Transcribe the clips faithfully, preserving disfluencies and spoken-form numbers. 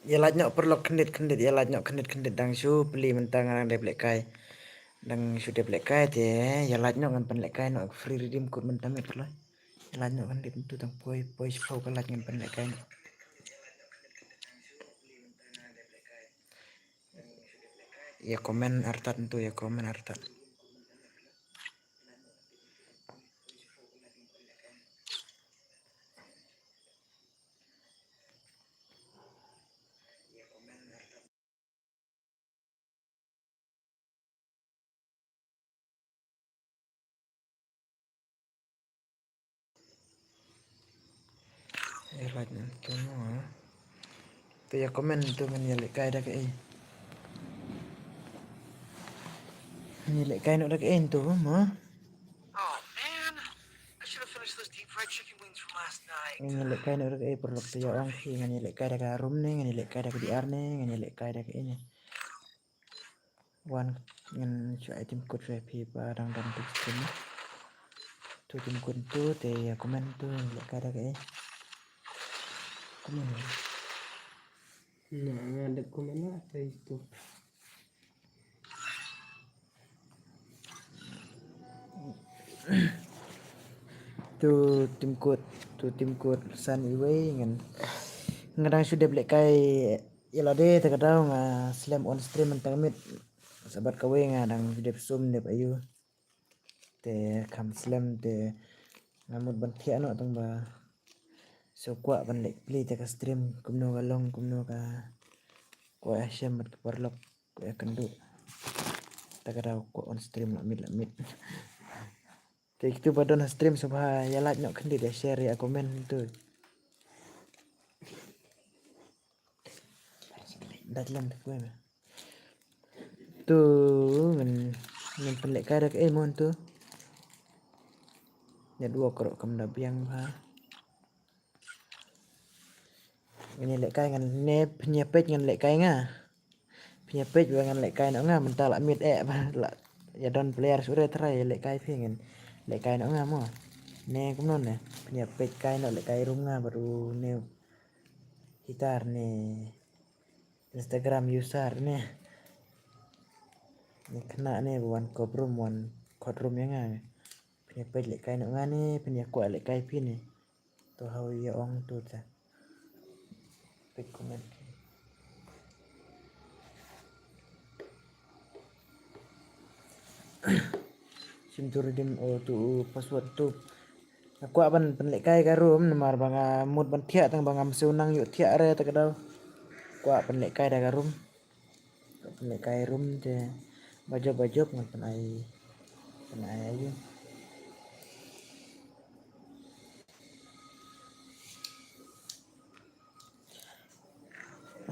Ïa lait noh paralok khyndiat khyndiat, ïa lait noh khyndiat khyndiat, dang shu plie mynta nga dang dep lehkai. Dang shu dep lehkai te ïa lait noh, ngan pynlehkai noh free redeem code mynta miet kloi. Ïa lait noh khyndiat mynta, tang poi poi shiphew ka lait, ngan pynlehkai noh. Ïa comment artat mynta, ïa comment artat. Ïa lait noh mynta mo. To ïa comment mynta, ngan ïa lehkai da kaei. Ngan ïa lehkai noh da kaei mynta mo. Oh man, I should have finished those deep fried chicken wings from last night. Ngan ïa lehkai noh da kaei paralok, to ïa ong phi, ngan ïa lehkai da ka room ne ngan ïa lehkai da ka D R ne ngan ïa lehkai da kaei ne. Wan, ngan shu ai team code sha phi ba dang don tu stream. Tu team code tu te ïa comment tu, ngan ïa lehkai da kaei. Comment. Na, nga dep comment lah, te tu. Tu team code, tu team code san iwei, ngan, nga dang shu dep lehkai ïa lade, te ka daw nga slem on stream mynta miet. Sa bad kawei nga dang shu dep sum dep aiu. Te kham slem te nga mut ban thiah noh tang ba shu kwah ban leh plie te ka stream kumno ka long, kumno ka, kwah ïa shem bad ka paralok, kwah ïa kynduh. Te ka daw kwah on stream la miet la miet. Te kitu ba don ha stream sngewbha ïa like noh khyndiat, ïa share, ïa comment tu. Dat lem te poi me. Tu ngan, ngan pynlehkai da kaei mo tu. Network ruh kam da biang bha. Ngan ïa lehkai, ngan ne phin ïa peit ngan lehkai nga. Phin ïa peit ba ngan lehkai noh nga, mynta la miet eh ba la ïa don player shu re trai, ïa lehkai phi ngan lehkai noh nga mo. Ne kumno ne, phin ïa peit kai noh lehkai room nga bad une u hitar ne Instagram user ne. Ne khynnah ne ba wan kop room, wan khot room ïa nga. Phin ïa peit lehkai noh nga ne phin ïa kwah lehkai phi ne. To haw ïa ong tu te. Peit comment. Shim tu redeem, o tu password tu. Nga kwah ban pynlehkai ka room namar ba nga mut ban thiah tang ba ngam shu nang ïoh thiah re te ka daw. Kwah pynlehkai da ka room. Kwah pynlehkai room te ba jop ba jop ngan pyn-ai, pyn-ai ïa u.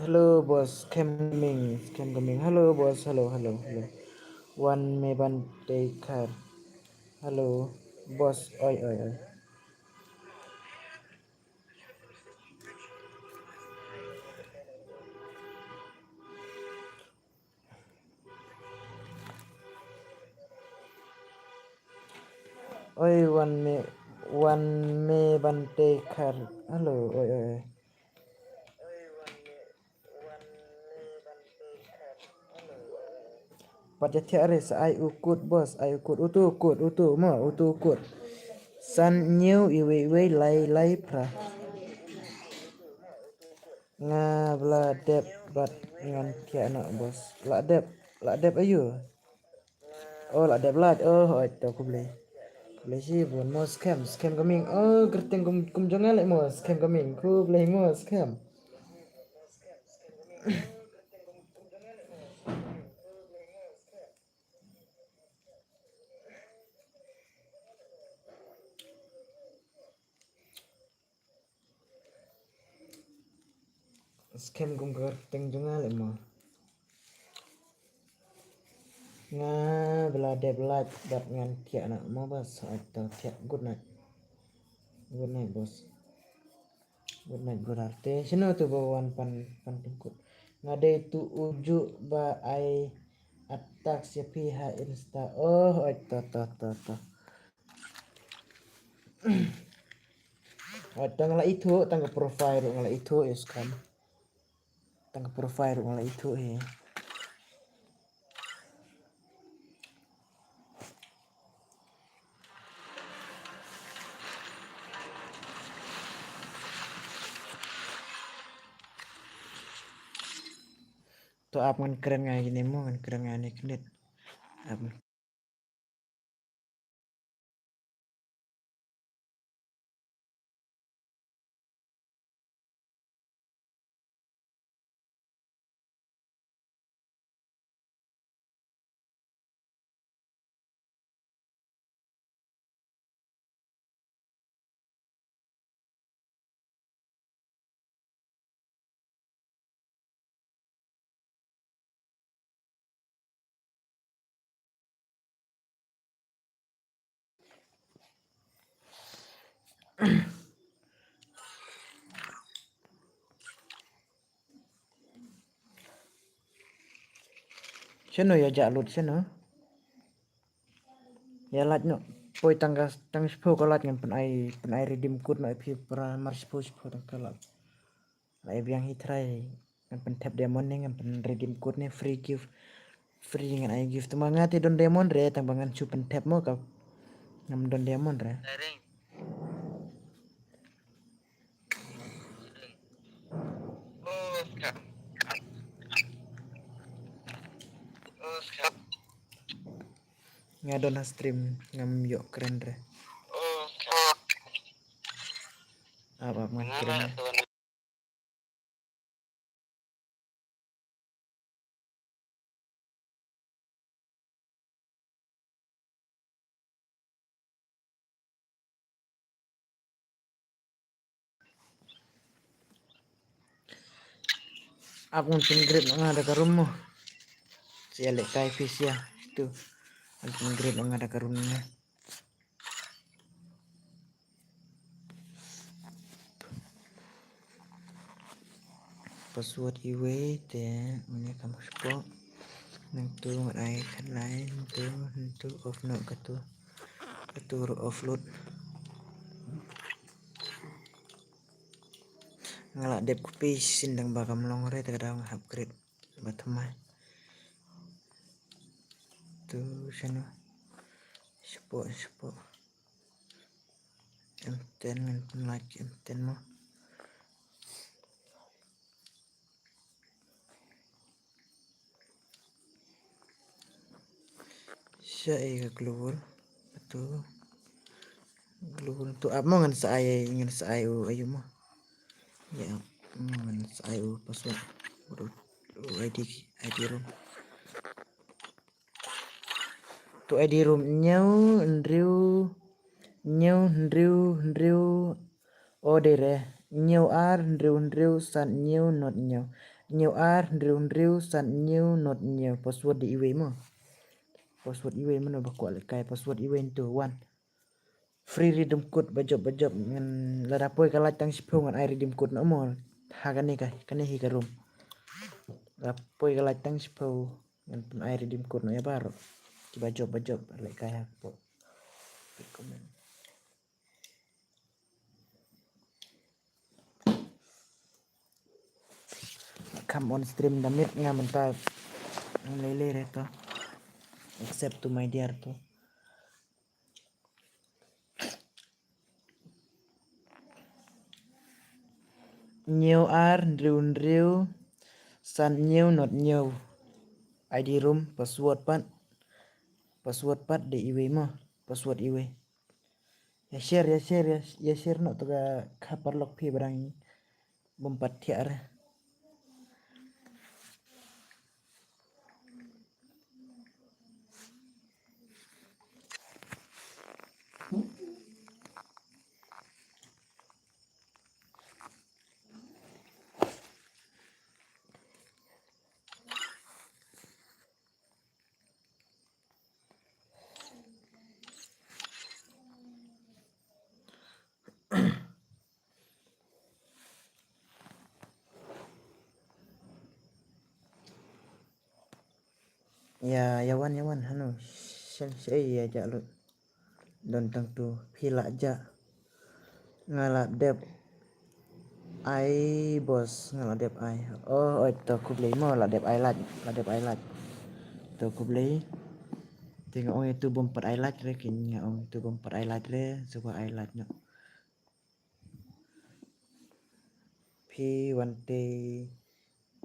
Hello boss, scam coming, scam coming. Hello boss, hello, hello, hello. Wan me ban take care. Hello boss, oi oi oi. Oi wan me, wan me ban take care. Hello, oi oi oi. Pat ja thiah re sa ai u code boss, ai u code, utu u code, utu mo, utu u code. San hynñiew iwei iwei lai lai phra. Nga ba la dep bad ngan thiah noh boss. La dep, la dep aiu? Oh, la dep lait. Oh, hooid to khublei. Khublei shibun mo scam, scam coming. Oh, kyrteng kum, kum jong nga leh mo scam coming. Khublei mo scam. Scam kum ka kyrteng jong nga leh mo. Nga ba la dep lait bad ngan thiah noh mo boss. Hooid to thiah, good night. Good night boss. Good night brother. Te shano tu ba wan pan, pan tyngkut? Nga dei tu uju ba ai attack ïa phi ha Insta. Oh, hooid to to to to. Hooid to nga la ithuh, tang ka profile ruh nga la ithuh ïa u scam. Tang ka profile ruh nga la ithuh hi. To ap ngan kren nga ine mo, ngan kren nga ine khnit. Ap. Shano ïa jah lut shano? Ïa lait noh. Poi tang ka, tang shiphew ka lait ngan pynai, pynai redeem code noh ïa phi para mar shiphew shiphew tang ka lait. Lait biang hi trai. Ngan pynthep diamond ne ngan pyn redeem code ne free gift. Free ngan ai gift. Tang ba nga te don diamond re, tang ba ngan shu pynthep mo ka. Ngam don diamond re. Nga don ha stream ngam ïoh kren re. Ap ap ngan kren. Ap ngan pyn create noh nga da ka room mo. Sia leh kai phi sia tu. Ngan pyn create noh nga da ka room nga. Password iwei te une kam spot. Nangtu ngan ai khlai nangtu, nangtu off noh katu. Katu ruh offload. Nga la dep copy shisien dang ba kam long re te ka daw nga hap create ba thymmai. Tu shano. Spot, spot. M ten ngan pynlait M ten mo. Sha ïa ka global. Tu global tu ap mo ngan sa ai, ngan sa ai u ayu mo. Ïa ap mo ngan sa ai u password. U, u I D, I D room. Tu I D room hynñiew hynriew hynñiew hynriew hynriew. O dei re. Hynñiew ar hynriew hynriew san hynñiew not hynñiew. Hynñiew ar hynriew hynriew san hynñiew not hynñiew. Password dei iwei mo. Password iwei mo, ba kwah lehkai password iwei ntu wan. Free redeem code ba jop ba jop ngan, lada poi ka lait tang shiphew ngan ai redeem code noh mo. Ha kane ka, kane hi ka room. Lada poi ka lait tang shiphew ngan pyn ai redeem code noh ïa baroh kiba jop ba jop lehkai hapoh. Recommend. Come on stream da miet nga mynta. Lei lei re to. Accept to my dear to. Hynñiew ar hynriew hynriew san hynñiew not hynñiew. I D room, password pat. Password pat dei iwei mo. Password iwei. Ïa share, ïa share, ïa, ïa share noh to ka, ka paralok phi ba dang bym pat thiah re. Ïa, ïa wan, ïa wan, hano. Shen, shen, ïa, jah lut. Don tang tu, phi lah jah. Nga lah dep. Ai boss, nga la dep ai. Oh, oi, to khublei mo, la dep ai lait, la dep ai lait. To khublei. Te nga ong ïa utu bym pat ai lait re, kin nga ong ïa utu bym pat ai lait re, shuwa ai lait noh. Phi wan te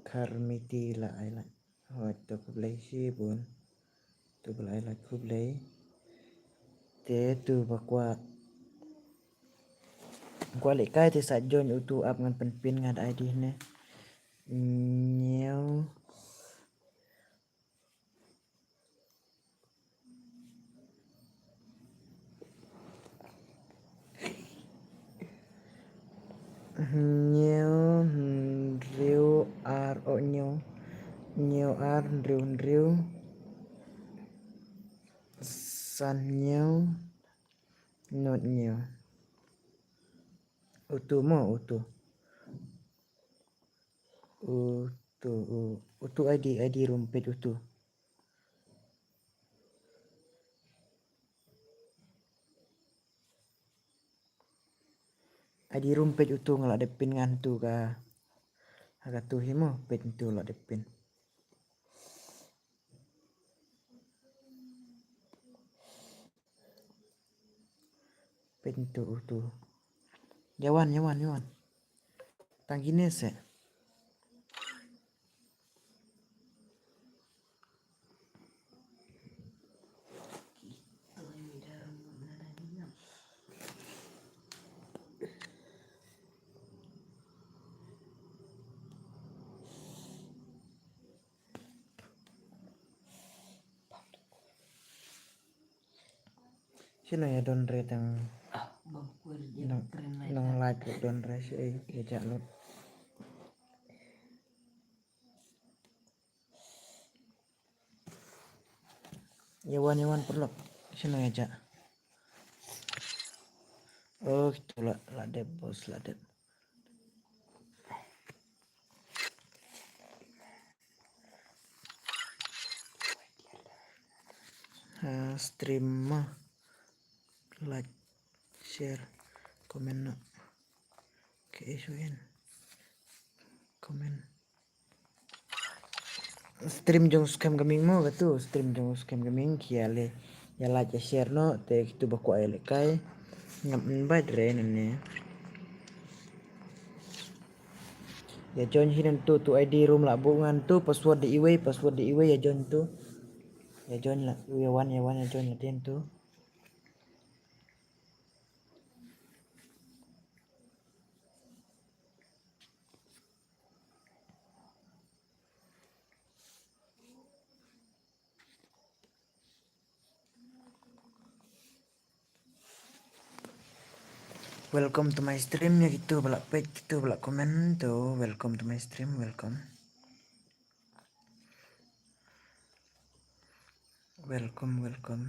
kharmiti la ai lait. Hooid, to khublei shibun. Utu ba la ai lait khublei. Te utu ba kwah, kwah lehkai te sa join utu app, ngan pynpin nga da I D ne. Ñiew. Ñiew hynriew ar, oh, ñiew. Ñiew ar hynriew hynriew san ñiew nod ñiew. Utu mo, utu. Utu, u-, utu I D, I D rumpet utu. I D rumpet utu nga la dep pin ngan tu ka. Ha katu hi mo, pet utu la dep pin. Pyntu utu. Ïa wan, ïa wan, ïa wan. Tang kine seh. Shano ïa don re tang. Ah, bang kuer je nong, kren lai nong ta. Live don re shi ei ïa ja lut. Ïa wan, ïa wan paralok. Shano ïa ja. Oh, kito la, la dep boss, la dep. Ha, stream mo. Like, share, comment noh. Okay, show in. Comment. Stream jong Skhem Gaming mo katu, stream jong Skhem Gaming, ki ïa leh, ïa like, ïa share noh, te kito ba kwah ïa lehkai. Ngam invite re nangne. Ïa join hi nangtu, tu I D rum la buh ngan tu, password dei iwei, password dei iwei, ïa join tu. Ïa join la, ïa wan, ïa wan, ïa join la dien tu. Welcome to my stream, ïa kito ba la peit, kito ba la comment, to welcome to my stream, welcome. Welcome, welcome.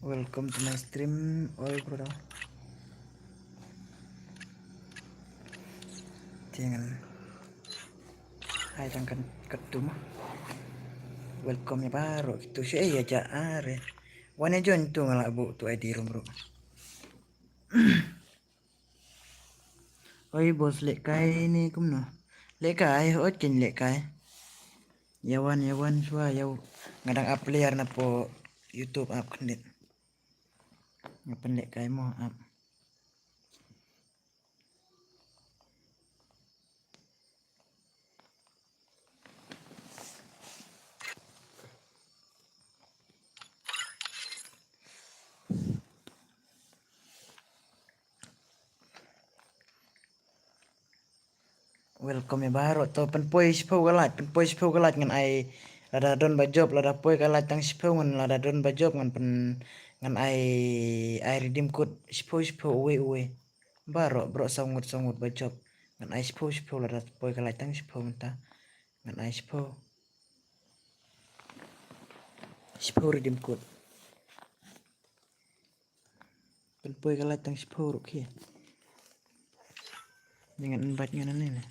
Welcome to my stream, all brother. Te ngan ai tang kat, katto mo. Welcome ïa baroh kito, shi ei ïa ja are. Wan ïa join tu, nga la buh tu I D rum ruh. Oi boss, lehkai ne kumno? Lehkai, hooid kin lehkai. Ïa wan, ïa wan shuwa, ïa u-, nga dang ap player na poh YouTube app khyndiat. Nga pynlehkai mo app. Welcome ïa baroh, to pynpoi shiphew ka like, pynpoi shiphew ka like ngan ai, lada don ba jop, lada poi ka like tang shiphew ngan, lada don ba jop ngan pyn, ngan ai, ai redeem code shiphew shiphew uwei uwei. Baroh, baroh saw ngut saw ngut ba jop. Ngan ai shiphew shiphew lada poi ka like tang shiphew mynta. Ngan ai shiphew. Shiphew redeem code. Pynpoi ka light tang shiphew ruh ki. Ngan invite ngan ne ne.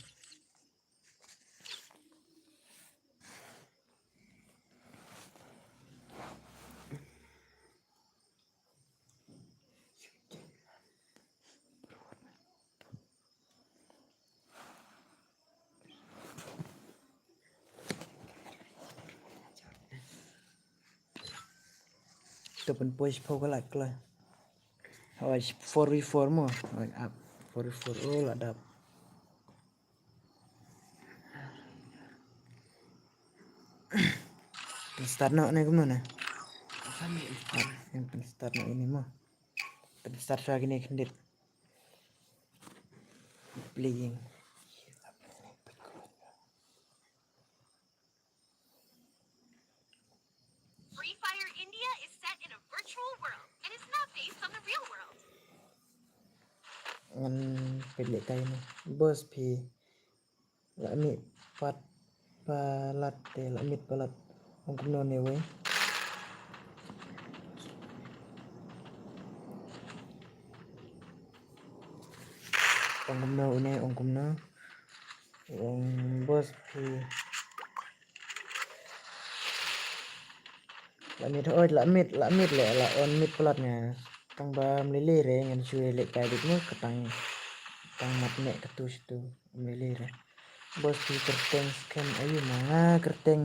To pynpoi shiphew ka light kla. Hawai four v four mo. Hawai up. Four v four. Oh, la dap. Pynstart noh ne kumno ne? Pynstart noh ine mo. Pynstart sha kine khyndiat. Playing. Free Fire India is set in a virtual world and is not based on the real world. Ngan pynleh kai ne. Boss phi. La mih pat palat te, la mih palat. Ong kumno ne wei. Ong kumno une, ong kumno. Ong boss phi. La mih oi, la mih, la mih le, la on mih palat nga. Tang ba mlili re ngan shu leh kai dik mo ka tang, tang mat ne ka tu situ mlili re. Boss phi kyrteng scam ayu mo nga kyrteng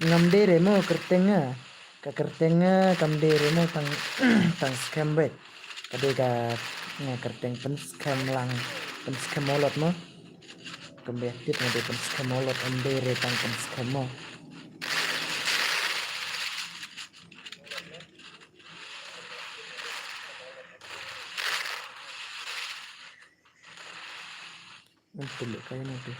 ngam dei re mo kyrteng nga. Ka kyrteng nga kam dei re mo tang, tang scam bet. Ka dei ka nga kyrteng pyn scam lang, pyn scam molot mo. Kam dei tit nga dei pyn scam molot, am dei re tang pyn scam mo. Ngan pynleh kai na tu.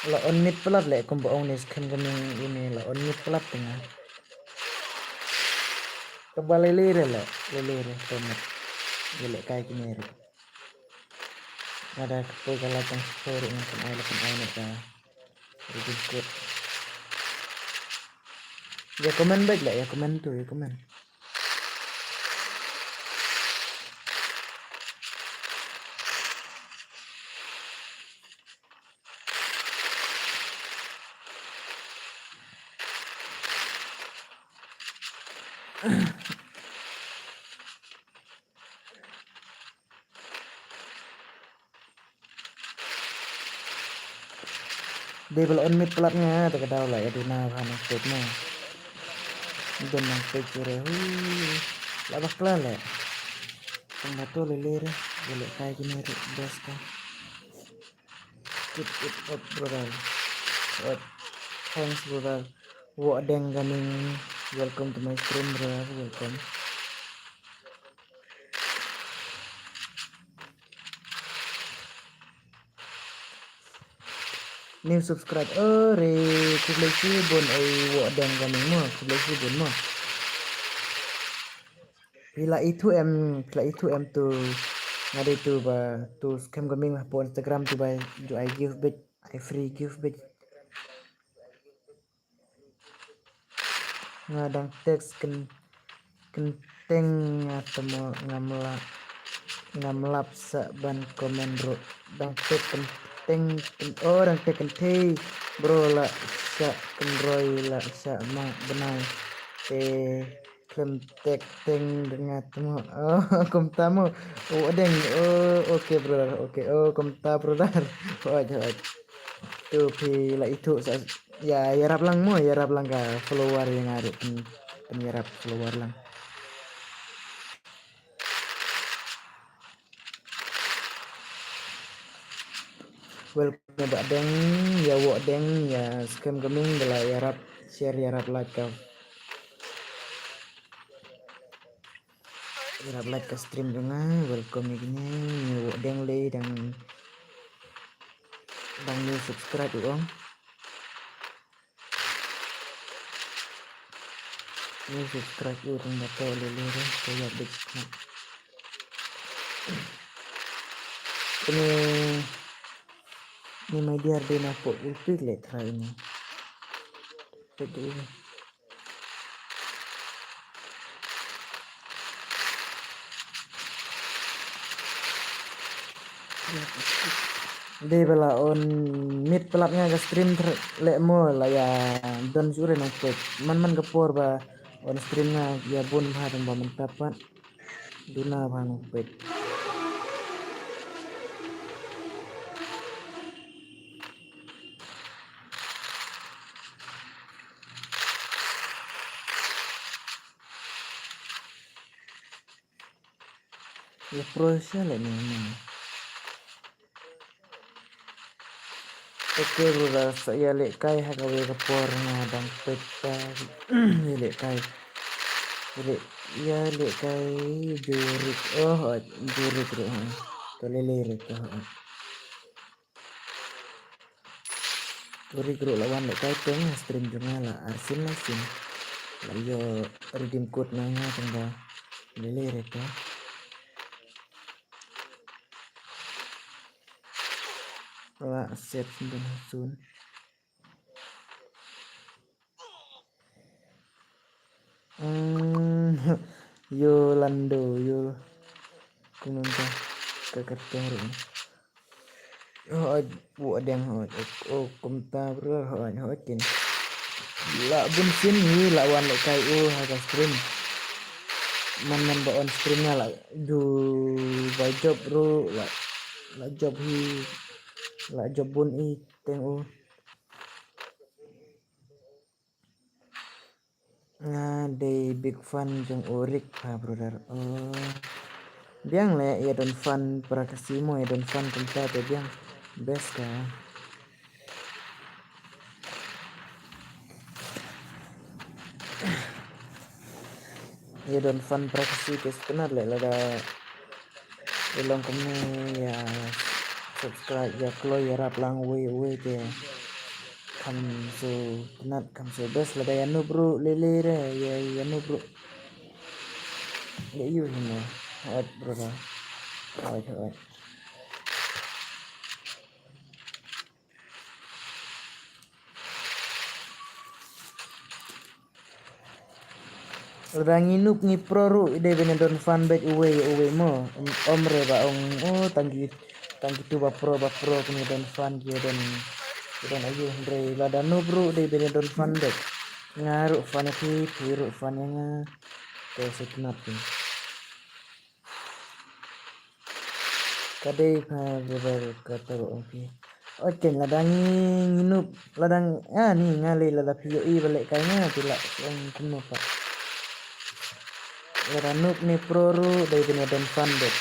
La on mih palat le kumba ong ne scam kane ine la on mih palat te nga. Kaba lele re le, lele re to mat. Lele kai kine re. Nga da ka poi ka la tang sipor ngan pyn ai la pyn ai ne ka. Redeem code. Ya comment back le, ya comment tu, ya comment. Dei ba la on mih palat nga te ka daw la ïa duna ba nang peit mo. Don nang peit re hu. La bakla le. Tang ba to le le re. Ba le kai kine re best ka. Keep it up, brother. What? Thanks, brother. Wok Deng Gaming, welcome to my stream, brother. Welcome. New subscribe. Ore, khublei shibun, oi, Wok Deng Gaming mo, khublei shibun mo. Phi la ithuh em, phi la ithuh em tu, nga dei tu ba, tu scam gaming hapoh Instagram tu ba, ju ai gift beit, ai free gift beit. Nga dang text kyn, kynteng nga temo ngam la, ngam lap sa ban comment ruh. Dang text kynteng, kyn, oh, dang text kynthei, bro la sa kynroi la sa ma bnai. Te khlem text teng nga temo. Oh, kumta mo. Oh, adeng. Oh, okay, brother. Okay. Oh, kumta, brother. Hooid, hooid. Tu phi la ithuh sa, ïa, ïarap lang mo, ïarap lang ka follower ïa nga ruh, pyn, pynïarap follower lang. Welcome ïa Bah Deng, ïa Wok Deng, ïa Scam Gaming, ba la ïarap share, ïarap like ka. Ïarap like ka stream jong nga, welcome ïa kine, ïa Wok Deng lei dang, dang new subscribe ïa ong. Ni subscribe u tang da to lele re to ïa bit subscribe. Ni ni mai diar de na pok il pik le try ni. Pik de. Dei ba la on mit palat nga ka stream ther le mo la ïa don sure nang pek. Man man ka por ba on stream nga ïa bun bha tang ba mynta pat. Duna bha nang pek. Ïa pro sha le ni ni. Okay brother, sa ïa leh kai ha kawei ka por nga dang peit ta. Ïa leh kai. Ïa leh, ïa leh kai jurik. Oh, oh, jurik ruh ha. To lele ruh to. Jurik ruh la wan leh kai teng stream jong nga la arsien la sien. La ïoh redeem code na nga tang ba lele ruh to. La set sendon sun. Hmm, Yolando, yo. Kumta ka kyrteng ruh. Oh, oh, bu adeng, oh, oh, kumta bro, oh, oh, kin. La bun sien hi la wan leh kai u ha ka stream. Man man ba on stream nga la ju ba job ruh la, la job hi la job bun i teng u. Nga dei big fan jong u Rick ha brother. Oh. Biang le ïa don fan para ka simo ïa don fan kumta te biang. Best ka. Ïa don fan para ka si ke skenar le lada ïa long kumne ïa subscribe ïa kloi ïa rap lang wei wei te. Kham so tnat kham so best lada ïa noob ruh lele re ïa ïa noob ruh. Ïa yu hi mo. Hot brother. Hot hot. Lada ngi noob ngi pro ruh i dei ban don fan bad uwei uwei mo. Om re ba ong o tang ki tang ki tu ba pro ba pro ki don fan ki don ki don ayu hynrei lada noob ruh dei ban don fan bad. Nga ruh fan ïa phi phi ruh fan ïa nga. Te sitnat phi. Ka dei pha brother ka taro ong phi. Oi ken lada ngi ngi noob lada nga ni nga lei lada phi ïohi ba leh kai nga phi lah ong kumno pat. Lada noob ne pro ruh dei ban ïa don fan bad.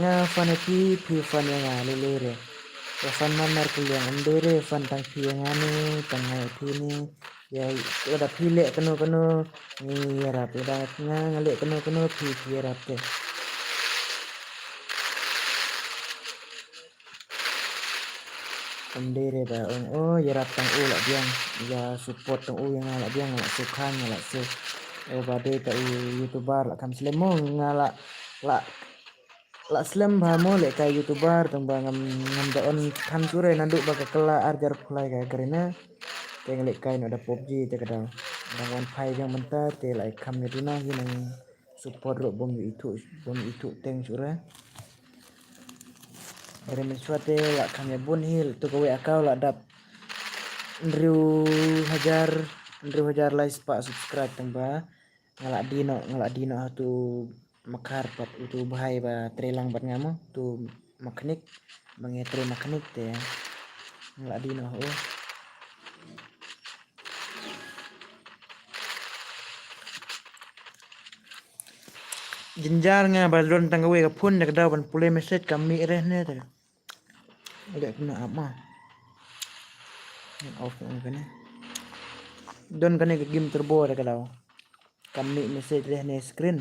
Nga fan ïa phi phi fan ïa nga lei lei re. Ïa fan namar ka liang ym dei re fan tang phi ïa nga ne tang nga ïa phi ne. Ïa lada phi leh kano kano ngi ïarap lada nga nga leh kano kano phi phi ïarap te. Ym dei re ba ong o ïarap tang u lah biang ïa support tang u ïa nga lah biang lah sukhan nga lah suk. O ba dei ta u youtuber lah kham slem mo nga lah lah lah slem bha mo leh kai youtuber tang ba ngam ngam da on than sure naduh ba ka kylla arjar pulai ka karina. Te nga leh kai no da PUBG te ka dang dang wan phai jong mynta te lah kham ïa duna hi nang support ruh bom ïa ithuh bom ïa ithuh teng sure. Ere men shuwa te lah kham ïa bun hi tu kawei account lah dap hynriew hajar hynriew hajar lai spah subscribe tang ba. Nga lah dino nga lah dino ha tu makhar pat utu bhai ba trei lang bad nga mo tu mechanic ba ngi trei mechanic te nga lah dino ho. Jynjar nga ba don tang kawei ka phone da ka daw ban pule message kam mih reh ne te. Leh kumno ap ma. Off kane. Don kane ka game turbo da ka daw. Kam mih message reh ne screen.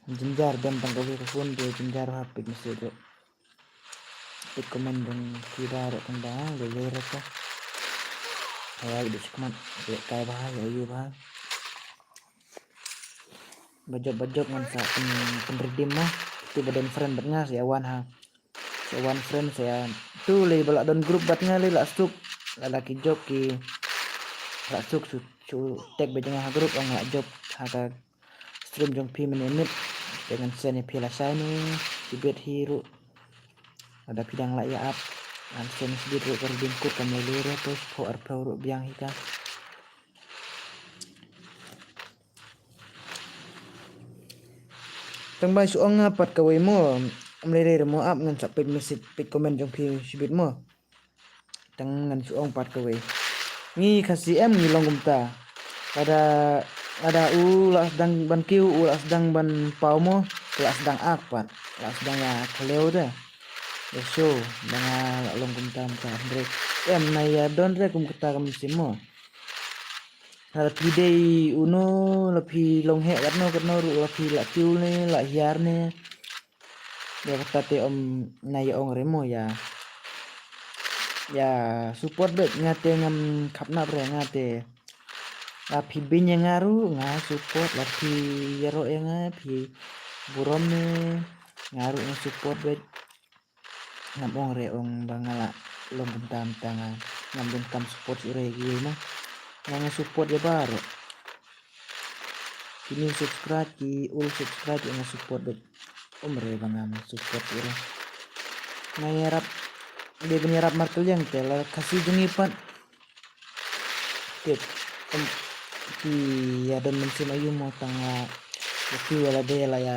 Jynjar don tang kawei ka phone de jynjar ha pick message. Pick comment don ki da ro kan da le le re ka. Haya, ïa dei shikmat. Lehkai bha, ïa ïu bha. Ba jop, ba jop ngan sa pyn, pyn redeem mo. Tu ba don friend bad nga sa ïa wan ha. Sa wan friend sa ïa. Tu lei ba la don group bad nga lei la suk. Lada ki jop ki la suk shu, shu tag bad nga ha group ong la jop ha ka stream jong phi mynne mynmiet. Te ngan send ïa phi lashai ne shibit hi ruh. Lada phi dang lah ïa ap ngan send shibit ruh ka redeem code kam lei lei re, to shiphew arphew ruh biang hi ka. Tang ba shu ong nga pat kawei mo. Ym lei lei re mo, ap ngan sa peit message, peit comment jong phi shibit mo. Tang ngan shu ong pat kawei. Ngi Khasi em ngi long kumta. Lada, lada u la sdang ban kiew, u la sdang ban paw mo, u la sdang ak pat. La sdang ïa khlem te. Ïa shu, ba nga la long kumta mynta hynrei em na ïa don re kum kata ka mynsiem mo. La phi dei uno, la phi long heh katno katno ruh, la phi la kiew ne, la hiar ne. Ïa kata te ym na ïa ong re mo ïa. Ïa support beit, nga te ngam khapnap re, nga te. La phi beiñ ïa nga ruh nga support, la phi ïaroh ïa nga, phi burom ne, nga ruh nga support beit. Ngam ong re ong ba nga la long kumta mynta, nga ngam donkam support shuh re kiwei mo. Nga nga support ïa baroh. Ki new subscribe, ki old subscribe, ïa nga support beit. Ym re ba ngam support shuh re. Nga ïarap, dei ban ïarap markylliang te la Khasi jong ngi pat. Tip, ym, ki ïa don mynsiem aïu mo, tang la ïa kiew ïa lade, la ïa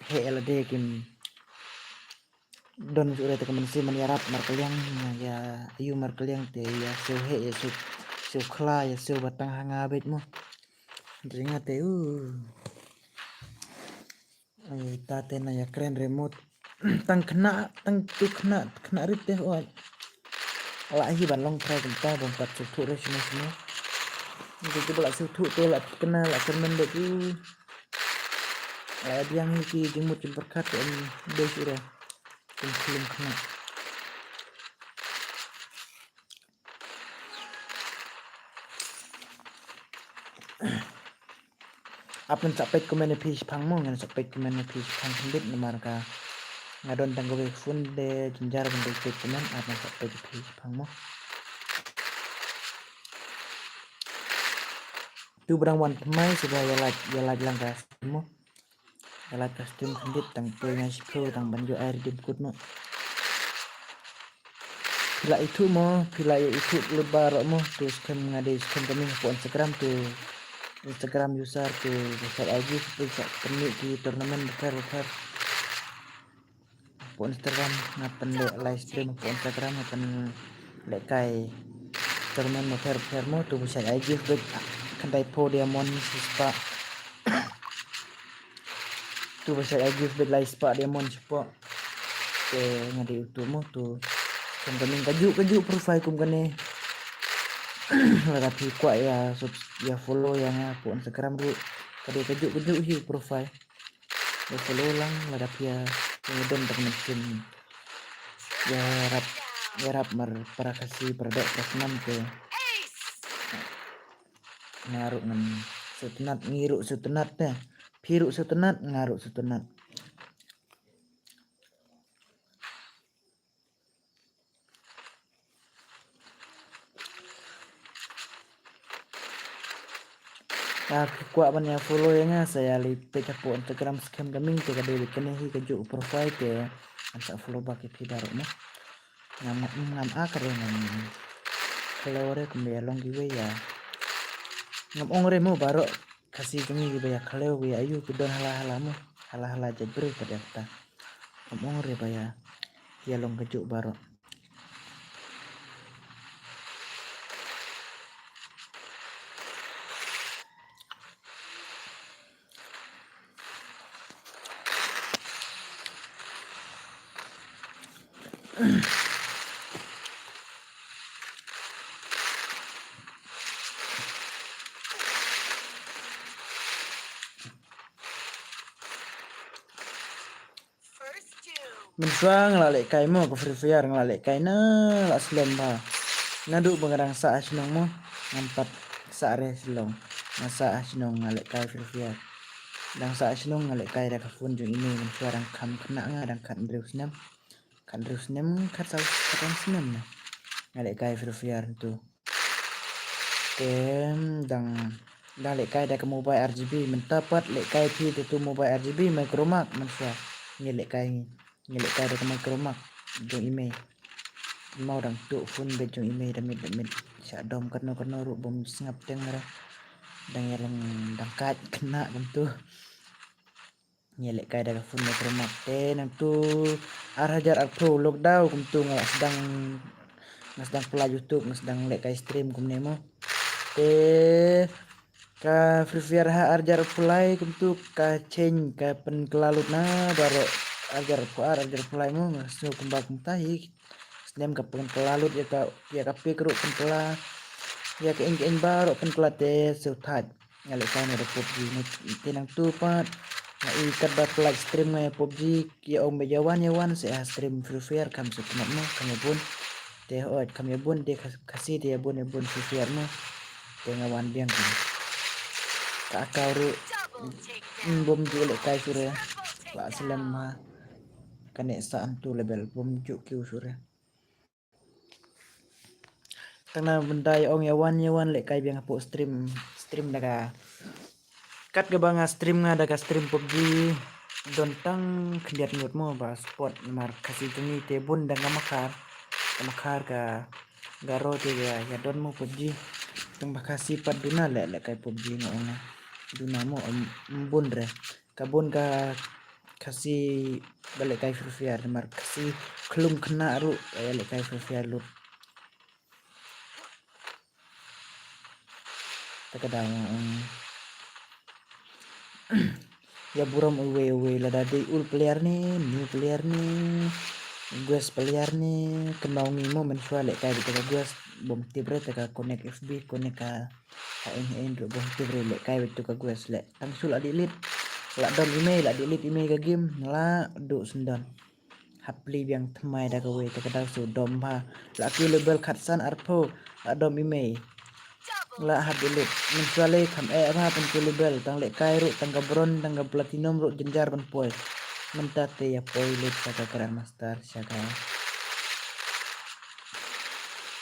heh ïa lade, kim don shuh re te ka mynsiem ban ïarap markylliang, ïa aïu markylliang te ïa siew heh, ïa siew, siew khla, ïa siew ba tang ha nga beit mo. Hynrei nga te u. Ai, ta te na ïa kren re mo. Tang khynnah, tang tu khynnah, khynnah rit te, oi. La hi ban long trai kumta, ban pat sngewthuh re shano shano. Ngi tu ba la sngewthuh te la khynnah, la kyrmen beit u. La biang hi ki jingmut jingpyrkhat te em dei shuh re. Kum khlem khynnah. Ap ngan sa peit comment ïa phi shaphang mo, ngan sa peit comment ïa phi shaphang khyndiat namar ka nga don tang kawei ka phone de jynjar ban dei peit comment, ap ngan sa peit ïa phi shaphang mo. Tu ba dang wan thymmai shuwa ïa like, ïa like lang ka stream mo. Ïa like ka stream khyndiat tang poi ngai shiphew tang ban ïoh ai redeem code mo. Phi la ithuh mo, phi la ïa ithuh lut baroh mo, tu skhem nga dei skhem ka mih hapoh Instagram tu Instagram user tu ba shait ai gift tu shait pynmih ki tournament bapher bapher. Hapoh Instagram nga pynleh live stream hapoh Instagram nga pynlehkai tournament bapher bapher mo tu ba shait ai gift beit khyndai phew diamond shispah. Tu ba shait ai gift beit lai spah diamond shapoh. Te nga dei utu mo tu. Kum kane kajuh kajuh profile kum kane. Lada phi kwah ïa subs-, ïa follow ïa nga hapoh Instagram ruh. Ka dei kajuh kajuh hi profile. Ïa follow lang lada phi ïa, ïa don tang mynsiem. Ïarap, ïarap mar para Khasi para doh para snam te. Nga ruh ngan sngewtynnat, ngi ruh sngewtynnat te. Phi ruh sngewtynnat, nga ruh sngewtynnat. Lada phi kwah ban ïa follow ïa nga sa ïa leit peit hapoh Instagram Skhem Gaming te ka dei beit kane hi kajuh u profile te ngan sa follow back ïa phi baroh mo. Ngam, ngam, ngam ak re ngam khlem re kumba ïa long kiwei ïa. Ngam ong re mo baroh Khasi jong ngi kiba ïa khlem ïa aïu ki don hala hala mo. Hala hala jait briew pat ïa kata. Ngam ong re ba ïa, ïa long kajuh baroh. Mynshuwa nga la lehkai mo ka Free Fire nga la lehkai na la slem bha. Naduh ba nga dang sah ha shnong mo, ngam pat sah re Shillong. Nga sah ha shnong nga lehkai Free Fire. Dang sah ha shnong nga lehkai da ka phone jong i mei, mynshuwa dang kham khynnah nga, dang khathynriew snem. Khathynriew snem, khatsaw, khathynriew snem na. Nga lehkai Free Fire tu. Te dang, dang lehkai da ka mobile R G B, mynta pat lehkai phi te tu mobile R G B, Micromax, mynshuwa. Ngi lehkai ngi. Ngi lehkai da ka Micromax jong i mei. Mo dang tuh phone beit jong i mei da miet da miet. Shah dom katno katno ruh bym sngap teng re. Dang ïalong dang kait khynnah kumtu. Ngi lehkai da ka phone Micromax te nangtu ar hajar arphew lockdown kumtu nga sdang, nga sdang plie YouTube, nga sdang lehkai stream kumne mo. Te ka Free Fire ha ar hajar arphew lai kumtu ka change, ka pynkylla lut na baroh, ar hajar arphew ar, ar hajar arphew lai mo, nga sngew kumba kumta hi. Snem ka pynkylla lut ïa ka, ïa ka pick ruh pynkylla, ïa ka ing ka ing baroh pynkylla te sngewthait. Nga lehkai na da PUBG na, te nangtu pat nga i katba plie stream nga ïa PUBG, ïa ong ba ïa wan ïa wan seh ha stream Free Fire, kham sngewtynnat mo, kham ïa bun. Te hooid kham ïa bun, te Khasi te ïa bun ïa bun Free Fire mo. Te nga wan biang ka, ka account ruh bym ju lehkai shuh re. Lah slem ha kane sa antu level bym ju kiew shuh re. Tang na bynta ïa ong ïa wan ïa wan lehkai biang hapoh stream, stream da ka, kat kaba nga stream nga da ka stream PUBG, don tang khyndiat ngut mo ba spot, namar Khasi jong ngi te bun dang ka Makhar, ka Makhar ka Garo te ïa, ïa don mo PUBG. Tang ba Khasi pat duna leh lehkai PUBG nga ong na. Duna mo, em, em bun re. Ka bun ka Khasi ba lehkai Free Fire, namar Khasi khlum khynnah ruh ïa lehkai Free Fire lut. Te ka dang, em, ïa burom uwei uwei, lada dei old player ne new player ne guest player ne, kynmaw ngi mo mynshuwa lehkai beit ka guest, bym tip re te ka connect F B, connect ka, ka eng eng ruh bym tip re, lehkai beit tu ka guest leh. Tang shu la delete, la dom i mei, la delete i mei ka game, la duh sngewdon. Hap plie biang thymmai da kawei te ka dang shu dom bha. La kiew level khatsan arphew, la dom i mei. La hap delete. Mynshuwa lei kham eh bha ban kiew level, tang lehkai ruh, tang ka bronze, tang ka platinum ruh jynjar ban poi. Mynta te ïa poi lut sha ka grandmaster, sha ka,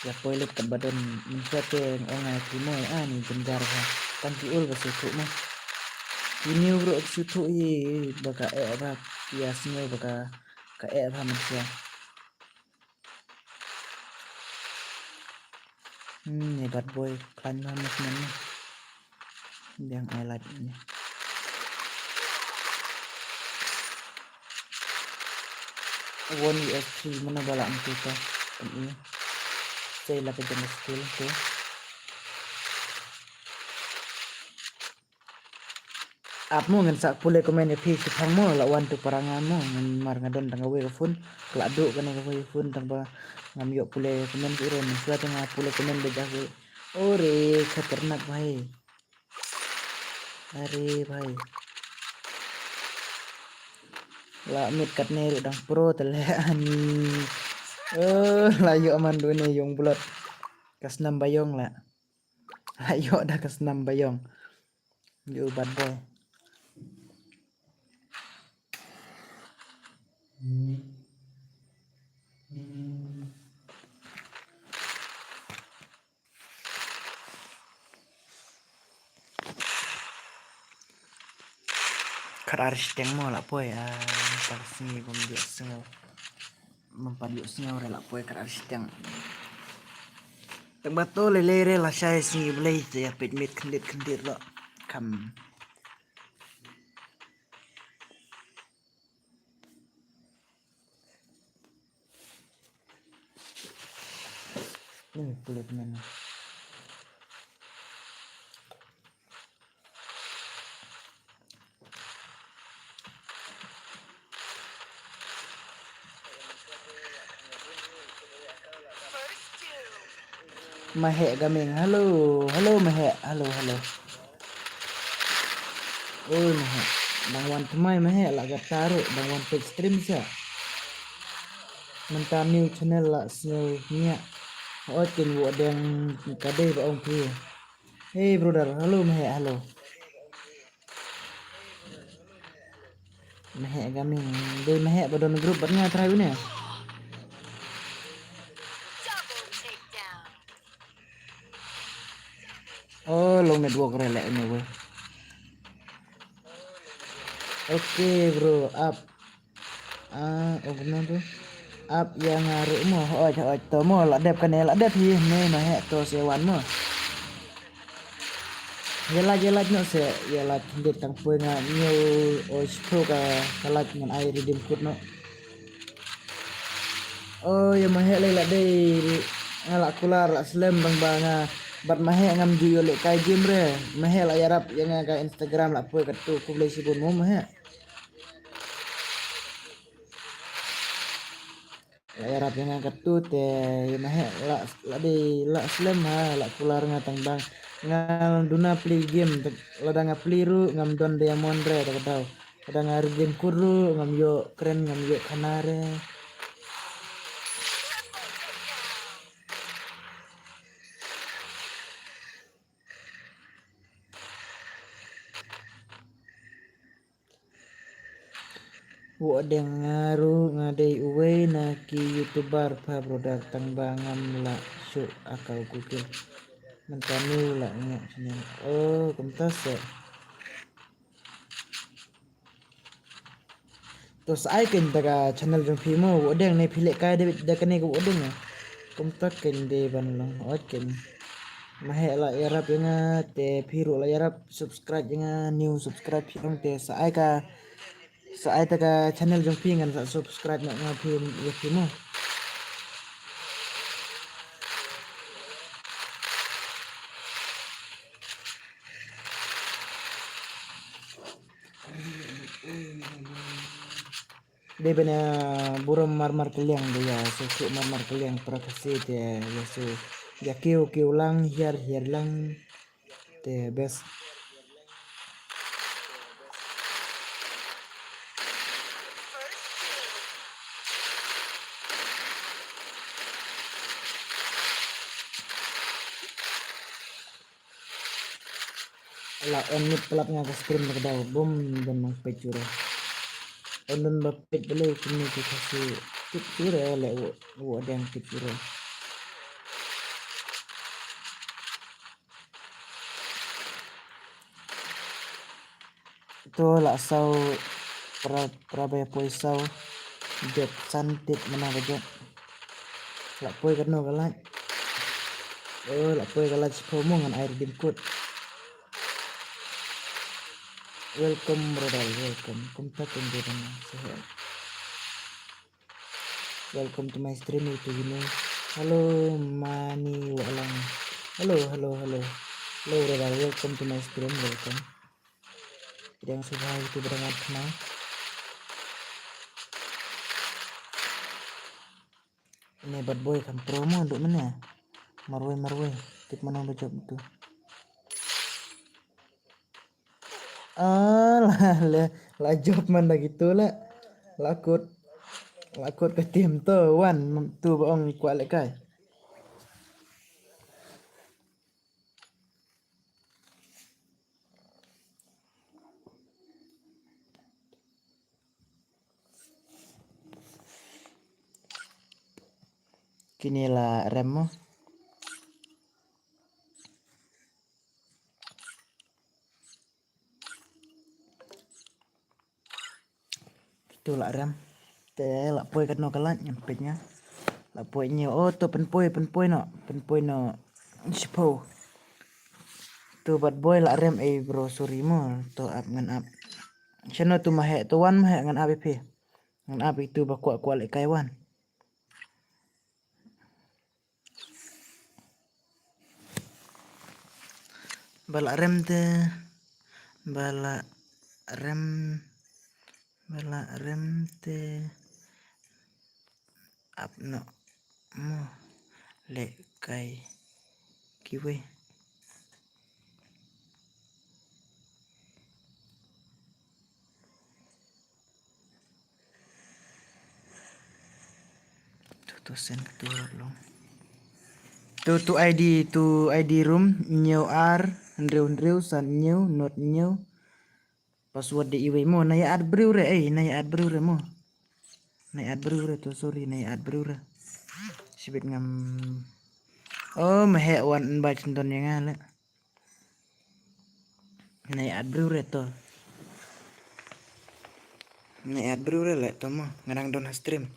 ïa poi lut katba don. Mynshuwa te ong ai phi mo, ani jynjar bha. Tang ki ul ba shu thuh mo. Ki new ruh shu thuh hi ba ka eh bha, ïa sngew ba ka, ka eh bha mynshuwa. Hmm, ni bad boy khlaiñ ma movement ni. Biang ai light ni. One U S three mana ba la ang tu ta. Ni. Sei la ka jong skill tu. Ap mo, ngan sa pule comment ïa phi shiphang mo, la wan tu para nga mo, ngan mar nga don tang kawei ka phone, ka la duh kane kawei ka phone, tang ba ngam ïoh pule comment ïa u re, mynshuwa te nga pule comment da ja kawei. Ore, khatarnak bhai. Are bhai. La miet katne ruh dang pro te leh ani. Oh, la ïoh man du ne ïong blot. Ka snam ba ïong la. La ïoh da ka snam ba ïong. Ïoh bad boy. Khatar shiteng mo la poi, ah, par sngi bym ïoh sngew. Bym pat ïoh sngew re la poi khatar shiteng. Tang ba to lei lei re lashai sngi Blei te ïa peit miet khyndiat khyndiat lo. Kham. Ni pule pynban. Maheh Gaming, hello, hello Maheh, hello, hello. Oi Maheh, dang wan thymmai Maheh, la kata ruh dang wan peit stream sha. Mynta new channel la sngew ngiah. Ot kin wo deng ka dei ba ong phi. Hey brother, hello Maheh, hello. Maheh Gaming, dei Maheh ba don group bad nga trai une. Oh, long network re leh une wei. Okay bro, ap. Ah, oh, kumno tu? Ap ïa nga ruh mo, hooid, hooid, to mo, la dep kane, la dep hi, ne Maheh to se wan mo. Ïa lait, ïa lait noh se, ïa lait, khyndiat tang poi nga ñiew, oh, shiphew ka, ka lait ngan ai redeem code noh. Oh, ïa Maheh lei la dei, nga la kular la slem tang ba nga bad Maheh ngam ju ïoh lehkai game re. Maheh la ïarap ïa nga ka Instagram la poi katto, khublei shibun mo Maheh. La ïarap ïa nga katto te ïa Maheh la, la dei la slem ha, la kular nga tang ba nga duna plie game, te lada nga plie ruh ngam don diamond re te ka daw. Lada nga redeem code ruh ngam ïoh kren, ngam ïoh khana re. Wo deng nga ruh nga dei uwei na ki YouTuber pha brother, tang ba ngam lah shuh account Google. Mynta ne u la ngeh sini. Oh, kumta se. To sa ai kein da ka channel jong phi mo, wo deng ne phi lehkai da, da kane ka wo deng ne. Kumta kein de ban long, ot kein. Maheh la ïarap ïa nga te phi ruh la ïarap subscribe ïa nga, new subscribe phi ong te sa ai ka, sa ai ta ka channel jong phi ngan sa subscribe noh nga phi ïa phi mo. Dei ban ïa burom marmar kylliang, dei ïa shu shu marmar kylliang para Khasi te ïa shu ïa kiew kiew lang, hiar hiar lang te best. La on mute palat nga ka stream na ka daw bum don nang peit jure. On don ba peit balei kumne ki Khasi peit jure le wo wo dang peit jure. To la saw pra pra ba poi saw. Jot san tit mana ba jot. La poi katno ka lait. Oh, la poi ka lait shiphew mo ngan ai redeem code. Welcome brother, welcome. Kumta kum de bana. Welcome to my stream itu gini. Hello Mani Walang. Hello, hello, hello. Hello brother, welcome to my stream, welcome. Yang sudah itu berangkat kenal. Ini bad boy kan promo untuk mana? Marwei, marwei. Tip mana udah jawab itu. Ah, la, la, la jop man da gitu la. La kut, la kut ka tim to wan tu ba ong kwah lehkai. Kine la rem mo. Kitu la rem. Te la poi katno ka lait ngam peit nga. La poi ñiew. Oh, to pynpoi, pynpoi noh. Pynpoi noh. Shiphew. Tu bad boy la rem, eh bro, sorry mo. To ap ngan ap. Shano tu Maheh, to wan Maheh ngan ap ïa phi. Ngan ap ïa tu ba kwah kwah lehkai wan. Ba la rem te, ba la rem, ba la rem te. Ap noh mo lehkai kiwei. To, to send ka tu rap long. Tu, tu I D, tu I D room, hynñiew ar, hynriew hynriew, san hynñiew, not hynñiew. Password dei iwei mo, na ïa ad briew re, ei, na ïa ad briew re mo. Na ïa ad briew re to, sorry, na ïa ad briew re. Shibit ngam. Oh, ma heh wan invite don ïa nga le. Na ïa ad briew re to. Na ïa ad briew re le to mo, nga dang don ha stream.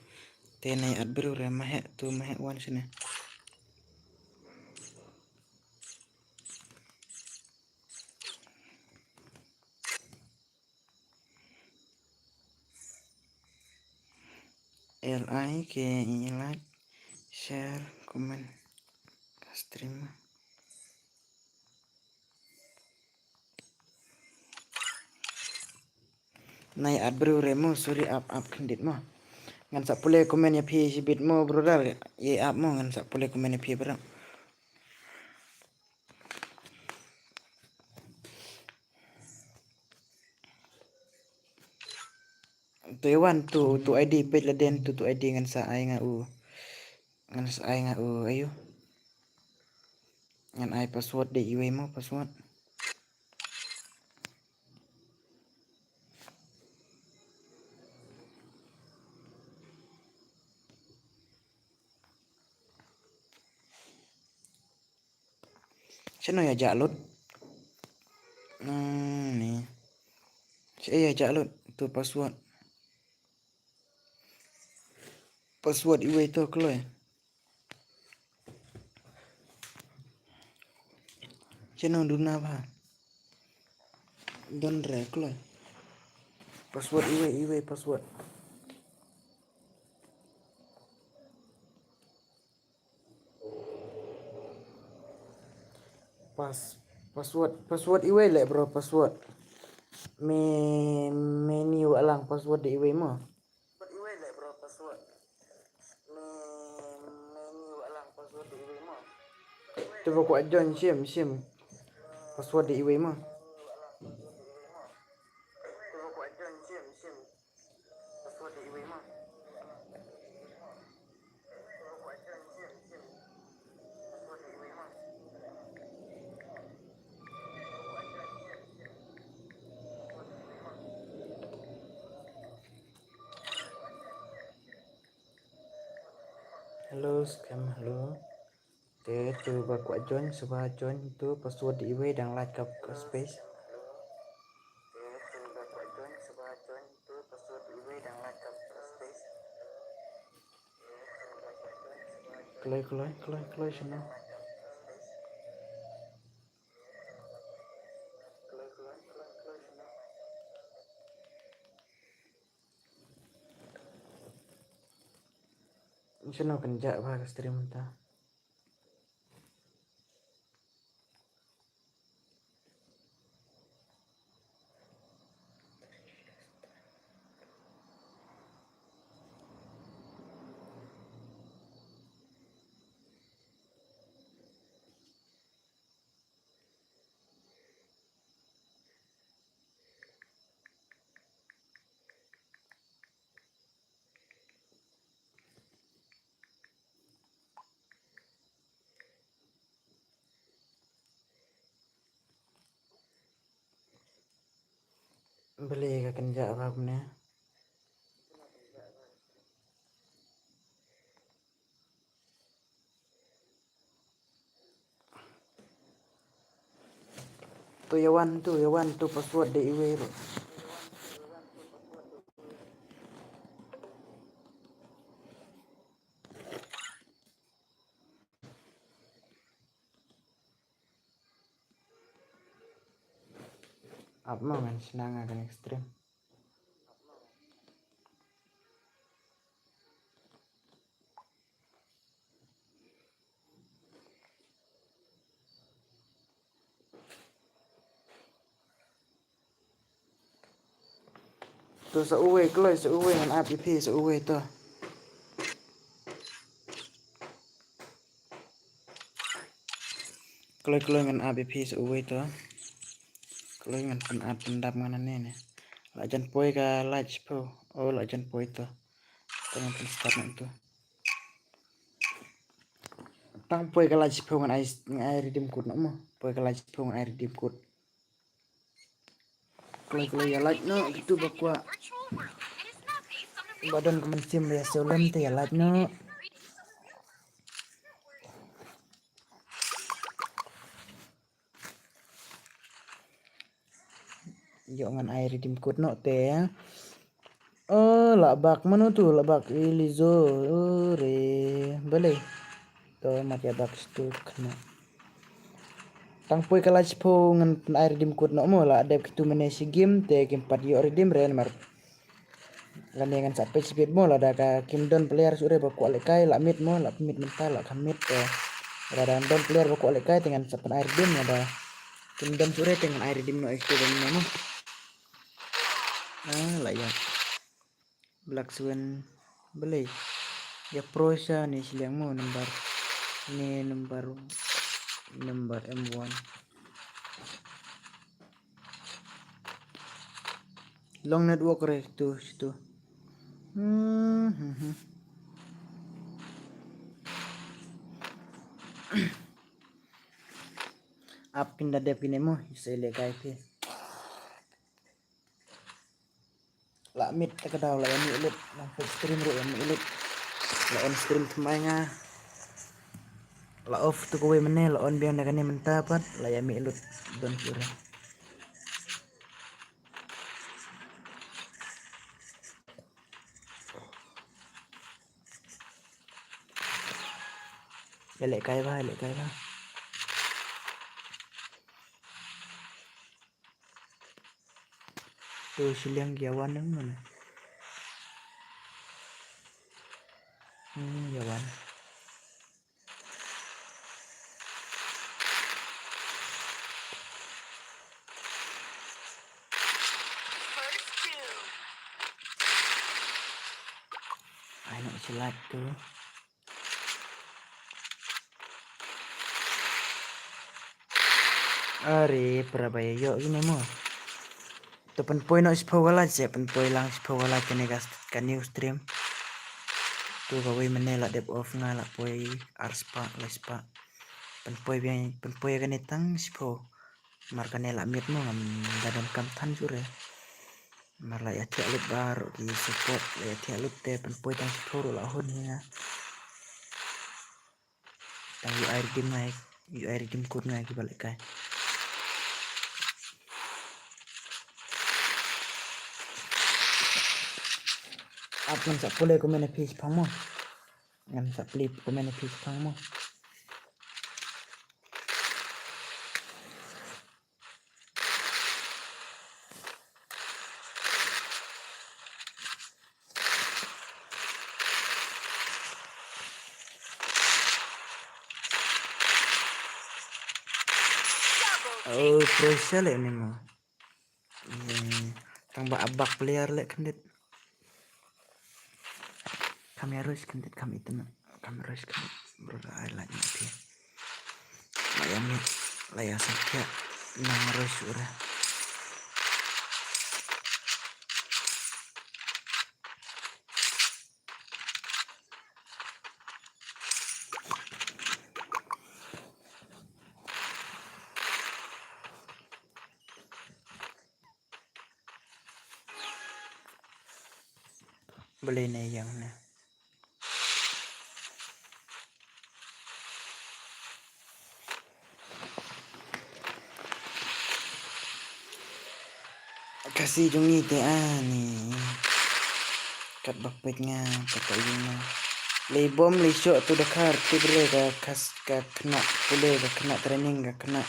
Te na ïa ad briew re, ma heh tu, ma heh wan shane. L I K E, like, share, comment, ka stream. Na ïa ad briew re mo, sorry, ap, ap khyndiat mo. Ngan sa pule comment ïa phi shibit mo, brother. Ïa ap mo, ngan sa pule comment ïa phi brother. To ïa wan tu, tu I D peit la den tu, tu I D ngan sa ai nga u. Ngan sa ai nga u, ayu. Ngan ai password dei iwei mo, password. Shano ïa jah lut? Hmm, ni. Sha ïa jah lut tu password. Password iwei to kloi. Shano duna ba. Don re kloi. Password iwei, iwei password. Pas, password, password iwei le bro, password. Me, me ni wa lang password dei iwei mo. Password iwei le bro, password. Me, me ni wa lang password dei iwei mo. Tu ba kwah join shim, shim. Password dei iwei mo. Tu ba kwah join shim, shim. Hello, scam, hello. Te tu ba kwah join, shuwa join tu, password dei iwei, dang lait ka, ka space. Kloi, kloi, kloi, kloi, shano. Shano kan jah ba ka stream ta. Balei ka kynjah ba kumne? To ïa wan to, ïa wan to, password dei iwei ruh. Ap ma ngan shna nga kane ka stream. To sa uwei kloi, sa uwei ngan ap ïa phi, sa uwei to. Kloi kloi ngan ap ïa phi sa uwei to. Kloi ngan pynap pyndap ngan ne ne. La jan poi ka live show. Oh, la jan poi to. To ngan pynstart ngan to. Tang poi ka lai shiphew ngan ai, ngan ai redeem code noh mo. Poi ka lai shiphew ngan ai redeem code. Kloi kloi ïa like noh, kito ba kwah. Ba don ka mynsiem ïa sngewlem te ïa like noh. Ïoh ngan ai redeem code noh te. Oh, la bak mano tu, la bak Ilizo. Oh, re. Balei. To mat ïa bak stu khana. Tang poi ka lai shiphew ngan pyn ai redeem code noh mo, la dep kitu mynne shi game te kim pat ïoh redeem re namar. Lane ngan sa peit shibit mo, lada ka kim don player shuh re ba kwah lehkai, la mid mo, la mid mynta, la kham mid te. Lada don player ba kwah lehkai te ngan sa pyn ai redeem, lada kim don shuh re te ngan ai redeem noh ïa kitu ba mynne mo. Ah, la ïa. Black Swan, balei. Ïa pro sha ne shiliang mo number. Ne number, number M one. Long network re tu, tu. Hmm, hmm, hmm. Ap pynda dep kine mo, ïa sa lehkai phi. La mid ta ka daw la ïa mih lut, la peit stream ruh ïa mih lut. La on stream thymmai nga. La off tu kawei mynne, la on biang da kane mynta pat, la ïa mih lut. Don pura. Ïa lehkai ba, ïa lehkai ba. Tu shiliang ïa wan nang mana. Hmm, ïa wan. Ai noh silat tu. Are, para ba ïoh kine mo. To pynpoi noh shiphew ka like, se pynpoi lang shiphew ka like kane ka, ka new stream. To kawei mynne la dep off nga la poi ar spah, lai spah. Pynpoi biang, pynpoi kane tang shiphew. Mar kane la mid mo ngam da donkam than shuh re. Mar la ïa thiah lut baroh ki support, la ïa thiah lut te pynpoi tang shiphew ruh la hun hi nga. Tang U I redeem ngai, U I redeem code ngai ki ba lehkai. Ap ngan sa pule kumne phi shipang mo. Ngan sa pule kumne phi shipang mo. Oh, pressure le ni mo. Hmm, tang ba abak player le kendit. Kam ïa rush kendit, kam item. Kam rush kendit. Bro, ai la ni ti. La ïa mi, la ïa sakya. Nang rush ura. Balei ne ïang ne. Khasi jong ngi te ani. Kat ba peit nga, kat ba ïeng nga. Lei bom lei shoh tu Dkhar, tip re ka khas, ka khynnah pule, ka khynnah training, ka khynnah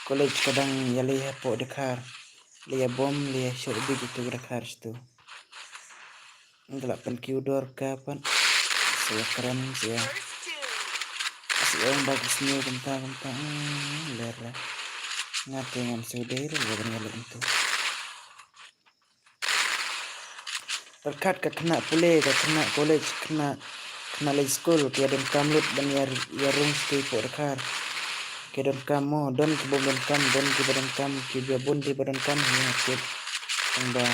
college ka dang ïalei hapoh Dkhar. Lei ïa bom, lei ïa shoh bit itu Dkhar tu. Nga la pynkiew dor ka pat. Sa ïa kren, sa ïa. Sa ïa ong ba ki sniew kumta, kumta. Hmm, ler re. Nga te ngam sngewdei re, ïa ban ïaleh ntu. Pyrkhat ka khynnah pule, ka khynnah college, khynnah, khynnah leit skul, ki ïa donkam lut ban ïa, ïa rung sha ki pok Dkhar. Ki donkam mo, don ki bym donkam, don ki ba donkam, ki ba bun ki ba donkam, ïa ki. Tang ba.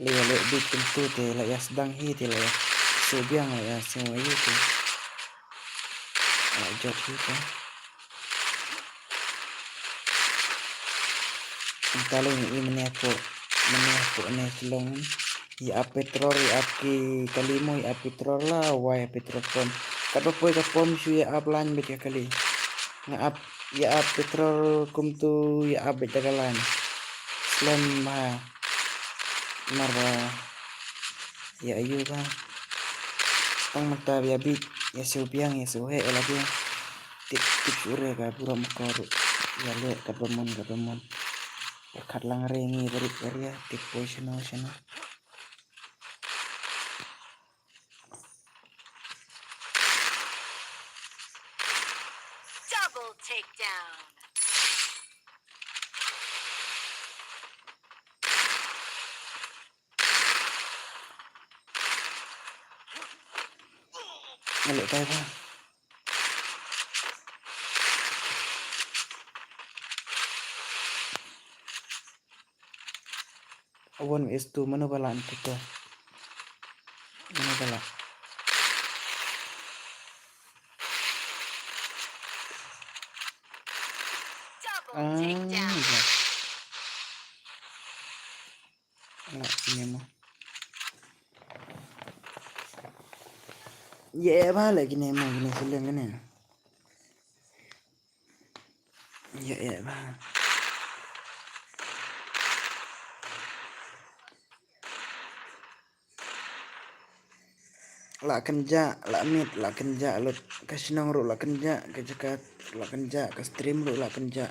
Lei ïa leh bit kumtu te la ïa sdang hi te la ïa shu biang la ïa shu ïa te. Jot hi ka. Nta long i mane ko, mane ko ne ki long. Ïa ap petrol, ïa ap ki kali mo, ïa ap petrol la, wai ap petrol pump. Katba poi ka pump shu ïa ap line bad ka kali. Nga ap, ïa ap petrol kumtu, ïa ap bad ka line. Slem ha. Mar ba ïa ayu ka. Tang mynta ïa bit, ïa shu biang, ïa shu heh, ïa la biang. Tip, tip shu re ka burom ko ruh. Ïa leh katba mon, katba mon. Pyrkhat lang re ngi barit area, tip poi shano, shano. Double takedown. Nga leh kai ba. One is two, mano ba lah ntu to? Mano ba lah? Double Ah, takedown. Ya. Lah, kine mo. Ye, ba lah kine mo, kine seleng kine. Ye, ye, ba. La kynjah, la miet, la kynjah lut. Ka shnong ruh la kynjah, ka jaka la kynjah, ka stream ruh la kynjah.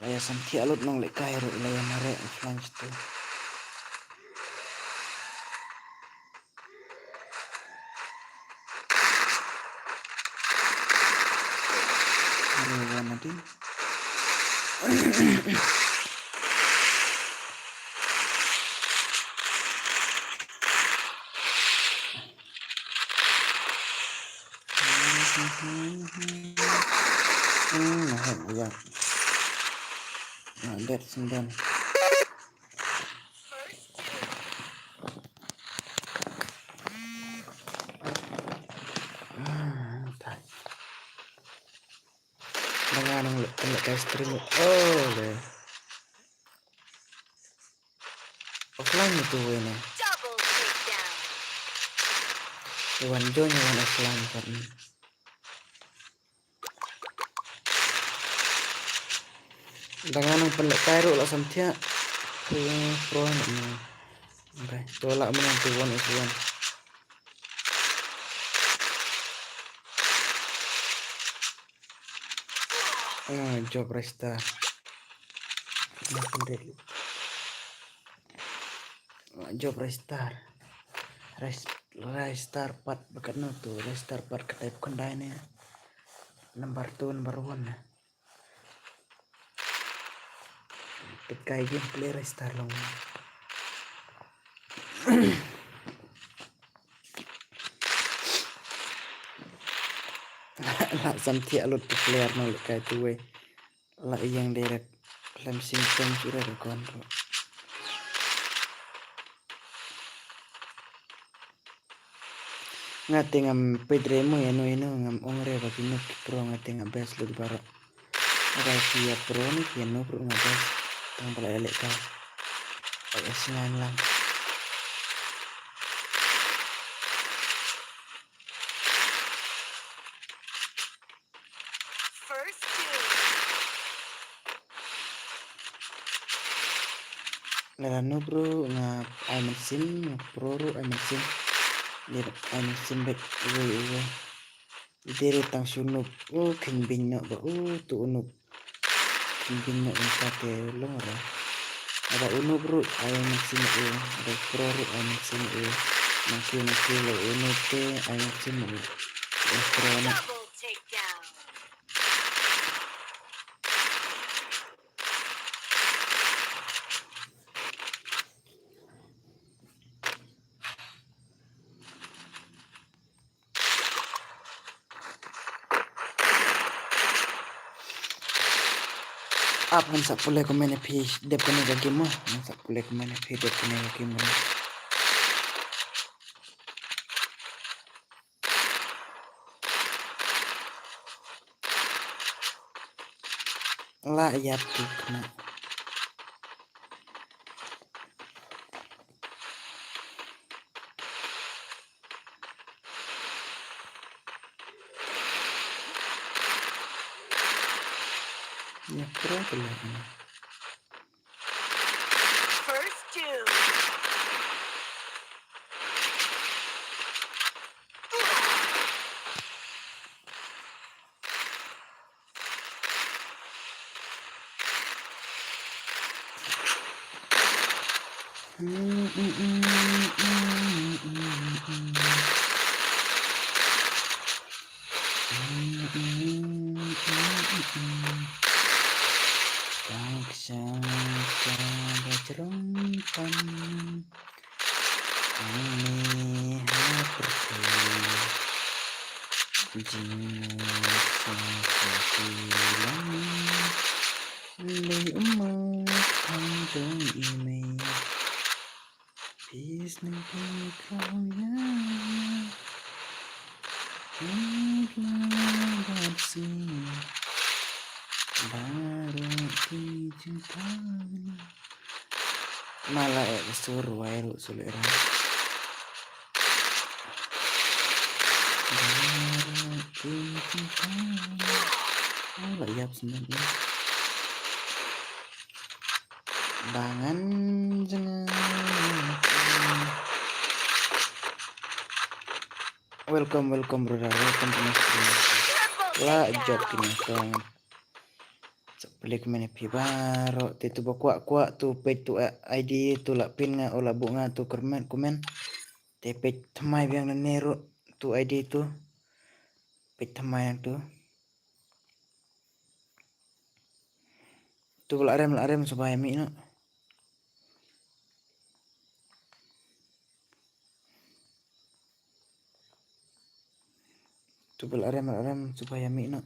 La ïa samthiah lut nongleh kai ruh la ïa mareh offline tu. Aduh, wan nanti. Hmm, mahal ya. Nah, that's and then. Hmm, tai. Nang nang le, kena kai stream. Oh, le. Offline itu ini. Double takedown. Iwan join, iwan offline kan. Dengan nang pynlehkai ruh la samthiah. Pro, pro ni. Okay, tolak mana tu one is one. Ah, job restart. Nah, pendek. Ah, job restart. Rest, restart part bakat no tu, restart part ka type khyndai ne. Number two, number one ne. Tekai gameplay restart long. La samthiah lut tu player nongleh kai tu wei. La ïeng direct. Lem sing peng sure ruh kon ruh. Nga te ngam peit re mo ïano ïano, ngam ong re ba ki noob ki pro, nga te nga best lut baroh. Haba ki ïa pro ne ki ïa noob ruh nga best. Tang ba la ïalehkai. Ai, ai, sngan lang. First kill. Lada noob ruh nga ai mynsiem, nga pro ruh ai mynsiem. Lada ai mynsiem bad uwei uwei. Dei re tang shu noob. Oh, kynbeiñ noh ba. Oh, tu u noob. Kynbeiñ noh mynta te long re. Lada u noob ruh ai mynsiem u. Lada pro ruh ai mynsiem u. Nangkiew nangkiew la u noob te ai mynsiem u. U pro noh. Double takedown. Ap ngan sa pule kumne ïa phi dep kane ka game mo. Ngan sa pule kumne ïa phi dep kane ka game mo. La ïap tu kane. Ïa pro tu la kane. First kill. Taksa ka bajrong pan. Ani ha pyrthei jingmut sa ka kilang. Lei ummat khang jong i mei. Peace nang phi khraw ïa. Phi la bad si. Baroh ki jingpang. Mala eh sur wai ruh sur lera. Baroh ki jingpang. Oh, la ïap sendiri. Bangan jengah. Welcome, welcome, brother. Welcome to my stream. La jot kini kong. Sa plik mene phi baroh te tu ba kwah kwah tu peit tu, eh, I D tu la pin nga o la buh nga tu kermet kumen. Te peit thymmai biang na ne ruh tu I D tu. Peit thymmai yang tu. Tu ba la rem la rem saba ïa mih noh. Tu ba la rem la rem saba ïa mih noh.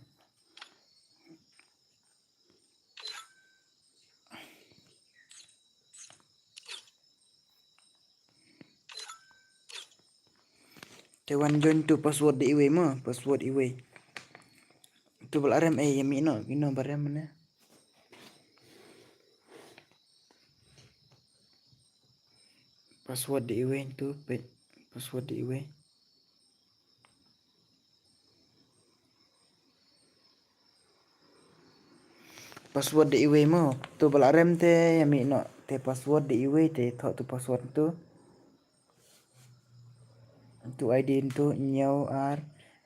Te wan join tu password dei iwei mo, password iwei. Tu ba la rem ei ïa mih noh, ïa noh ba rem ne. Password dei iwei tu peit. Password dei iwei. Password dei iwei mo. Tu ba la rem te ïa mih noh te password dei iwei te thoh tu password tu. Tu I D tu hynñiew ar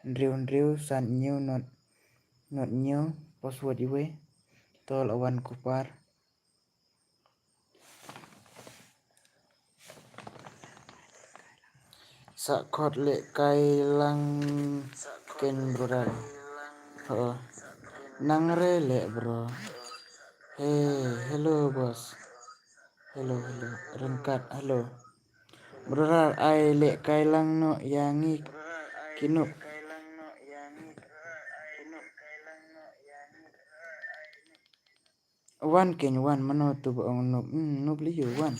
hynriew hynriew san hynñiew not not hynñiew password iwei. To la wan kupar. Sa khot leh kai lang ken brother. Ho. Nang re leh bro. Hey, hello boss. Hello, hello. Ryngkat, hello. Brother, ai leh kai lang noh ïa ngi ki noob. Wan ken wan mano tu ba ong noob, hmm, noob lei ïa wan.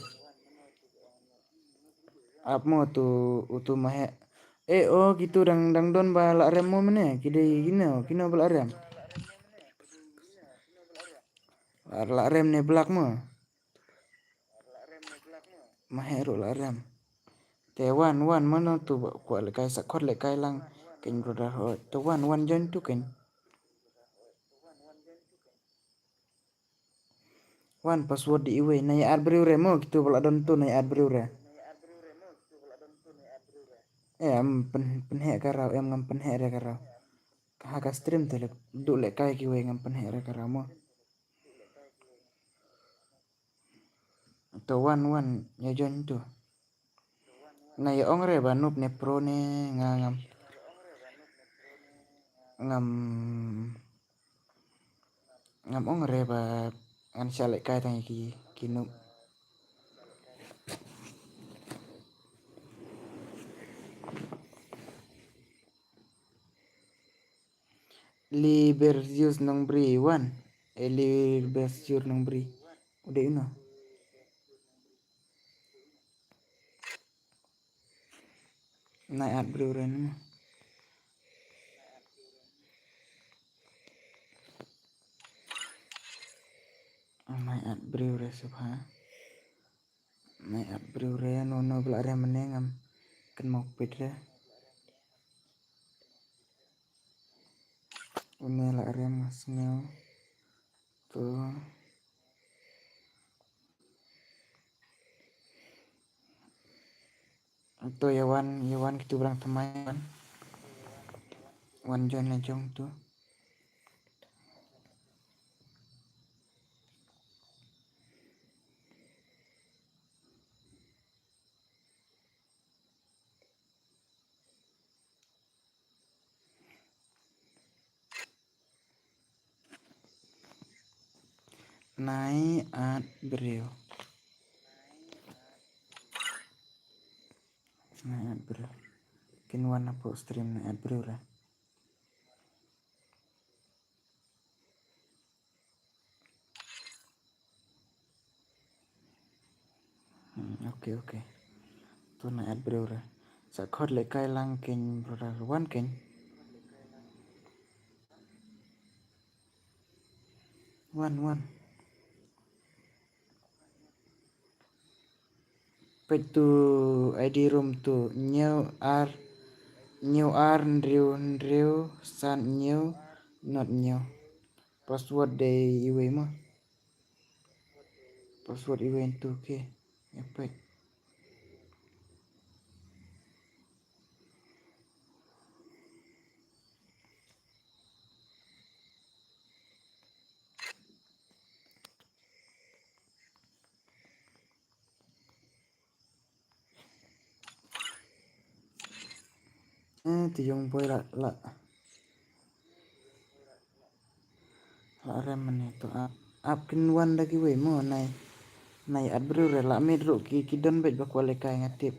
Ap mo tu utu mahe. Eh, oh, kitu dang dang don ba la rem mo mene, ki dei kino, kino ba la rem. La, la rem ne blak mo. Mahe ruh la rem. Te wan wan mano tu ba kwah leh kai sa khot leh kai lang ken brother ho. Te wan wan join tu ken. Wan password dei iwei na ïa ar briew re mo kitu ba la don tu na ïa ar briew re. Eh, em pyn pynheh ka raw em ngam pynheh re ka raw. Ha ka stream te leh duh leh kai kiwei ngam pynheh re ka raw mo. To wan wan ïa join tu. Na ïa ong re ba noob ne pro ne nga ngam. Ngam ngam ong re ba ngan shah leh kai tang ïa ki ki noob. Liberzius Nongbri wan. Eli best jur nang bri. Udah ino. Nai at bri uren mo. Nai at bri uren sepha. Nai at bri uren no no bla re menengam. Ken mau pit re. Une la rem sngew. To. To ïa wan, ïa wan kitu brang thymmai wan. Wan join la jong tu. Nai at briew. Nai at briew. Kin wan hapoh stream nai at briew ra. Hmm, okay, okay. To nai at briew ra. Sa khot lehkai lang kein brother. Wan kein. Wan, wan. Peit tu I D room tu. Hynñiew ar, hynñiew ar, hynriew hynriew, san hynñiew, not hynñiew. Password dei iwei mo. Password iwei tu, okay. Ïa peit. Eh, te young boy la, la. La rem mane to ap. Ap kin wan da kiwei mo nai. Nai at briew re la mih ruh ki, ki don beit ba kwah lehkai nga tip.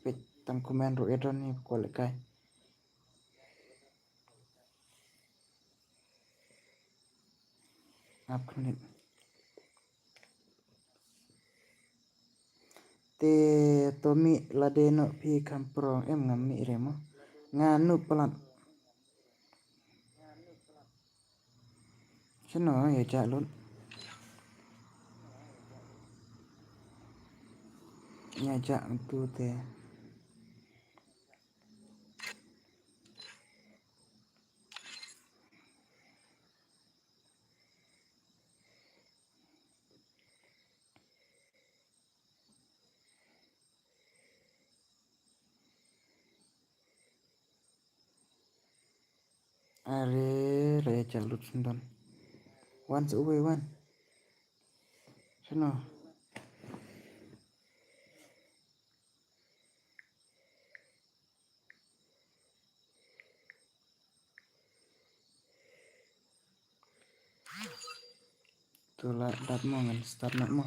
Beit tang comment ruh ïa don hi ba kwah lehkai. Ap khyndiat. Te to mih lade noh phi kham prong em ngam mih re mo. Nga nu palat. Shano ïa jah lut. Ïa jah tu te. Are, re cha lut sendon. Wan sa uwei wan. Shano. Tu la dap mo ngan start noh mo.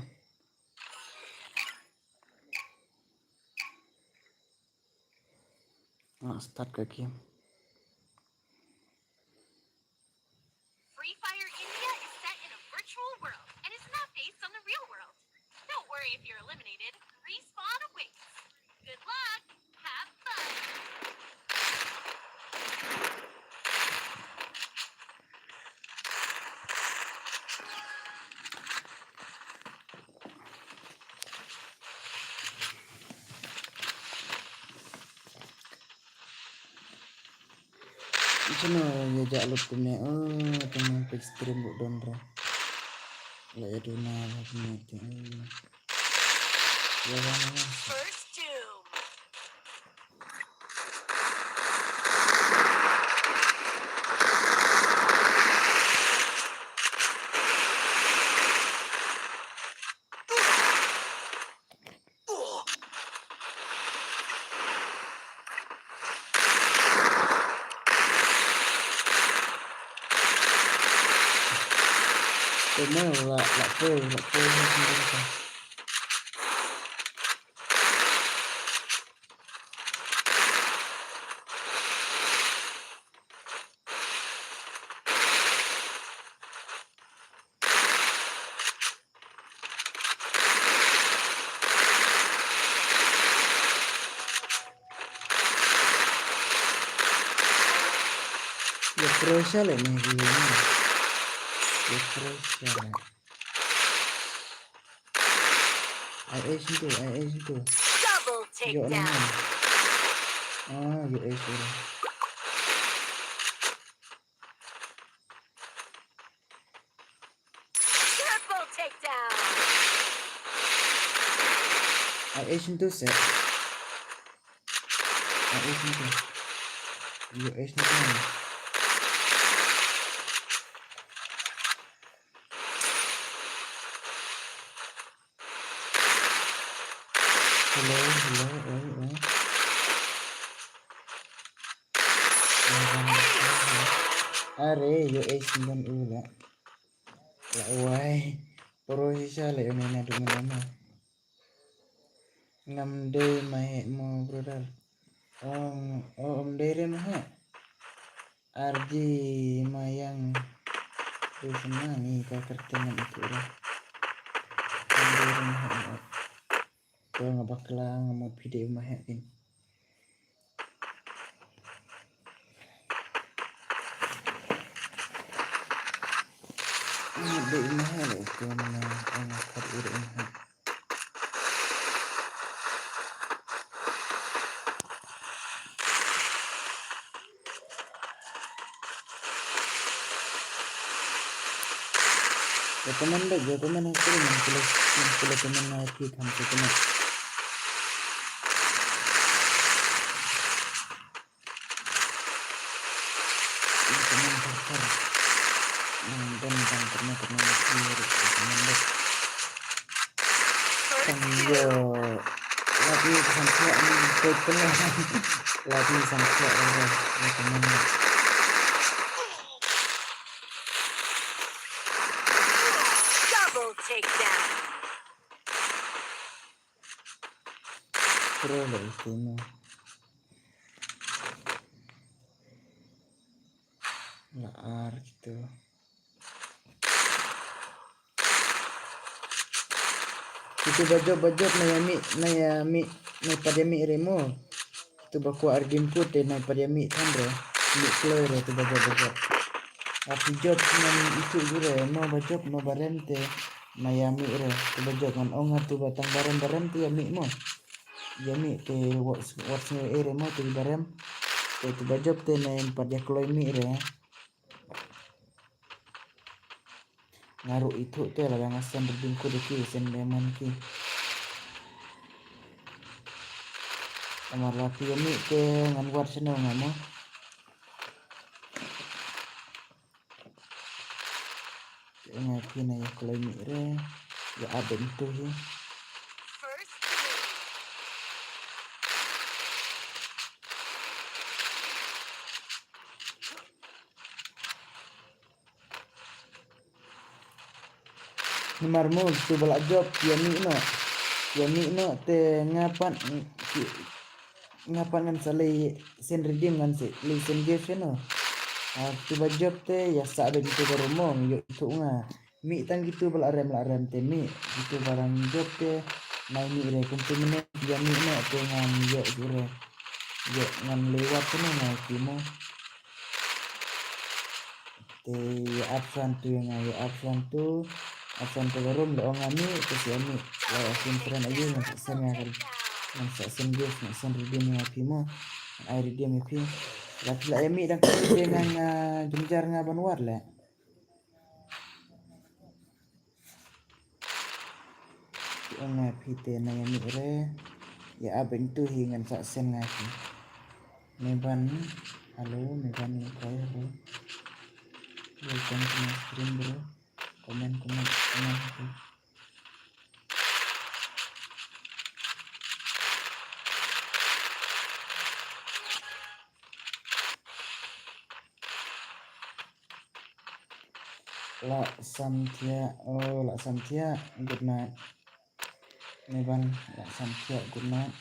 Nga start ka game. Free Fire India is set in a virtual world and is not based on the real world. Don't worry if you're eliminated. Respawn awaits. Good luck. Have fun. Shano ïa jah lut kumne. Oh, tang page stream ruh don re. La ïa duna ba kumne te. Oh. Ïa wan wan. First doom. Te me la, la poi, la poi, la poi. Pressure le ne, ye ne. Ye pressure le. Ai, ai, shinto, ai, ai, shinto. Double takedown. Ah, ye ai, shinto. Triple takedown. Ai, ai, shinto se. Ai, ai, shinto. Ye ai, shinto. Hello, hello, eh, eh. Are, yo, eh, singgan ula. La wai. Poro shisha le, yo, nena du nena. Ngam dei ma he mo, brother. Om, om dei re ma he. Arji Mayang. Dei sma ni ka kerteng ngam itu re. Om dei re ma he. To nga bakla nga mo phi dei ma he kin. Nga dei ma he le to na nga khat u dei ma he. Recommended, recommend history, man pula, man pula temen na ki kham se temen. Recommend thar thar. Nang don bang temen temen na ki recommended. Tang yo. Lagi sampai ni, betul lah. Lagi sampai ada recommended. Double takedown. Pro lah itu mah. La ar gitu. Itu bajop bajop na ya mi, na ya mi, na pat ya mi remo. Itu bakwa ardim kut na pat ya mi than re. Mi kloi re itu bajop bajop. Ati jop ngan itu jure no bajop no barem te na ya mi re. Itu bajop ngan ong atu batang barem barem te ya mi mo. Ya mi te wat wat sngewbha re mo te barem. Te itu bajop te na ya pat ya kloi mi re. Nga ruh ithuh te lada nga send redeem code ïa ki, send diamond ki. Namar la phi ïa mih te ngan wad shano nga mo. Te nga phi na ïa kloi mih re. Ïa update tu hi. Namar mo, tu ba la jop, ïa mih noh. Ïa mih noh, te nga pat, ki, nga pat ngan sa leit send redeem ngan sa leit send gift noh. Ah, tu ba jop te, ïa sa ba tu ba ruh mo, ïoh tu nga. Mih tang kitu ba la rem la rem te mih. Kitu ba rang jop te, nai mih re kum tu mih, ïa mih noh, te ngan ïoh tu re. Ïoh ngan leit wad tu noh, nai ki mo. Te ïa ap shuwa tu ïa nga, ïa ap shuwa tu. Ap shuwa tu ba rum la ong nga mih, te shu mih. La ong shu friend ayu ngan sa send nga ka. Ngan sa send gift, ngan send redeem ïa phi mo. Ngan ai redeem ïa phi. La phi la ïa mih dang ka te ngan, ah, jynjar nga ban wad leh. Te ong nga phi te na ïa mih re. Ïa ap beiñ tu hi ngan sa send nga phi. Meban, hello, Meban Nongkoi, hello. Welcome to my stream, bro. Comment, comment, comment, okay. Lah Samthiah, oh, Lah Samthiah, good night. Meban, Lah Samthiah, good night.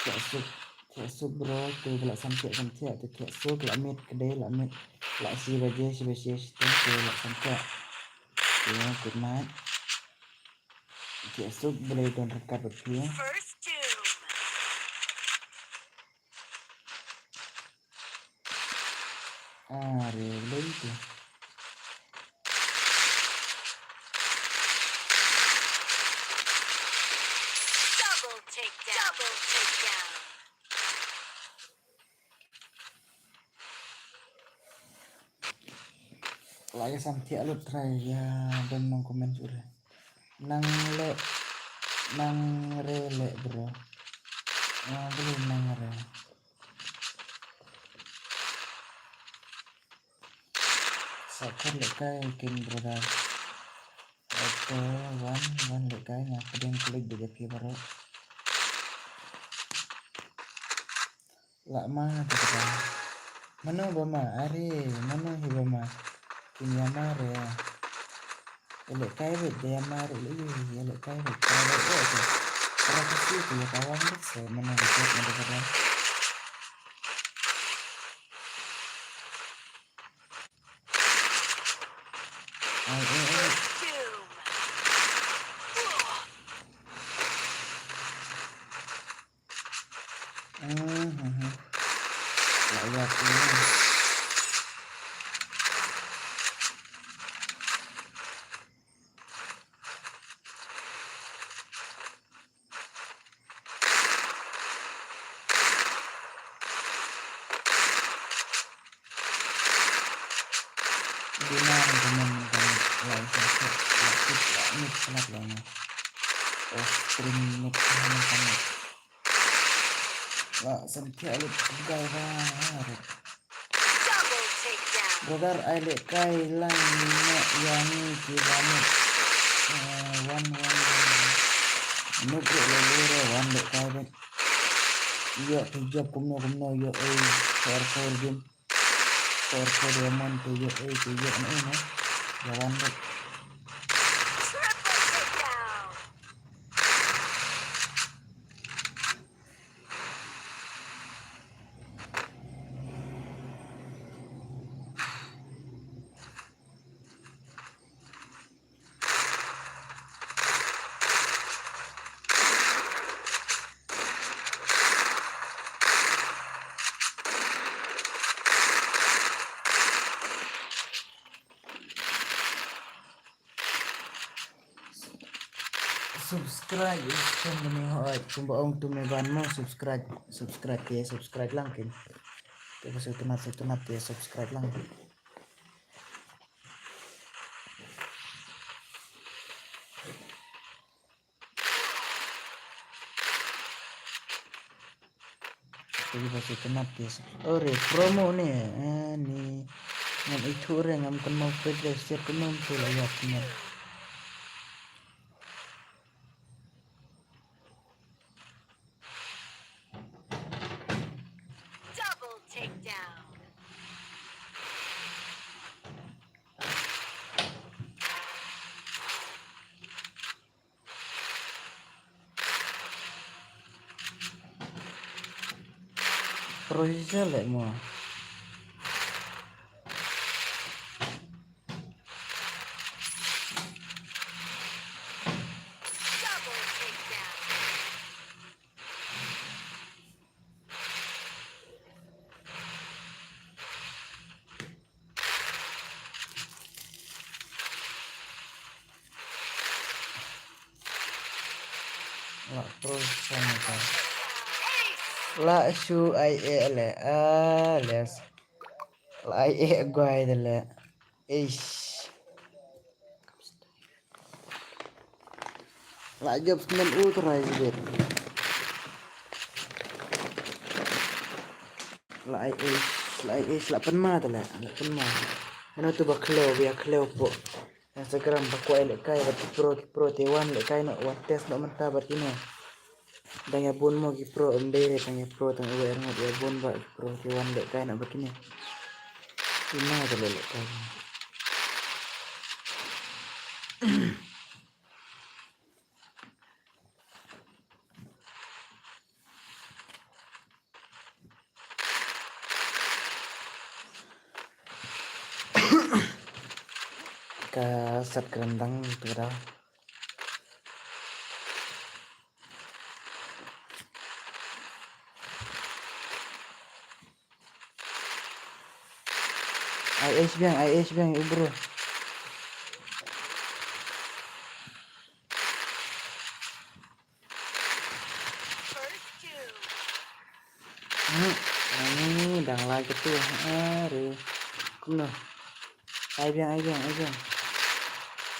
Thiah suk, thiah suk bro, tu Lah Samthiah, Samthiah, tu thiah suk, lah miet, kdei, lah miet, lah shi baje, shi baje, shi tu, tu Lah Samthiah. Tu, good night. Thiah suk, Blei don ryngkat bad phi. First doom. Are lei te. Double takedown. Double takedown. La ïa sam thiah lut trai ïa don nong comment sure. Nang le nang re le bro. Nang beli nang re. Sa khan le kai kin brother. Oke, wan wan le kai nga pdeng klik de phi baroh. La ma de ka. Mano ba ma are mano hi ba ma. Kin ïa ma re. Ele kai bet de ïa ma re le yu hi ele kai bet. Para ba o ke. Para ka si ke ïa ka wan bet se mano de ka ma de ka. Ai ai ai. Mhm. La ïa tu. Dina nang kaman kan lai kan se la kit la mit salat la ni. Oh, stream mit nang kaman. La sem thiah lut gai ba. Double takedown. Brother ai le kai lang ni na yang ni ki ba ni. Eh, wan wan wan. Nuk le le le wan le kai ba. Yo ki job kumno kumno yo eh. Four four game. Por por diamante yo eh que yo no no. Ya van de. Triple takedown. Subscribe channel ni hoi kumba ong tu me ban mo subscribe subscribe ke subscribe lang kin. Ke ba su tunat su tunat ke subscribe lang. Ore promo ne ani ngam ithuh re ngam kynmaw peit re siat kumno tu la ïap ne. Double takedown. Prosiza lek mo. La pro sana ka. La shu ai e le. Ah, les. La ai e guai de le. Eish. La job snem u trai jibet. La ai eish, la ai eish, la penma de le. La penma. Ano tu ba khleo, bia khleo po. Instagram ba kwai le kai ba ki pro ki pro te wan le kai no wan test no mynta ba kine. Dang ïa bun mo ki pro em dei re tang ïa pro tang ïa wer ngot ïa bun ba ki pro te wan le kai no ba kine. Kine te le le kai. Ka sat kren dang tu da. Ai ace biang, ai ace biang u bro. Hmm, ani dang lai katu. Are. Kumno? Ai biang, ai biang, ai biang.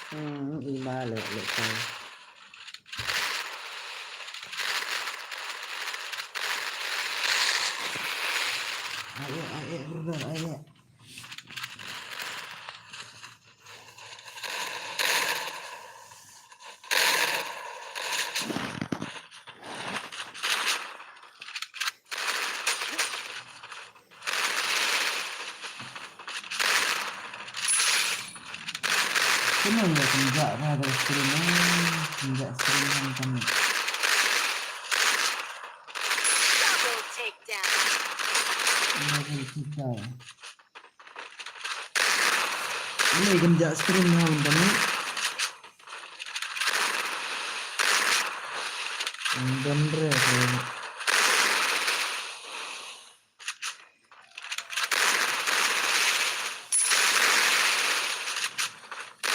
Hmm, ima le, le kai. Ai, ai, ai, brother, ai. Kano ya kynjah ba da screen, eh, kynjah screen hangta. Double takedown. Double takedown. Ini kynjah screen hangta. Don re.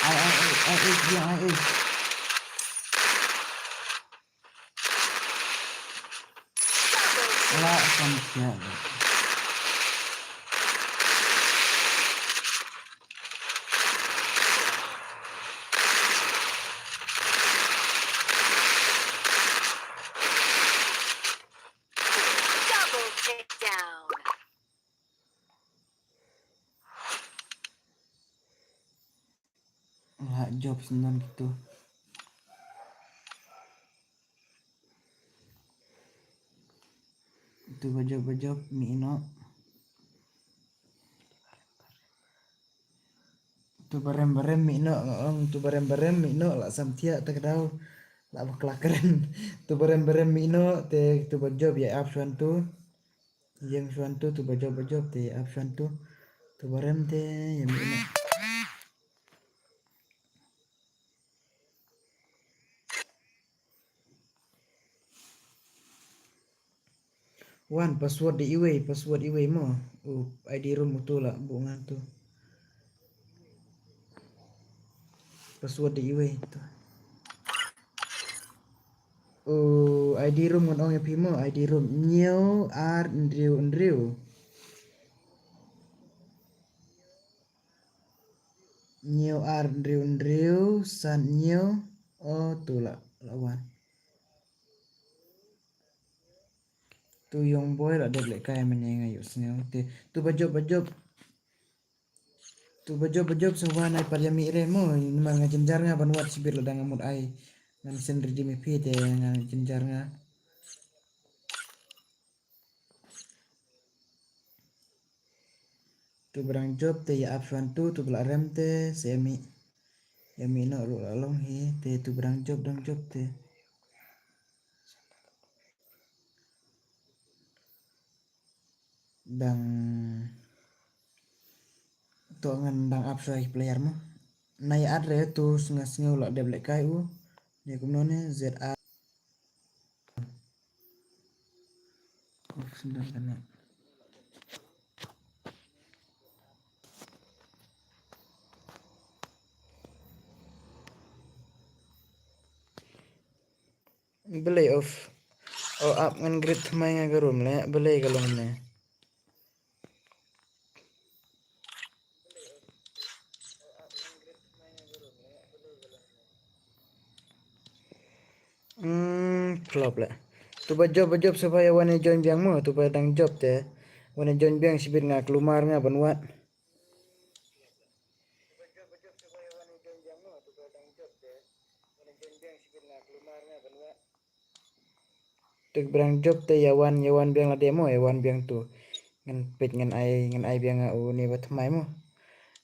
Ai, ai, ai, ai, ai, ai, ai. Ala, kan siya. Double takedown. Lah job sendon gitu. Itu ba job, ba job, mih noh. Tu ba rem ba rem mih noh, nga ong tu ba rem ba rem mih noh, lah sam thiah te ka daw. Lah ba kla kren. Tu ba rem ba rem mih noh, te tu ba job ïa ap shuan tu. Ïeng shuan tu, tu ba job ba job te ïa ap shuan tu. Tu ba rem te ïa mih noh. Wan, password da iwei, password iwei mo. U ID room utu lah buh ngan tu. Password da iwei tu. U ID room ngan ong ïa phi mo, ID room hynñiew ar hynriew hynriew. Hynñiew ar hynriew hynriew san hynñiew. O tu lah, lah wan. Tu Young Boy lah dep lehkai mynne nga ïohsngew. Te tu ba jop, ba jop. Tu ba jop, ba jop, sa wan ai pat ïa mih re mo, namar nga jynjar nga ban wad shibit lada nga mut ai. Ngan send redeem ïa phi te nga jynjar nga. Tu ba dang jop te ïa ap shuwa tu, tu ba la rem te sa ïa mih. Ïa mih noh ruh la long hi, te tu ba dang jop, dang jop te. Dang to ngan dang ap shuwa ïa ki player mo. Na ïa at re tu sngew sngew la dep lehkai u. Ïa kumno ne Z A. Of sendal kane. Balei of. O ap ngan grit thymmai nga ka room le, balei ka long ne. Hmm, flop le. Tu ba jop, ba jop, sa ba ïa wan ïa join biang mo, tu ba dang jop te. Wan ïa join biang shibit nga kulmar nga ban wad. Tu ba dang jop te ïa wan, ïa wan biang lade mo, ïa wan biang tu. Ngan peit ngan ai, ngan ai biang nga une ba thymmai mo.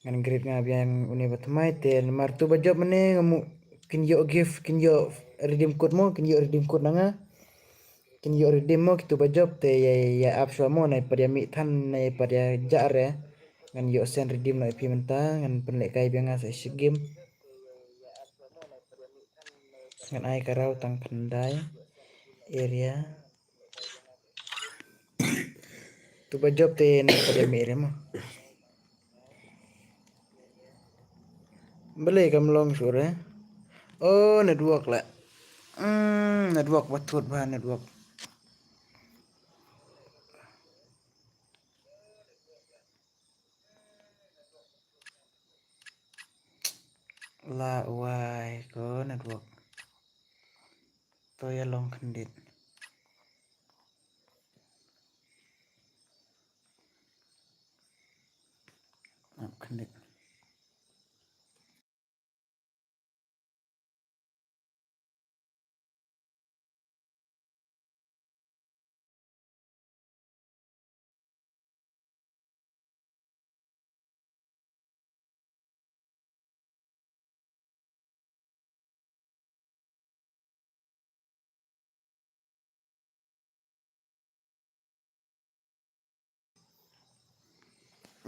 Ngan grit nga biang une ba thymmai te namar tu ba jop mane nga mu kin ïoh gift, kin ïoh redeem code mo, kin ïoh redeem code na nga. Kin ïoh redeem mo kitu ba jop te ïa, ïa ap shuwa mo, nai pat ïa mih than, nai pat ïa jah re. Ngan ïoh send redeem noh ïa phi mynta, ngan pynlehkai biang nga sa shi game. Ngan ai ka raw tang khyndai area. Tu ba jop te nai pat ïa mih re mo. Balei kam long shuh re? Oh, network la. Hmm, network ba thut ba network. La wai ko network. To ïa long khyndiat. Ap khyndiat.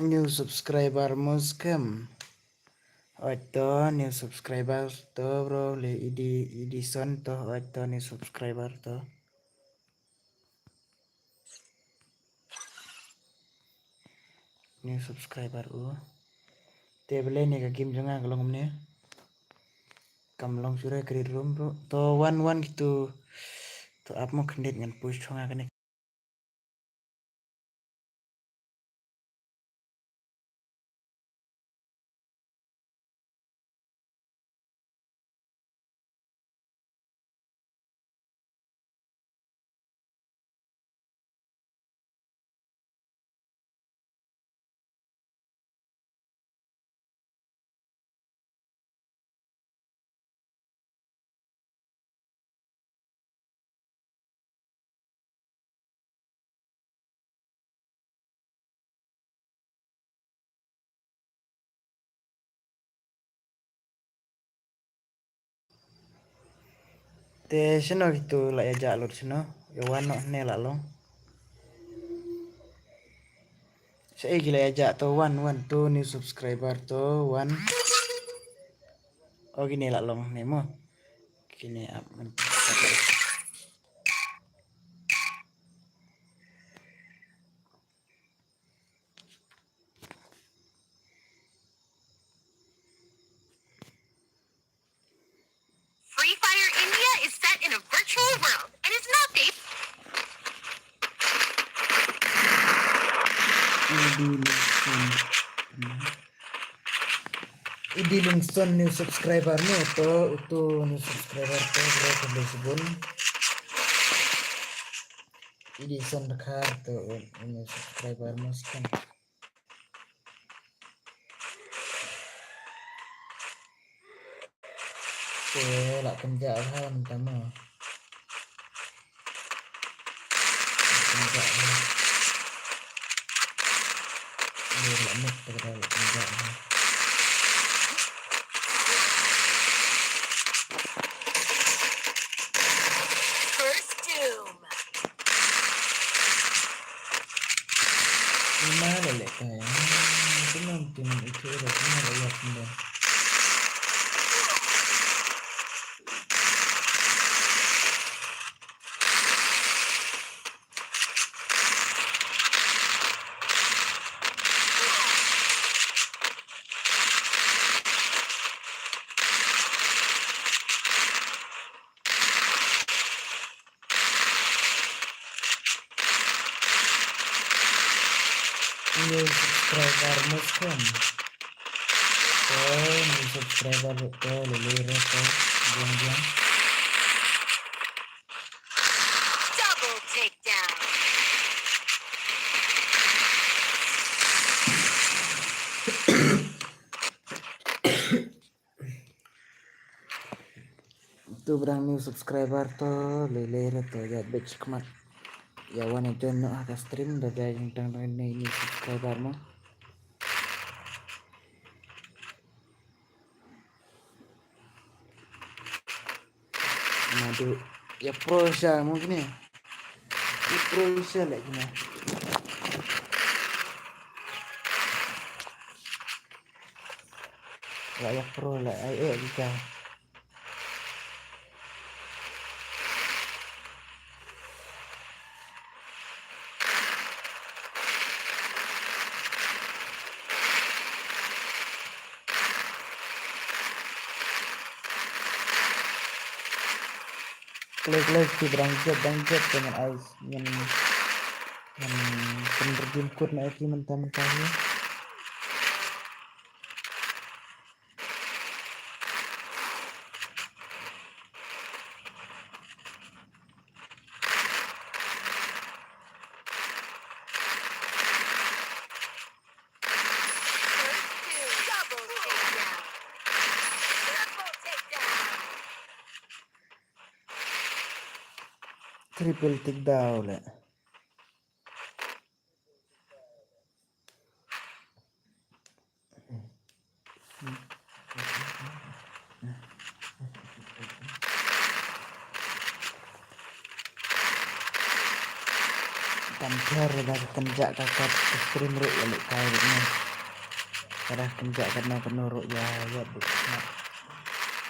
New subscriber mo skhem. Oi to new subscriber to bro, le Edi, Edison to, oi to new subscriber to. New subscriber u. Te balei ne ka game jong nga ka long kumne. Kam long shuh re create room bro. To wan wan kitu. To ap mo khyndiat ngan push jong nga kane. Te shano kitu la ïa jah lut shano? Ïa wan noh ne la long. Sha ei ki la ïa jah to wan wan to new subscriber to wan. Oh kine la long ne mo. Kine ap man. Free Fire India is set in a virtual world and is not based. Edi Lungston. Edi Lungston new subscriber mo to, uto new subscriber to bro, khublei shibun. Edi Son Dkhar to, u, u new subscriber mo skhem. Te la kynjah bha mynta mo. La kynjah bha. Te la mut te la kynjah bha. First Doom. Ina la leh kai. Kumno kin itu ida kumno la ïa kumno. New subscriber mo skhem. To new subscriber to lele re to jong jong. Double takedown. To brand new subscriber to lele re to ïa bit shikmat. Ïa wan ïa join noh ha ka stream da ïa jingtang da new subscriber mo. Naduh ïa pro sha mo kine. Ïa pro sha leh kine. Ïa ïa pro leh ai eh kita. Klik, klik, ki dang jep, dang jep, te ngan ai, ngan, ngan pynredeem code na ki mynta, mynta hi. Double takedown. Triple takedown. Triple takedown le. Kan pher da ka kynjah ka kat ka stream ruh ïa lehkai ruh ne. Ka da kynjah katno katno ruh ïa ïa ruh.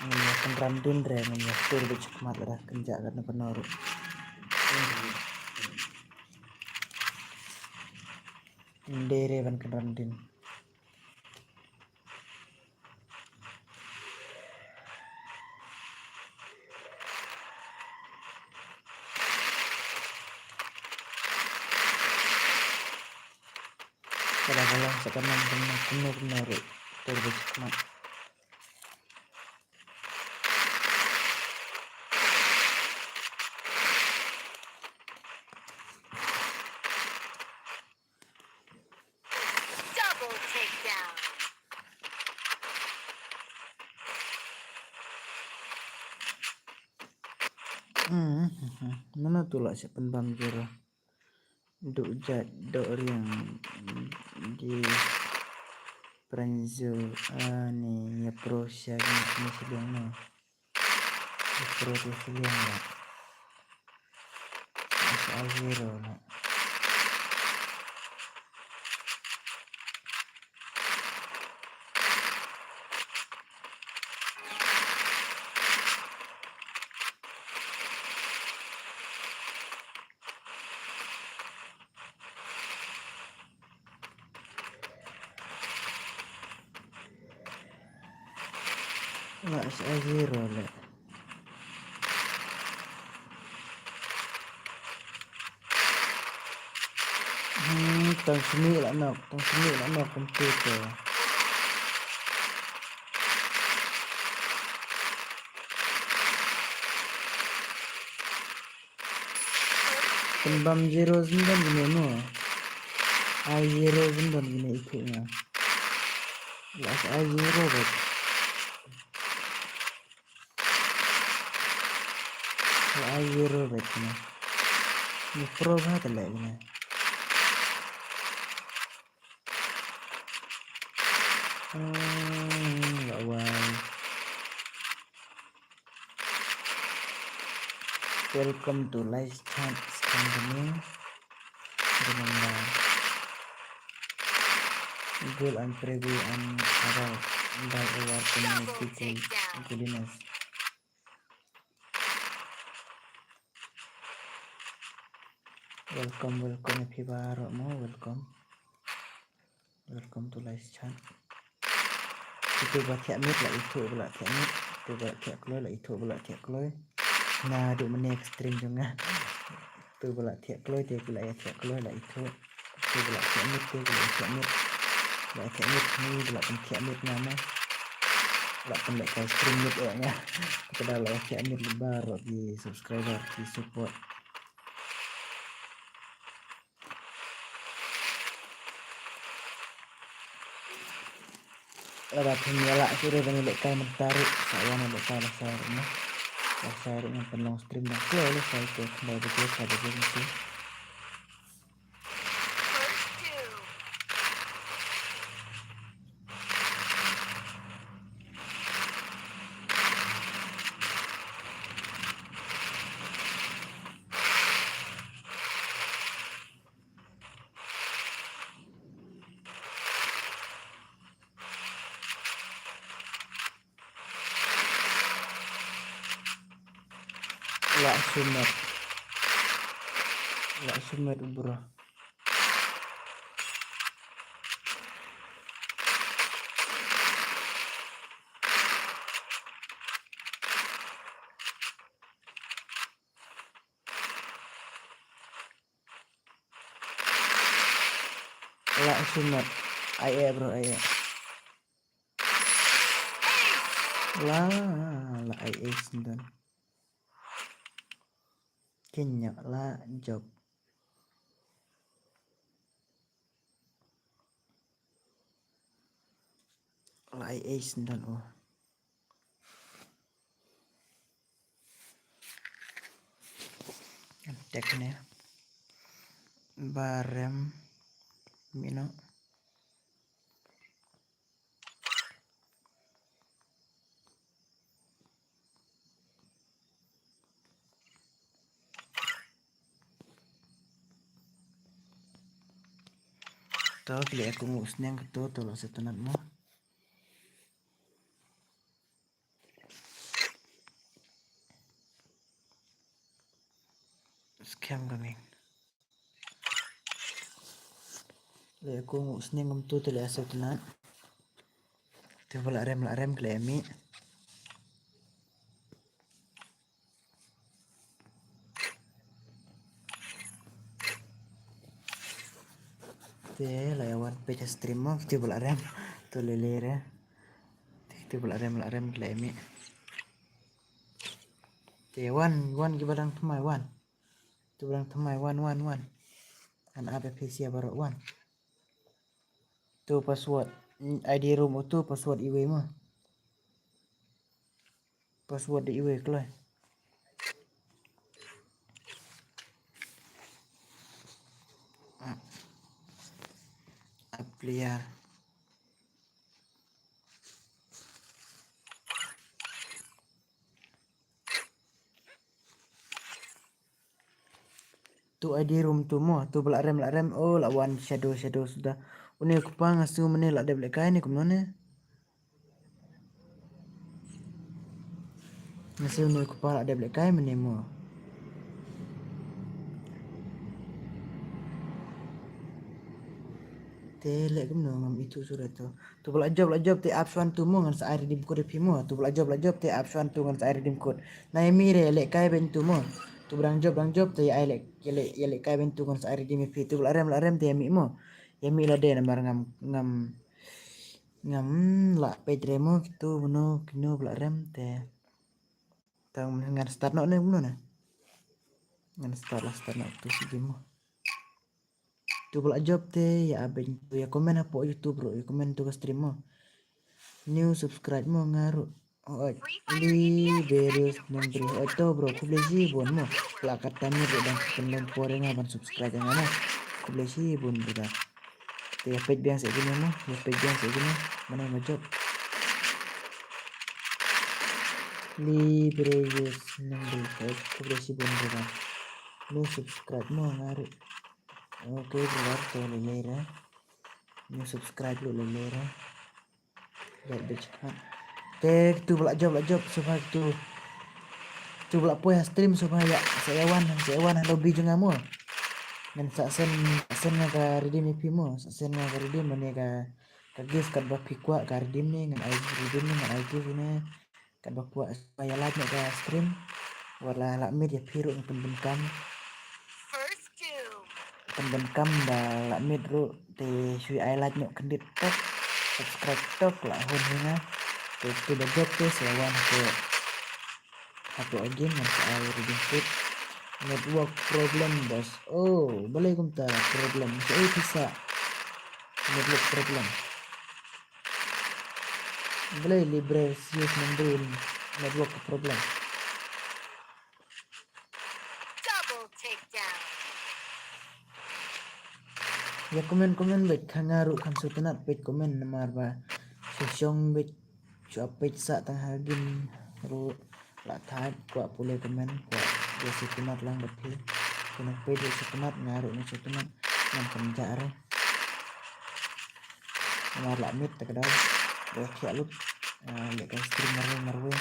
Ngin ïa kynran din re ngin ïa tur bad shikmat da kynjah katno katno ruh. Ngin dei re ban kynran din. Ka da ka long sa ka nang kumno kumno kumno ruh. Tur bad shikmat. Double takedown. Hmm, hmm, hmm. Mano tu lah siap pynbam zero. Duk jait dok riang di pranzo ani ïa pro sha ni siliang no. Ïa pro tu siliang no. Sa zero no. Nga sa zero le. Hmm, tang sini la nok, tang sini la nok computer. Pynbam zero zindon gine no. Ai zero zindon gine itu nga. Las ai zero bet. Ai zero bet gine. Ni pro ba tele gine. Hmm, la wai. Welcome to live chat stream kane. Remember, goal and preview and about by our community goal, goodness. Welcome, welcome, everyone, mo, welcome. Welcome to live chat. Itu ba thiah miet la ithuh ba la thiah miet. Itu ba la thiah kloi la ithuh ba la thiah kloi. Naduh mynne ka stream jong nga. Itu ba la thiah kloi te ki la ïa thiah kloi la ithuh. Itu ba la thiah miet te ki la ïa thiah miet. La thiah miet ni ba la pyn thiah miet nga ma. La pyn lehkai stream miet eh nga. Ka da la ïa thiah miet lypa ruh ki subscriber ki support. Lada phim ïa lah shuh ruh ban ïalehkai mynta ruh, sa wan ïalehkai lashai ruh mo. Lashai ruh ngan pynlong stream dang kloi lashai te khyndai baje khyndai baje ngan pyn. Lah sumet. Lah sumet u bro. La shim not. Ai eh bro, ai eh. La, la ai eh sendon. Kenya la jop. La ai eh sendon oh. Tek ne. Barem mino. To, ki leh ïa ka nguh sneng kato, to la sngewtynnat mo. Skhem ka meng. Leh ïa ka nguh sneng kumto te leh ïa sngewtynnat. Te ba la rem la rem ki leh ïa mih. Te la ïa wan peit ha stream mo, te ba la rem. To lele re. Te ba la rem la rem ki leh ïa mih. Te wan, wan kiba dang thymmai wan. Te ba dang thymmai wan, wan, wan. Ngan ap ïa phi sha baroh wan. To password. I D room uto password iwei mo. Password da iwei kloi. App player. To I D room to mo, to ba la rem la rem, oh la wan shadow shadow suda. Une u kpa nga sngew mane la dep lehkai ne kumno ne. Nga sngew une u kpa la dep lehkai mane mo. Te leh kumno ngam ithuh shuh re to. To ba la jop la jop te ap shuwa to mo ngan sa ai redeem code ïa phi mo. To ba la jop la jop te ap shuwa to ngan sa ai redeem code. Na ïa mih re ïa lehkai beiñ to mo. To ba dang jop dang jop te ïa ai leh ïa leh ïa lehkai beiñ to ngan sa ai redeem ïa phi. To ba la rem la rem te ïa mih mo. Ïa mih lade namar ngam ngam ngam lah peit re mo kito mano kino ba la rem te. Tang ngan start noh ne kumno ne. Ngan start la start noh to si game mo. To ba la jop te ïa abeng to ïa comment hapoh YouTube ruh ïa comment to ka stream mo. New subscribe mo nga ruh. Oi, Liberius Nongri. Oi to bro, khublei shibun mo. La ka time ruh dang pynlong por ïa nga ban subscribe ïa nga mo. Khublei shibun bro. Te ïa peit biang seh kine mo, ïa peit biang seh kine. Mane ma jop. Liberius Nongri. Oi, khublei shibun bro. New subscribe mo nga ruh. Okay, brother, to lele re. New subscribe ruh lele re. Bad bad chat. Te kito ba la jop la jop shuwa kito. Kito ba la poi ha stream shuwa ïa sa ïa wan sa ïa wan ha lobby jong nga mo. Ngan sa send sa send nga ka redeem ïa phi mo. Sa send nga ka redeem mane ka ka gift katba phi kwah ka redeem ne ngan ai redeem ne ngan ai gift ne. Katba kwah shuwa ïa like noh ka stream. Wat la lah miet ïa phi ruh ngan pyndonkam. Pyndonkam ba lah miet ruh te shu ai like noh kyndit tok. Subscribe tok lah hun hi nga. Te tu ba jop te sa wan te. Hapoh again ngan sa ai redeem code. Network problem boss. Oh, balei kumta problem. Sa ai pisa. Network problem. Balei Libresius Nongri network problem. Double takedown. Ïa comment comment beit kha nga ruh kham sngewtynnat peit comment namar ba shu shong beit shu ap peit sa tang ha game ruh la thait kwah pule comment kwah ïa sngewtynnat lang bad phi. Kine peit ruh sngewtynnat nga ruh nga sngewtynnat ngam pynjah ruh. Namar lah miet ta ka daw. Dei khiah lut. Ah, leh ka stream marwei marwei.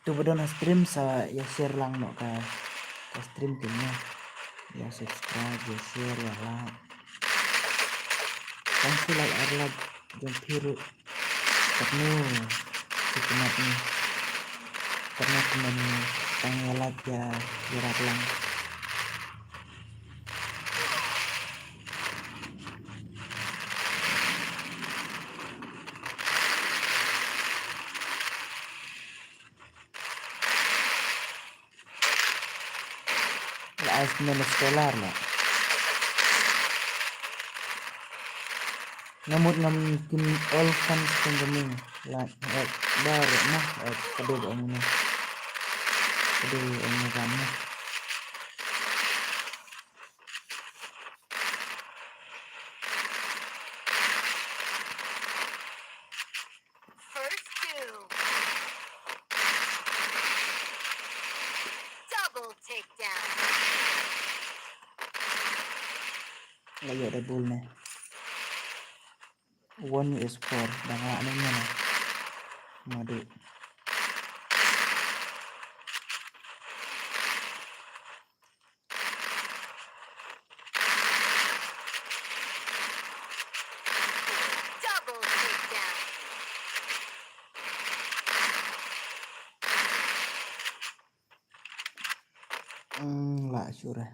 Tu ba don ha stream sa ïa share lang noh ka ka stream kin ïa. Ïa subscribe, ïa share, ïa like. Tang shu like ar like jong phi ruh. Katno phi kynmaw ni. Katno kynmaw ni. Tang ïa like ïa, ïa rat lang. La ai snem sekolah la. Nga mut ngam kin all fans tang kami. La, eh, bar na, eh, kadu ong na. Kadu ong na kan na. First doom. Double takedown. Nga ïoh double ne. One is four. Dang lah ne ne. Madu. Double takedown. Hmm, lah sure.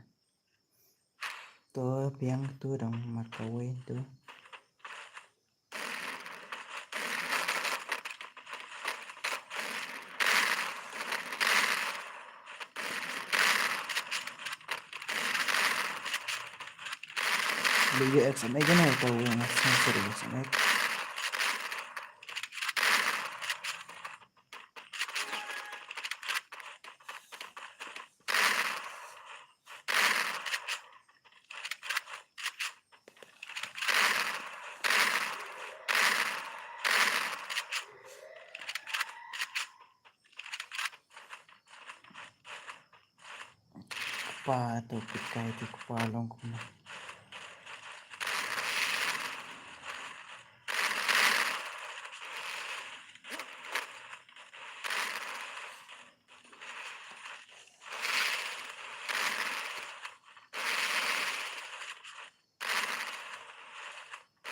To biang tu dang mat kawei tu. Lu ye X M X na, to ye X M X, sorry, X M X. Kpa to pikai to kpa long kumno.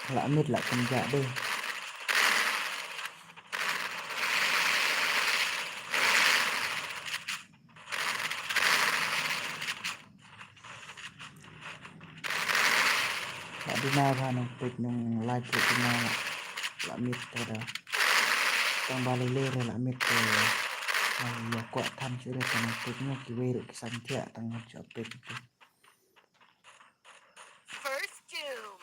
Lah mit lah kynjah dei. Lah duna ba nang peit nang live peit duna lah, lah mit te da. Tang ba lei lei re lah mit te. Ai ya kwah than shu re tang peit nang kiwei ruh ki san thiah tang shu peit tu. First doom.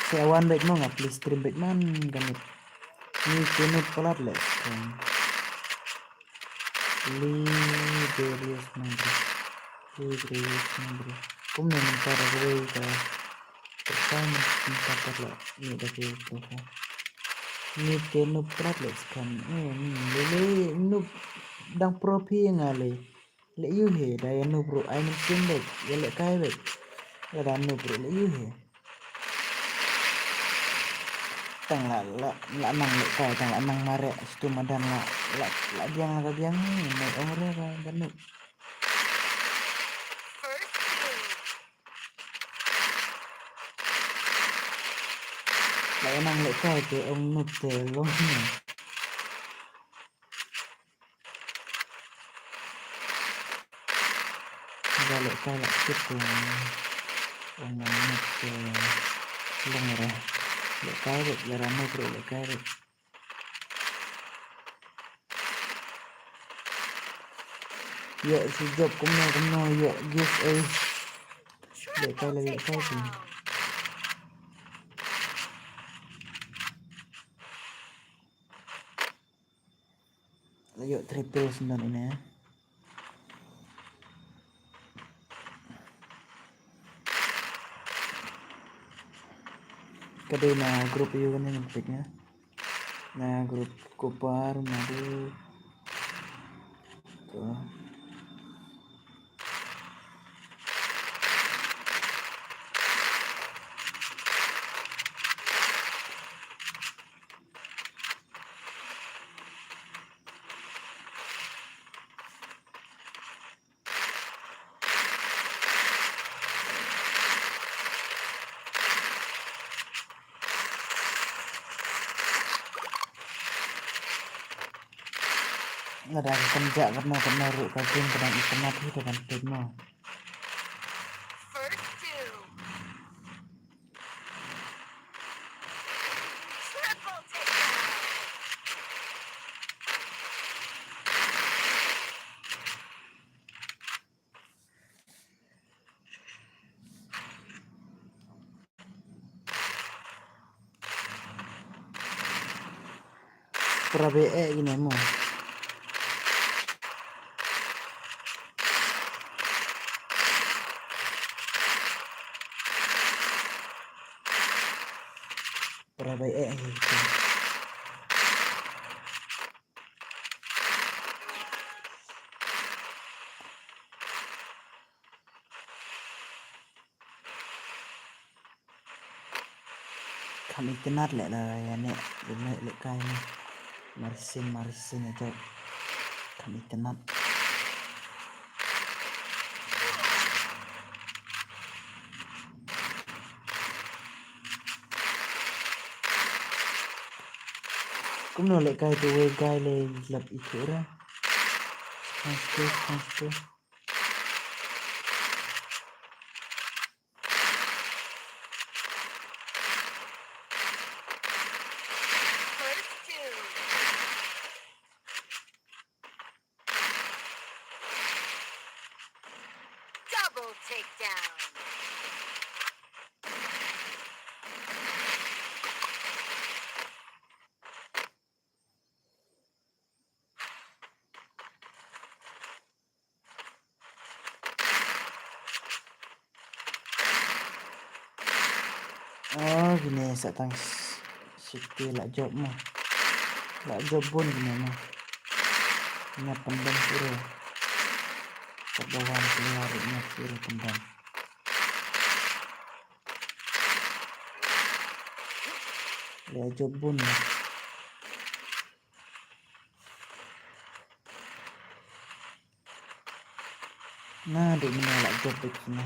Sa wan beit mo nga please stream beit man ka nut. Ni ki nut palat leh skhem. Liberius Nangri. Liberius Nangri. Kumne mynta da kawei ka. Ka mynta pat la ni da kawei ka. Ni te nup prat leh skhem. Eh, ni lele nup dang pro phi nga le. Leh yu he da ya nup ruh ai mynsiem beit ya leh kai beit. Ya da nup ruh leh yu he. Tang la la la nang leh kai tang la nang mareh stu madan la la la biang la ka biang ni mai ong re ka ka nup. La nang leh kai te ong nup te long ni. Ba leh kai la kit te. Ong nang nuk te. Long re. Leh kai re, leh ra nuk re, leh kai re. Ïoh si job kumno kumno ïoh gift ei. Leh kai la leh kai te. La ïoh triple sendon ine. Ka dei na group ïu kane ngan peit nga. Na group Kopar Madu. To. Lada ka kynjah katno katno ruh ka game ka dang itynnat hi, ka ban peit mo. First two. Triple takedown. Para beh eh kine mo. Para beh eh kine. Kham itynnat leh la ïa ne, ïa ne leh kai ne. Marsin, marsin ïa jok. Kham itynnat. Kumno leh kai tu wei kai le lap i tu ra. Thanks to, thanks to. First two. Double takedown. Oh, kine sa tang s-, siti la jop mo. La jop bun kine mo. Ïa pyndem pura. Ka ba wan keluar ïa pura pyndem. La jop bun mo. Na, dei mynne la jop beit kine.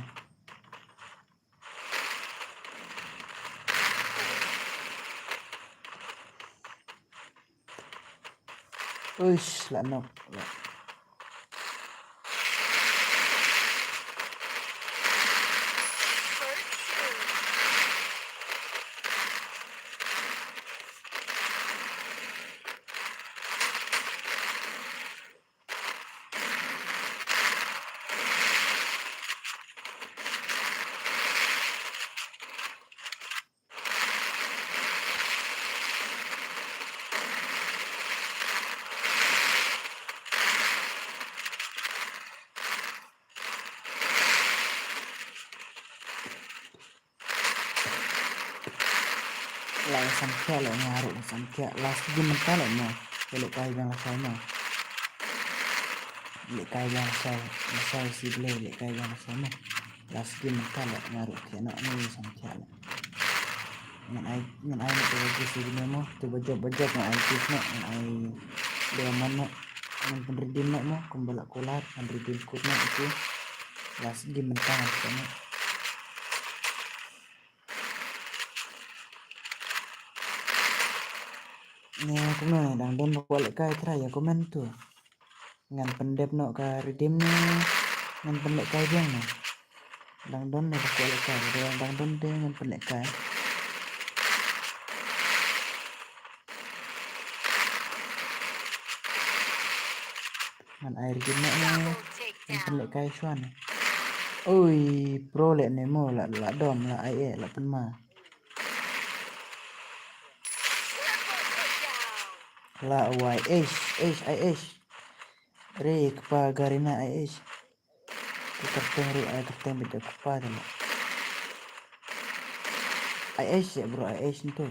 Uish, la knock, la. La samthiah leh nga ruh, la samthiah. Last game mynta leh mo. Te leh kai biang lashai mo. Leh kai biang lashai, lashai shi blei, leh kai biang lashai mo. Last game mynta leh nga ruh thiah noh, nga samthiah leh. Ngan ai, ngan ai noh te ba gift ïa kine mo, te ba jop, ba jop ngan ai gift noh, ngan ai diamond noh, ngan pynredeem noh mo, kumba la kular, ngan redeem code noh ïa ki. Last game mynta ngan thiah noh. Ne kumno ne, dang don ba kwah lehkai try ïa comment to. Ngan pyndep noh ka redeem ne ngan pynlehkai biang ne? Dang don ne ba kwah lehkai, dang don te ngan pynlehkai. Ngan ai redeem noh ne ngan pynlehkai shuwa ne? Oi, pro leh ne mo, la, la dom, la ai eh, la pynma. La wai, eish, eish, ai eish. Re kpa Garena ai eish. Ka kyrteng ruh ai kyrteng bad ka kpa te la. Ai eish ïa bro, ai eish ntu.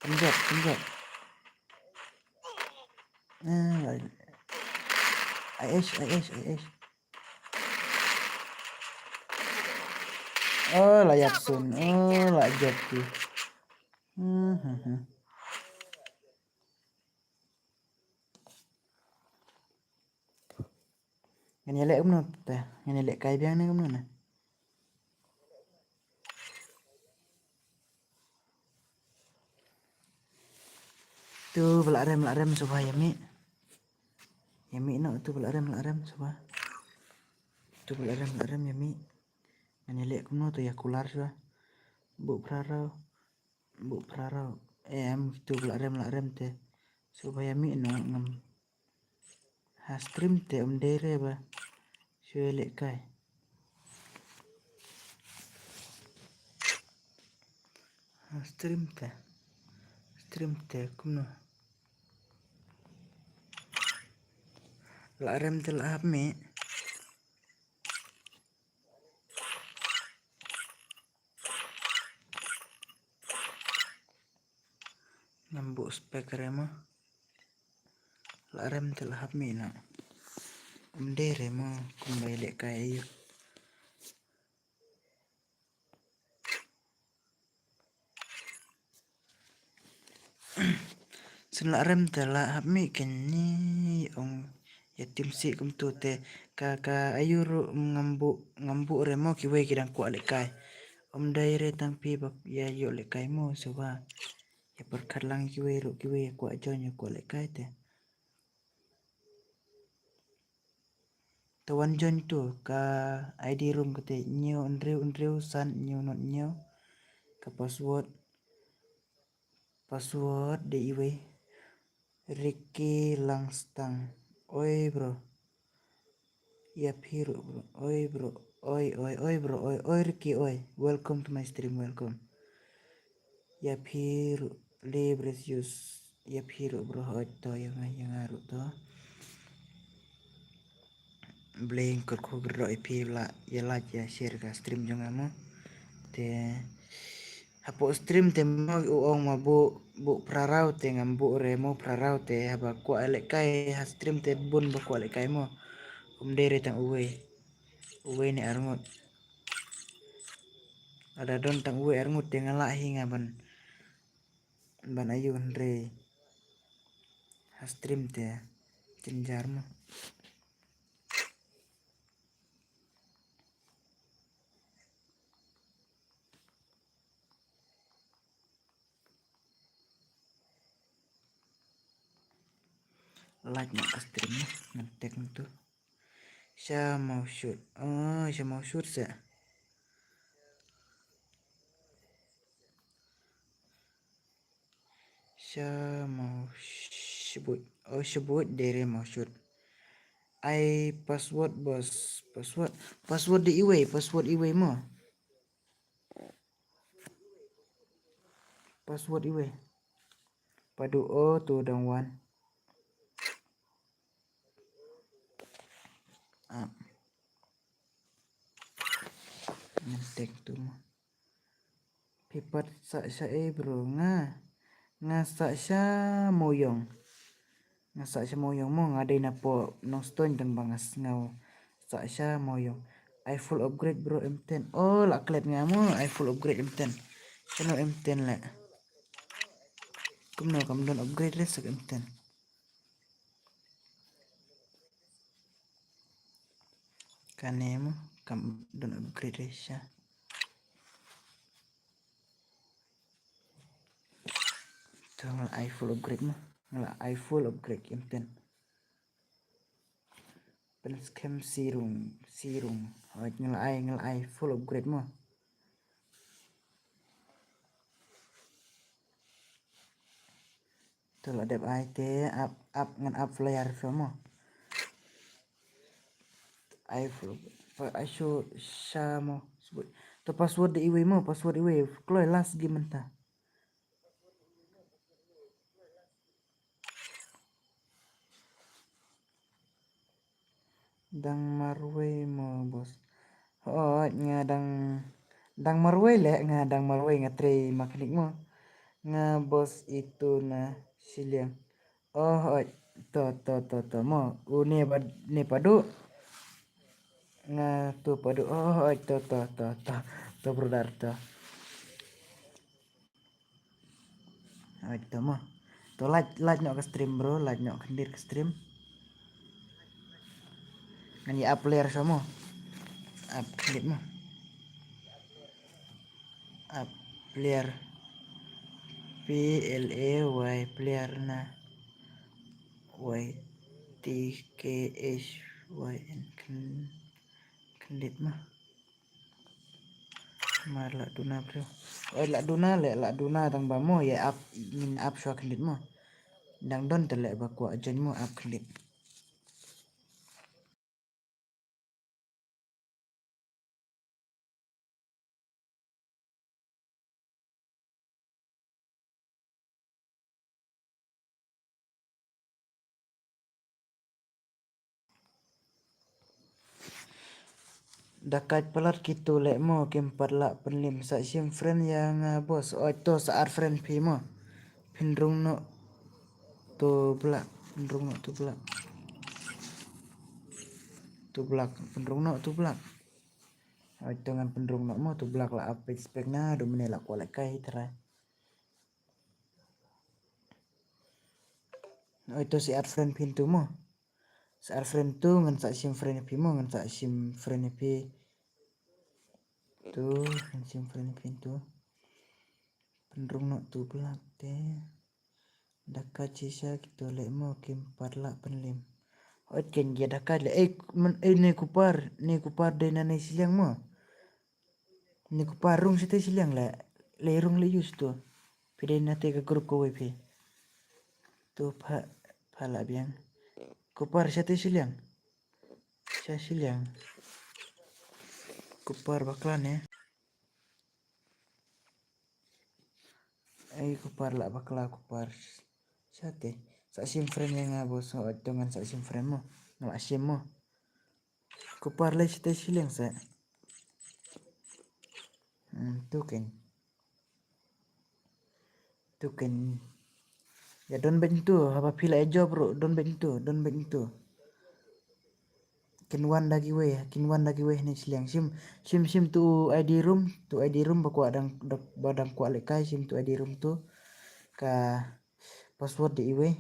Pynjot, pynjot. Ah, ai eish, ai eish, ai eish. Oh, la ïap sun. Oh, la jop ki. Hmm, hmm, hmm. Ngan ïaleh kumno te? Ngan ïalehkai biang ne kumno ne? Tu ba la rem, la rem shuwa ïa mih. Ïa mih noh utu ba la rem la rem shuwa. Utu ba la rem la rem ïa mih. Ngan ïa leh kumno to ïa kular shuwa. Buh phra raw. Buh phra raw. Em, utu ba la rem la rem te. Shuwa ïa mih noh ngam. Ha stream te um dei re ba shu lehkai. Ha stream te. Stream te kumno. La rem te la hap mih. Ngam buh spek re mo. La rem te la hap mih na. Um dei re mo kumba ïa lehkai aïu. Shen la rem te la hap mih keni ong ïa tim sih kumtu te ka ka aïu ruh ngam buh ngam buh re mo kiwei ki dang kwah lehkai. Um dei re tang phi ba ïa ïoh lehkai mo shuwa. Ïa pyrkhat lang kiwei ruh kiwei ïa kwah join ïa kwah lehkai te. Te wan join tu ka I D room kata hynñiew hynriew hynriew san hynñiew not hynñiew. Ka password, password dei iwei. Ricky Langstang. Oi bro. Ïa phi ruh bro. Oi bro. Oi oi oi bro. Oi oi Ricky oi. Welcome to my stream. Welcome. Ïa phi ruh Lebresius. Ïa phi ruh bro hooid to ïa nga ïa nga ruh to. Blei kyrkhu kyrdoh ïa phi ba la ïa like ïa share ka stream jong nga mo. Te hapoh stream te mo u ong ma buh buh phraraw te ngam buh re mo phraraw te haba kwah lehkai ha stream te bun ba kwah lehkai mo. Um dei re tang uwei. Uwei ne arngut. Lada don tang uwei arngut te nga lah hi nga ban ban ayu hynrei ha stream te jynjar mo. Like noh ka stream mo ngan tag ntu. Sha Mawshut. Oh, sha Mawshut se. Sha Mawshut. Oh, Shibut dei re Mawshut. Ai password boss. Password. Password dei iwei, password iwei mo. Password iwei. Padu o tu dang wan. Ah. Ngan tag tu mo. Phi pat sah sha ei bro nga. Nga sah sha Moyong. Nga sah sha Moyong mo nga dei na po Nongstoiñ tang ba nga sngew sah sha Moyong. I full upgrade bro M ten. Oh la klet nga mo I full upgrade M ten. Kano M ten le. Kumno kam don upgrade re sak M ten. Kane mo kam don upgrade re sha. To nga la ai full upgrade mo. Nga la ai full upgrade M ten. Pen skem sirung sirung. Hooid nga la ai nga la ai full upgrade mo. To la dep ai te ap ap ngan ap flyer sha mo. Ai flyer ai shu sha mo. To password dei iwei mo password iwei kloi last game mynta. Dang marwei mo boss. Hooid nga dang dang marwei le nga dang marwei nga trei maknik mo. Nga boss itu na shiliang. Oh hooid to to to to mo. U ne bad ne padu. Nga tu padu oh hooid to to to to to brother to. Hooid to mo. To like like noh ka stream bro, like noh khyndiat ka stream. Ngan ïa ap player sha mo. Ap khyndiat mo. Ap player. P L A Y player na. Y T T K H Y N khyn-, khyndiat mo. Mar lah duna briew. Oi, lah duna leh, lah duna tang ba mo, ïa ap, ngin ap shuwa khyndiat mo. Dang don te leh ba kwah join mo, ap khyndiat. Da kait palat kito leh mo, kim pat lah pynlip. Sa shim friend ïa nga boss. Oi to, sa add friend phi mo. Pynrung noh tu blak, pynrung noh tu blak. Tu blak, pynrung noh tu blak. Oi to, ngan pynrung noh mo tu blak, la ap page spek na, du mane la kwah leh kai trai. Oi to, sa add friend phin tu mo. Sa add friend tu, ngan sa shim friend phi mo, ngan sa shim friend phi. Tu, ngan shim friend phin tu. Pynrung noh tu blak te. Da kait shisha kito leh mo, kim pat lah pynlip. Oi, ken ïa da kait leh. Eh, men, eh, ne kupar, ne kupar dei na ne shiliang mo. Ne kupar rung shatei shiliang leh. Leh rung leh use tu. Phi dei na te ka group kawei phi. Tu pha, pha lah biang. Kupar shatei shiliang. Sha shiliang. Kupar bakla ne. Ai, kupar lah bakla, kupar. Shatei. Sa shim friend ïa nga boss, oi to, ngan sa shim friend mo. Nga lah shim mo. Kupar leh shatei shiliang sa. Hmm, tu ken. Tu ken. Ïa don bad tu, haba phi la ïa job ruh, don bad tu, don bad tu. Kin wan da kiwei, kin wan da kiwei ne shiliang. Shim, shim, shim tu I D room, tu I D room ba kwah dang, da, ba dang kwah leh kai, shim tu I D room tu. Ka password dei iwei.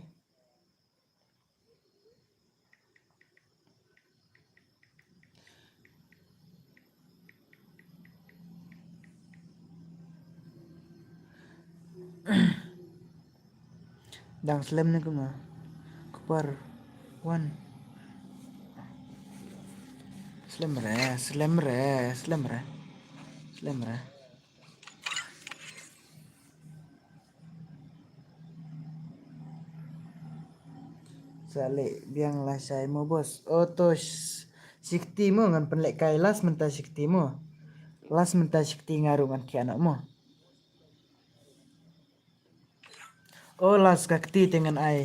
Dang slem ne kumno? Kupar wan. Slem re, slem re, slem re. Slem re. Sa leh biang lashai mo boss. O to, sh-, shi kti mo, ngan pynleh kai last mynta shi kti mo. Last mynta shi kti nga ruh ngan thiah noh mo. O last ka kti te ngan ai.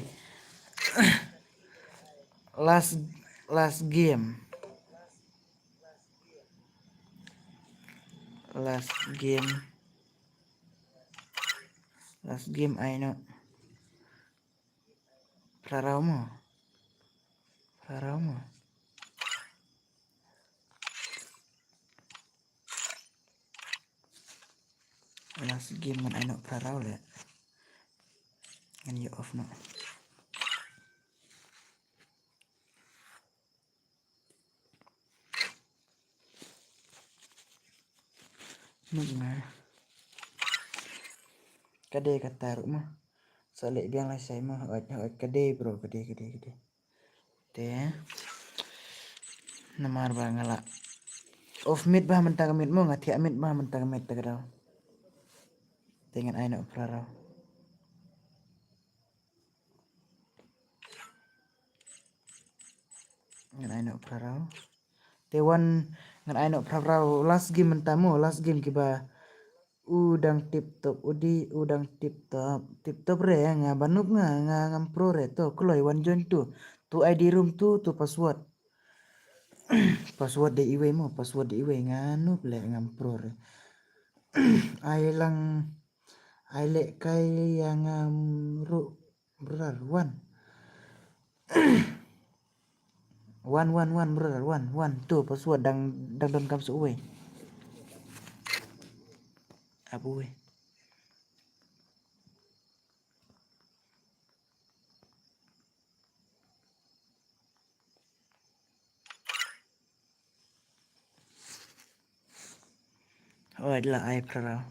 Last, last game. Last game. Last game ai noh. Phra rau mo. Phra rau mo. Last game ngan ai noh phra rau leh. Ngan ïa off noh. Nuk nga. Ka dei kata ruh mo. Sa leh biang lashai mo. Hooid, hooid, ka dei bro, ka dei, ka dei, ka dei. Te. Namar ba nga la off mic bha mynta ka miet mo, nga thiah mic bha mynta ka miet, te ka daw. Te ngan ai noh phra rau. Ngan ai noh phra rau. Te wan ngan ai noh phra rau last game mynta mo, last game kiba u dang tip top, u dei u dang tip top, tip top re nga ba noob nga, nga ngam pro re to, kloi wan join tu. Tu I D room tu, tu password. Password dei iwei mo, password dei iwei, nga noob leh ngam pro re. Ai lang, ai leh kai ïa nga ruh brother, wan. Wan, wan, wan, brother, wan, wan. Tu password dang, dang donkam sa uwei. Ap uwei. Oi, la ai phra rau.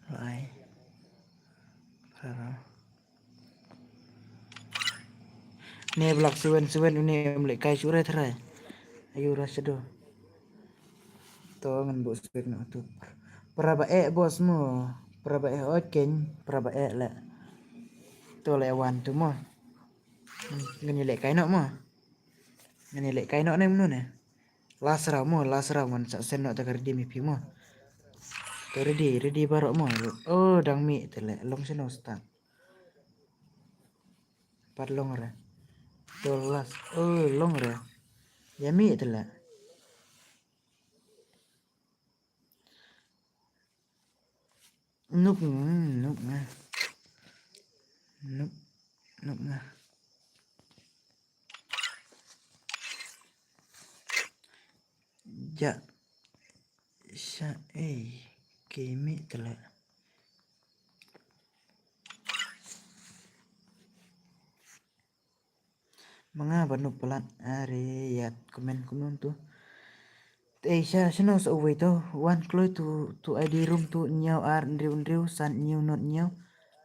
La ai phra rau. Ne Black Seven Seven une em lehkai shuh re tharai. Ayu ra shadow. To ngan buh spek noh tu. Para ba eh boss mo. Para ba eh ot keiñ. Para ba eh leh. To leh wan tu mo. Ngan ïa lehkai noh mo. Ngan ïa lehkai noh ne mano ne. Last round mo, last round ngan sa send noh ta ka redeem ïa phi mo. To ready, ready baroh mo. Oh, dang mih te leh. Long shano start. Pat long re. To last. Oh, long re. Ïa mih te leh. Nuk, nuk nga. Nuk, nuk nga. Ja. Sha ei. Ki mih te leh. Ma nga ba nuk palat are ïa comment kumno tu. Te sha shano sa uwei to wan kloi tu tu I D room tu hynñiew ar hynriew hynriew san hynñiew not hynñiew.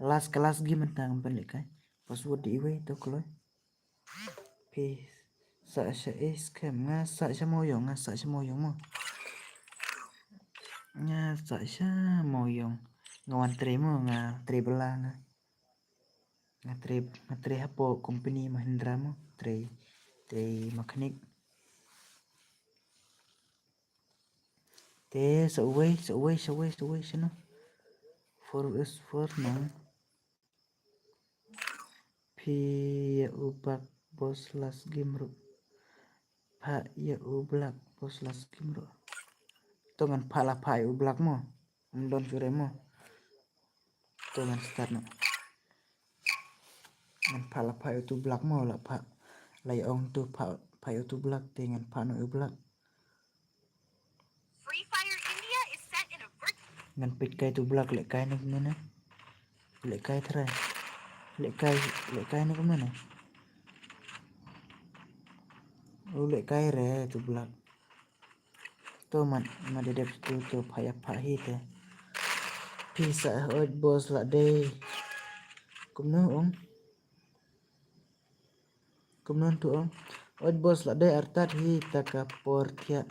Last class gi mynta ngam pynlehkai. Password di iwei to kloi. Phi sa sha eh scam nga sa sha Mawiong nga sa sha Mawiong mo. Nga sa sha Mawiong nga wan trei mo nga trei bela nga. Nga trei, nga trei hapoh company Mahindra mo, trei, trei mechanic. Te sa uwei, sa uwei, sa uwei, sa uwei, shano? Four versus four nang. Phi ïa u Black boss last game ruh. Pha ïa u Black boss last game ruh. To ngan pha la pha ïa u Black mo. Ym don shuh re mo. To ngan start noh. Ngan pha la pha ïa utu Black mo la pha. La ïa ong tu pha pha ïa utu Black te ngan pha noh ïa u Black. Free Fire India is set in a virt- Ngan peit kai tu Black lehkai ne kumno ne. Lehkai tharai. Lehkai lehkai ne kumno ne. U lehkai re tu Black. To mat mat dep tu to pha ïa pha hi te. Phi sa ot boss la dei. Kumno ong. Kumno tu ong. Ot boss la dei artat hi ta ka por thiah.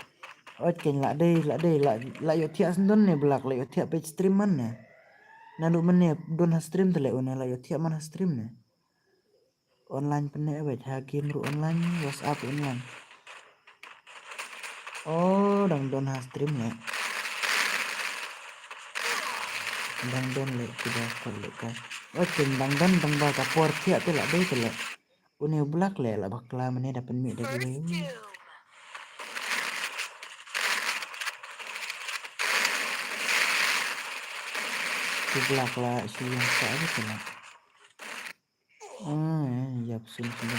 Ot keiñ la dei la dei la la ïoh thiah sendon ne Black la ïoh thiah peit stream man ne. Naduh mynne don ha stream te leh une la ïoh thiah man ha stream ne. Online pynne wait ha game ruh online WhatsApp online. Oh dang don ha stream leh. Dang don leh ki da kwah lehkai. Oh kin dang don dang ba ka por thiah te la dei te leh. Une u Black leh la bakla mynne da pynmih da kiwei. U Black la shu ïeng sa te leh. Ah, ïap sun sun.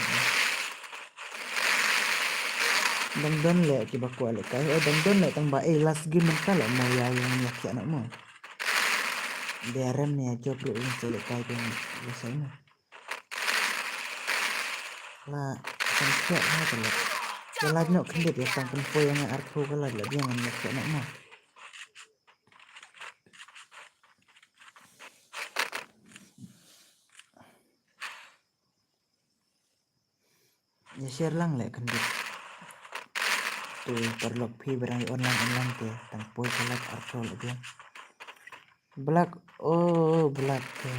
Dang don leh kiba kwah lehkai. Oh, dang don leh tang ba eh last game mynta leh mo ïa ïa ïa thiah noh mo. Dia rem ïa jop ruh ïa lehkai te ïa sai mo. La san thiah ha te leh. Ïa lait noh khyndiat ïa tang pynpoi ïa nga arphew ka lait la dia ngan ïa thiah noh mo. Ïa share lang leh khyndiat. Tu paralok phi ba dang ïa online online te tang poi ka lait arphew leh dia. Black, oh Black te.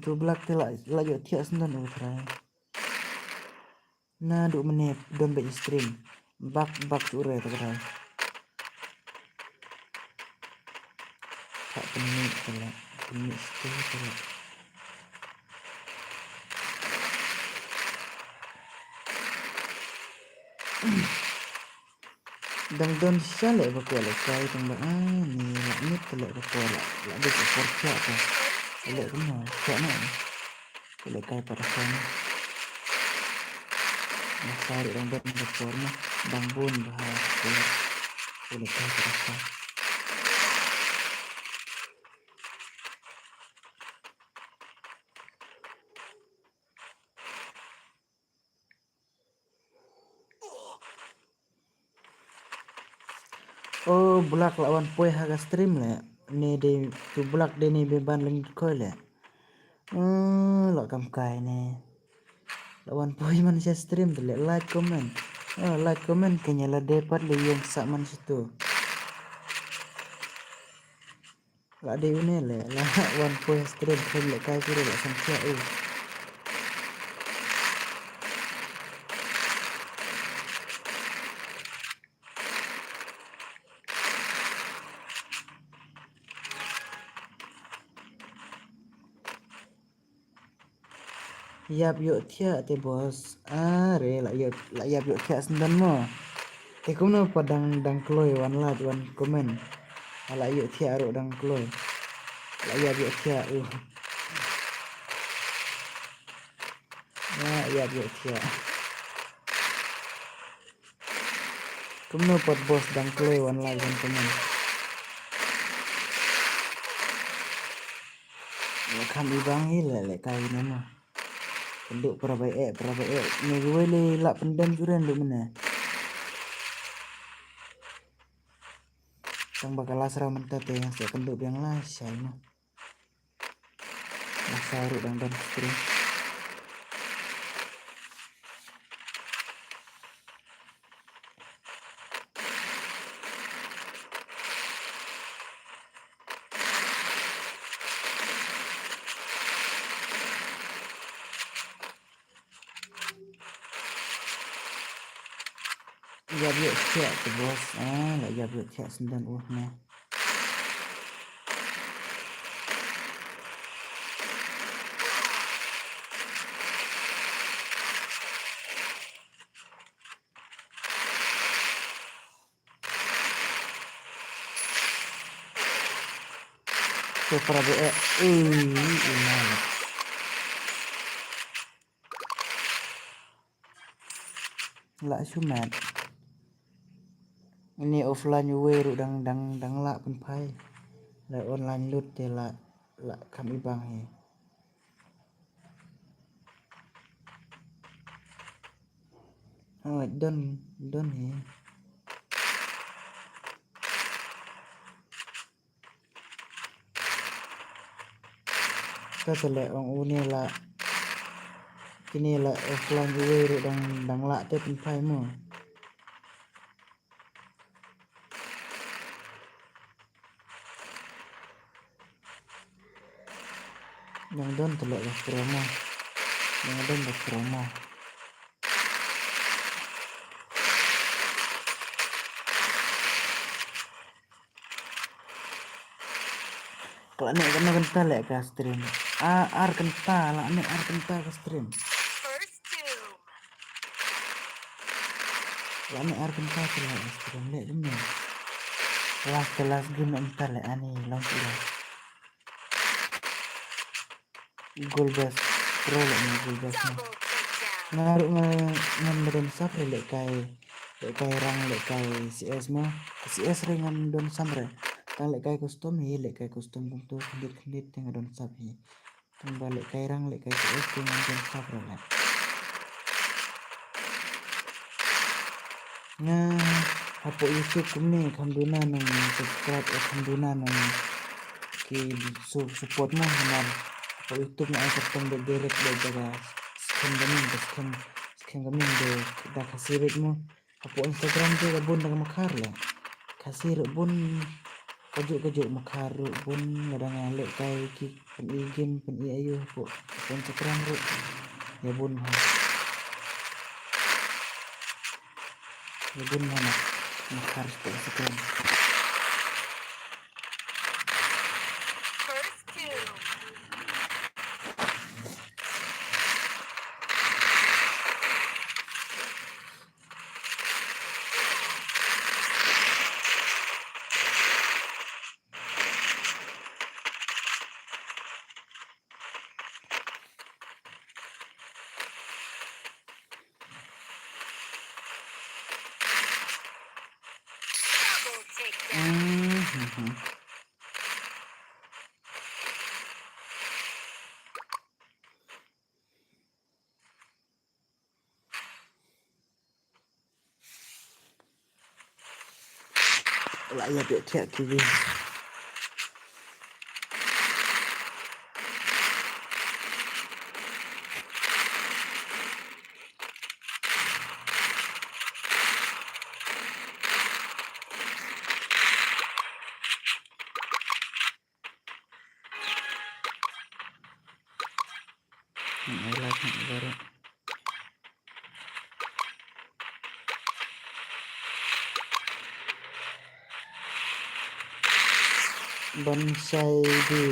Tu Black te la la ïoh thiah sendon u trai. Naduh mynne don bad stream. Bak bak shu re ta ka dau. Ka pynmih ka la pynmih stu ka la. Dang don shisha leh ba kwah lehkai tang ba ai ni la mih ka leh ba kwah la la dei ka por khiah ka. Leh kumno khiah noh. Ka lehkai para san. Nga sa ruh dang don ka por na dang bun ba ha por. Ka lehkai para san. O Black la wan poi ha ka stream leh. Ne dei tu Black dei ne be ban leng khoi leh. Hmm, la kam kai ne. La wan poi man sha stream te le like comment. Oh, like comment ke nya la de pat le yeng sa man situ. La de une le la wan poi stream te le kai kire la sam sia u. Ïap ïoh thiah te boss. Are la ïoh la ïap ïoh thiah sendon mo. Te kumno pat dang dang kloi wan like wan comment. La ïoh thiah ruh dang kloi. La ïap ïoh thiah u. La ïap ïoh thiah. Kumno pat boss dang kloi wan like wan comment. Ïa kham i bang hi le le kai ne mo. Kynduh para bai eh para bai eh ne ruwe le la pyndem juren du mene. Tang ba ka last round mynta te yang se kynduh biang la shai mo. Masa ruh dang dang stream. Ïap ïoh thiah te boss. Ah, la ïap ïoh thiah sendon u ne. Te para be eh. Ui, ui, ui. La shu mat. Ini offline uwei ruh dang dang dang la pynphai. La online lut te la la kham i bang hi. Oh, don don hi. Ka tele ong uni la kini la offline uwei ruh dang dang la te pynphai mo. Dang don tele la promo. Dang don la promo. Ka la neh kano kynta leh ka stream. Ah, ar kynta, la neh ar kynta ka stream. La neh ar kynta ka leh ka stream leh dum ne. Last ka last game kynta leh ani long kila. Gold bus. Pro leh ni gold bus ni. Nga ruh nga ngan don sap re leh kai. Leh kai rang leh kai C S mo. C S re ngan don sam re. Tang leh kai custom hi leh kai custom kumtu khyndiat khyndiat te nga don sap hi. Tang ba leh kai rang leh kai C S te ngan don sap re leh. Nga hapoh YouTube kumne kham duna nang subscribe eh kham duna nang ki su support mo hamar hapoh YouTube nga ai katong de direct de jaga skhem gaming de skhem skhem gaming de da Khasi beit mo hapoh Instagram de ka bun da ka Makhar le Khasi ruh bun kajuh kajuh Makhar ruh bun lada nga leh kai ki Pyn-i game, pyn-i ayu hapoh Instagram ruh. Ïa bun ha. Ïa bun ha na. Na kar hapoh Instagram. La ïa phi thiah kiwi. Ai live hang baroh. Ban shai di.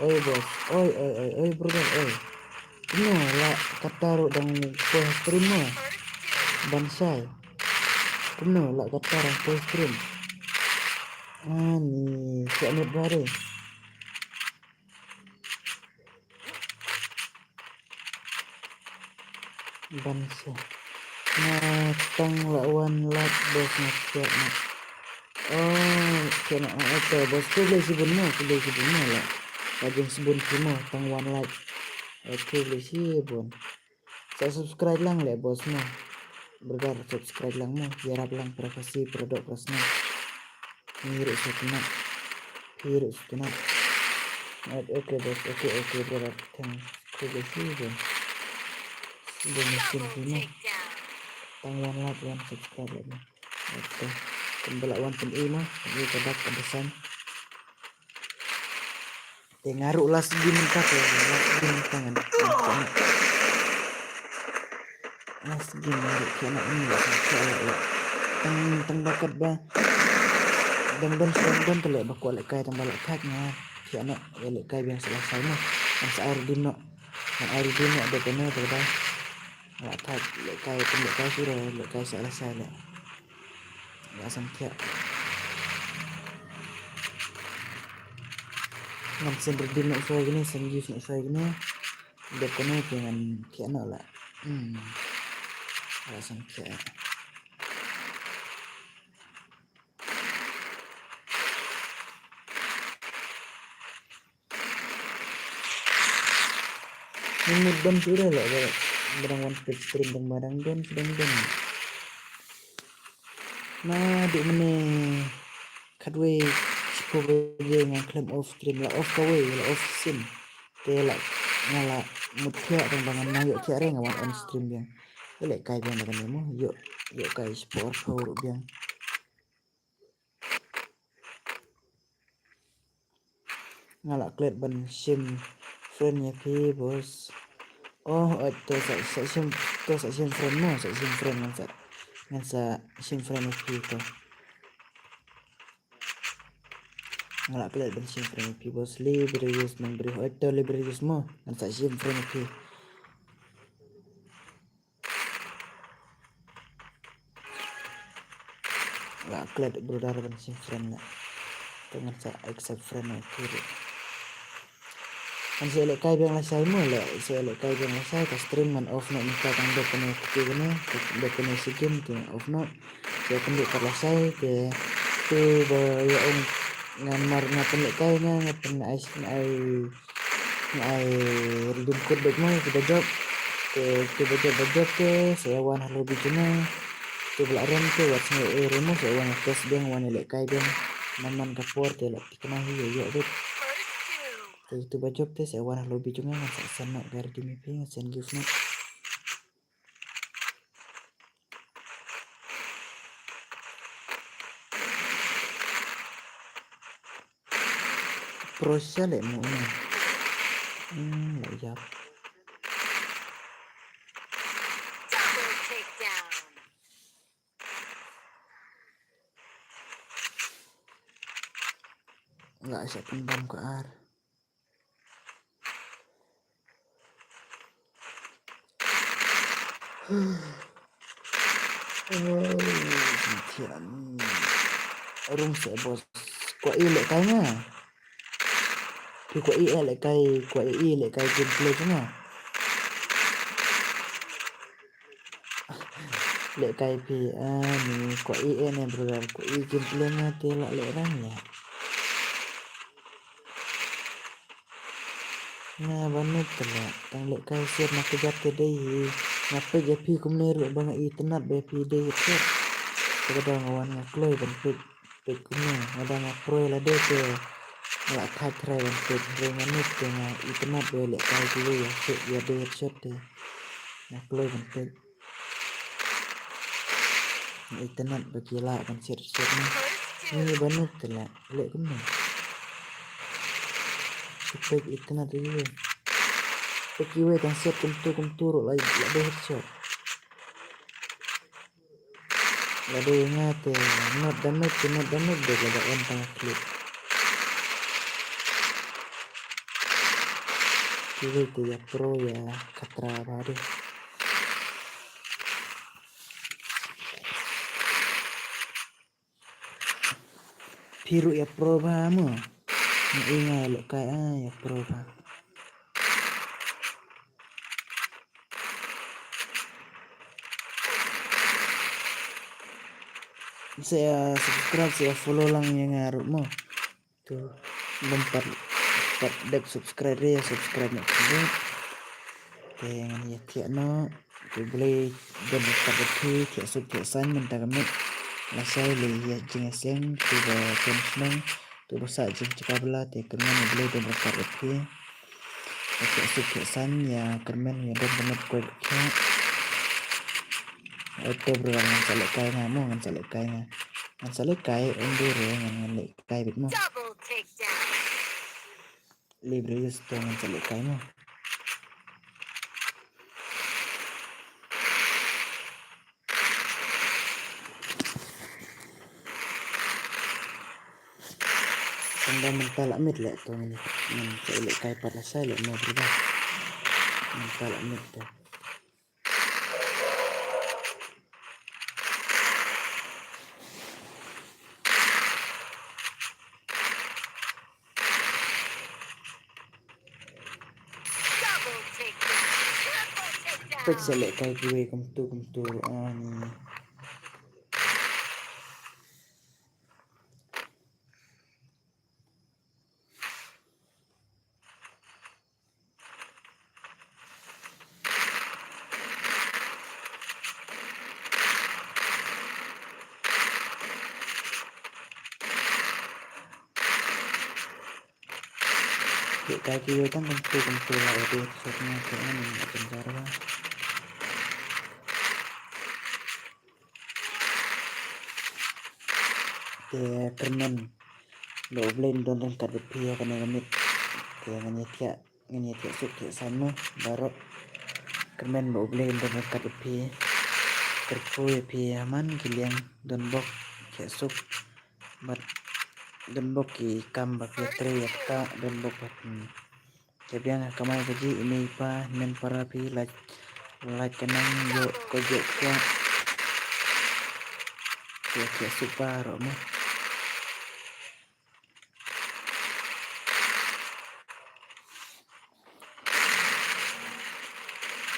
Oi boss. Oi oi oi oi brother oi. Kumno la kata ruh dang poi stream mo. Ban shai. Kumno la kata dang poi stream. Ani siap nut bare. Ban sa. Nga tang la wan lak boss nga siap na. Oh, kena oh, okay, boss. Khublei shibun mo, khublei shibun mo la. Lajeng shibun ki mo, tang wan like. Okay, khublei shibun. Sa subscribe lang le boss mo. Brother subscribe lang mo. Yarap lang para Khasi para doh para snam. Ngi ruh sa kena. Ngi ruh sa kena. Okay boss. Okay okay brother. Thanks. Khublei shibun. Shibun shibun shibun. Tang wan like wan subscribe lang mo. Okay. Kumba la wan pyn-i mo. Pyn-i ka dak ka design. Te nga ruh last game mynta te last game mynta ngan. Last game nga ruh kiana ni la kiana la la. Tang tang bakat ba. Dang don dang don te le ba ko le kai tang ba la thak nga. Kiana ya le kai biang sala sai mo. Ngan sa ai redeem no. Ngan ai redeem no de kene te ba. La thak le kai tang le kai sura le kai sala sai le. Nga sangkhiah. Ngan send redeem noh shwa ïa kine, send gift noh shwa ïa kine. Dep kane te ngan khiah noh lah. Hmm. Nga sangkhiah. Ngi mut ban shu re la ba dang wan peit stream dang ba dang don shu dang don. Naduh mynne khatwei shiphew baje nga khlem off stream, la off kawei la off shisien. Te la nga la mut thiah dang ba ngan nang ïoh thiah re nga wan on stream biang. Te leh kai biang da kane mo, ïoh ïoh kai shiphew arphew ruh biang. Nga la klet ban shim friend ïa phi boss. Oh, oh, to sa sa shim to sa shim friend mo, sa shim friend ngan sa ngan sa shim friend ïa phi to. Nga la klet ban shim friend ïa phi boss. Library use mo, oh, to library use mo ngan sa shim friend ïa phi. La klet brother ban shim friend na. Te ngan sa accept friend na ki ruh. Ngan sa leh kai biang lashai mo, leh sa leh kai biang lashai ka stream ngan off noh mynta tang dep kane kti kane dep kane shi game te off noh. Te pynduh kat lashai te tu ba ïa ong ngan mar nga pynleh kai nga nga pyn ai ai Nga ai redeem code bad mo ïa ki ba jop. Te ki ba jop ba jop te sa ïa wan ha lobby jong nga. Ki ba la rem te wat sngew ei re mo sa ïa wan ïa test biang wan ïa lehkai biang. Man man ka por te la thikna hi ïa ïoh bad. Te ki ba jop te sa ïa wan ha lobby jong nga ngan sa send noh ka redeem ïa phi ngan send gift noh. Prussia leh mo ina. Hmm, la ïap. Nga sa pyndam ka ar. Rung se boss. Kwah i lehkai nga. Phi kwah i lehkai, kwah i lehkai gameplay nga. Lehkai phi ani kwah i ne brother kwah i gameplay nga te la leh rang leh. Nga ba nup te leh tang lehkai siat na ka jat te dei hi. Nga peit ïa phi kumne ruh ba nga itynnat ba ïa phi dei hi siat. Te ka dang nga wan nga kloi ban peit peit kumne nga dang nga proi lade te nga la thait trai ban peit hynrei nga nup te nga itynnat ba ïa lehkai kiwei ïa peit ïa dei hi siat te nga kloi ban peit. Nga itynnat ba ki lah ban siat siat ne. Ngi ba nup te lah leh kumne. Ki peit itynnat ïa ki. Te kiwei tang siat kumtu kumtu ruh la, la dei headshot. La dei nga te not damage, te not damage dei la da on tang clip. Kiwei te ïa pro ïa khatra ba dei. Phi ruh ïa pro ba mo. Nga i nga ïa lehkai a ïa pro ba. Sa ïa subscribe, sa ïa follow lang ïa nga ruh mo. To, lem pat, pat dep subscribe re, subscribe noh kynduh. Te ngan ïa thiah noh. To, U Blei don ryngkat bad phi, thiah suk thiah saiñ mynta ka miet. Lashai lei ïa jingïaseng, to ba khlem shnong, to ba sah jingshakabla, te kyrmen U Blei don ryngkat bad phi. Te thiah suk thiah saiñ, ïa kyrmen ïa don ka miet koit ka khiah. Oto bro, ngan sa lehkai nga mo, ngan sa lehkai nga. Ngan sa lehkai, ym dei re, ngan, ngan lehkai beit mo. Double takedown. Libre use to ngan sa lehkai mo. Tang ba mynta la miet leh to ngan, ngan sa lehkai pat lashai leh mo bro. Mynta la miet to. Double takedown. Triple takedown. Peit sa lehkai kiwei kumtu kumtu ani. Te ka ki ïoh tang kumtu kumtu la ïa dei shot nga te ani nga pynjar ba. Te kyrmen ba U Blei un don ryngkat bad phi ha kane ka miet. Te ngan ïathiah, ngan ïathiah suk thiah saiñ mo baroh. Kyrmen ba U Blei un don ryngkat bad phi. Kyrkhu ïa phi ha man ki liang, don bok thiah suk bad don bok ki kam ba phi ïatrei ïatkah, don bok ba, hmm. Te biang ha kamai kajih i mei i pa, hynmen para phi lait, lait ka nang ïoh ka jot kwah. Te thiah suk baroh mo.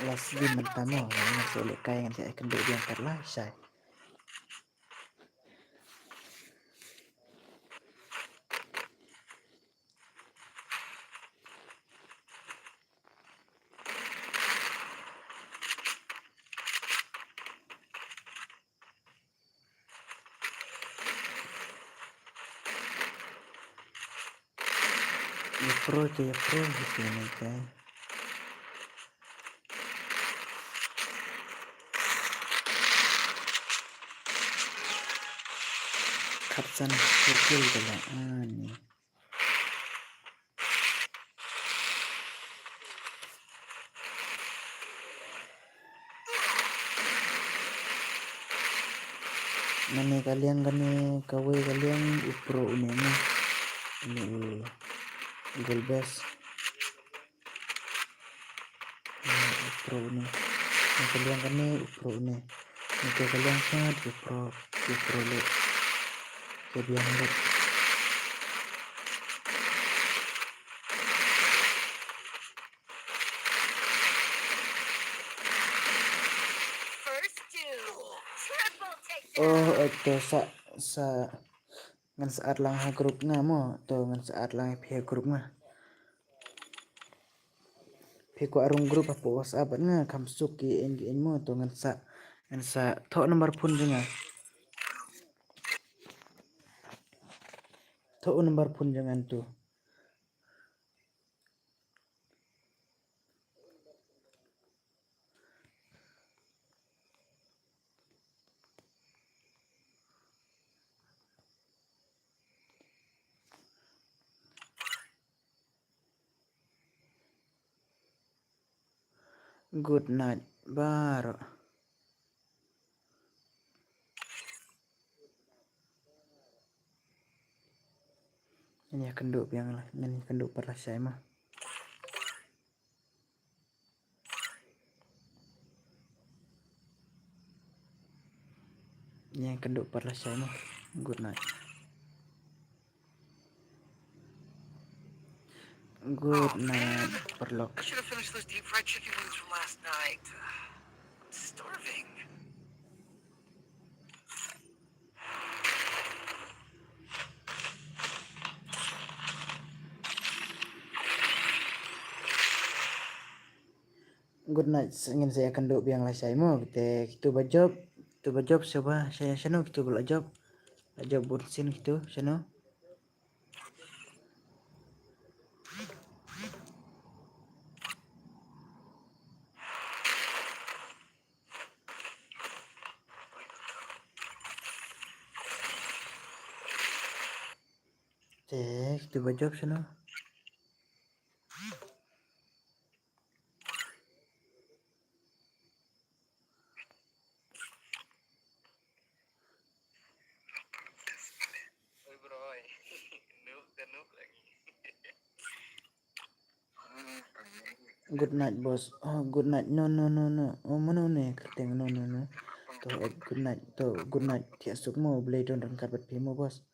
Last game mynta mo, ngan sa lehkai ngan sa ïakynduh biang pat lashai. Ïa pro te ïa pro hi te ne te. Khatsan circle te la ani. Mane ka liang kane kawei ka liang u pro une ne. Une u Golbes. Une u pro une. Mane ka liang kane u pro une. Mane ka liang kane u pro, u pro le. Ka biang le. Oh, eh, to sa, sa, ngan sa add lang ha group nga mo, to ngan sa add lang phi ha group nga. Phi kwah rung group hapoh WhatsApp bad nga, kham suk ki eng ki eng mo, to ngan sa, ngan sa thoh number phone jong nga. Thoh number phone jong nga to. Good night baroh. Ngan ïa kynduh biang la, ngan ïa kynduh pat lashai mo. Ngan ïa kynduh pat lashai mo. Good night. Good night, paralok. I should have finished those deep fried chicken wings from last night. I'm starving. Good night, ngin sa ïa kynduh biang lashai mo, te kito ba jop, kito ba jop shuwa, sha, shano kito ba la jop, la jop bun sien kito, shano. Te, kito ba jop shano. Good night, boss. Oh, good night. No, no, no, no. Oh, mano ne kyrteng? No, no, no. To, eh, good night. To, good night. Thiah suk mo, Blei don ryngkat bad phi mo, boss.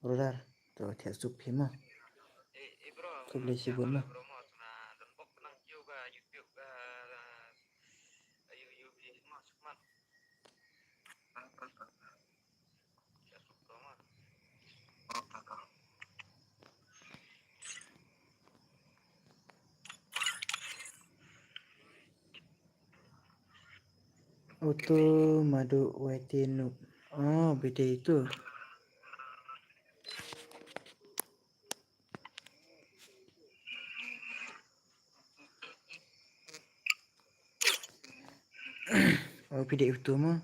Brother. To, thiah suk phi mo. Khublei shibun mo. Uto madu waite nuk. Oh, bide itu. Oh, bide uto mo.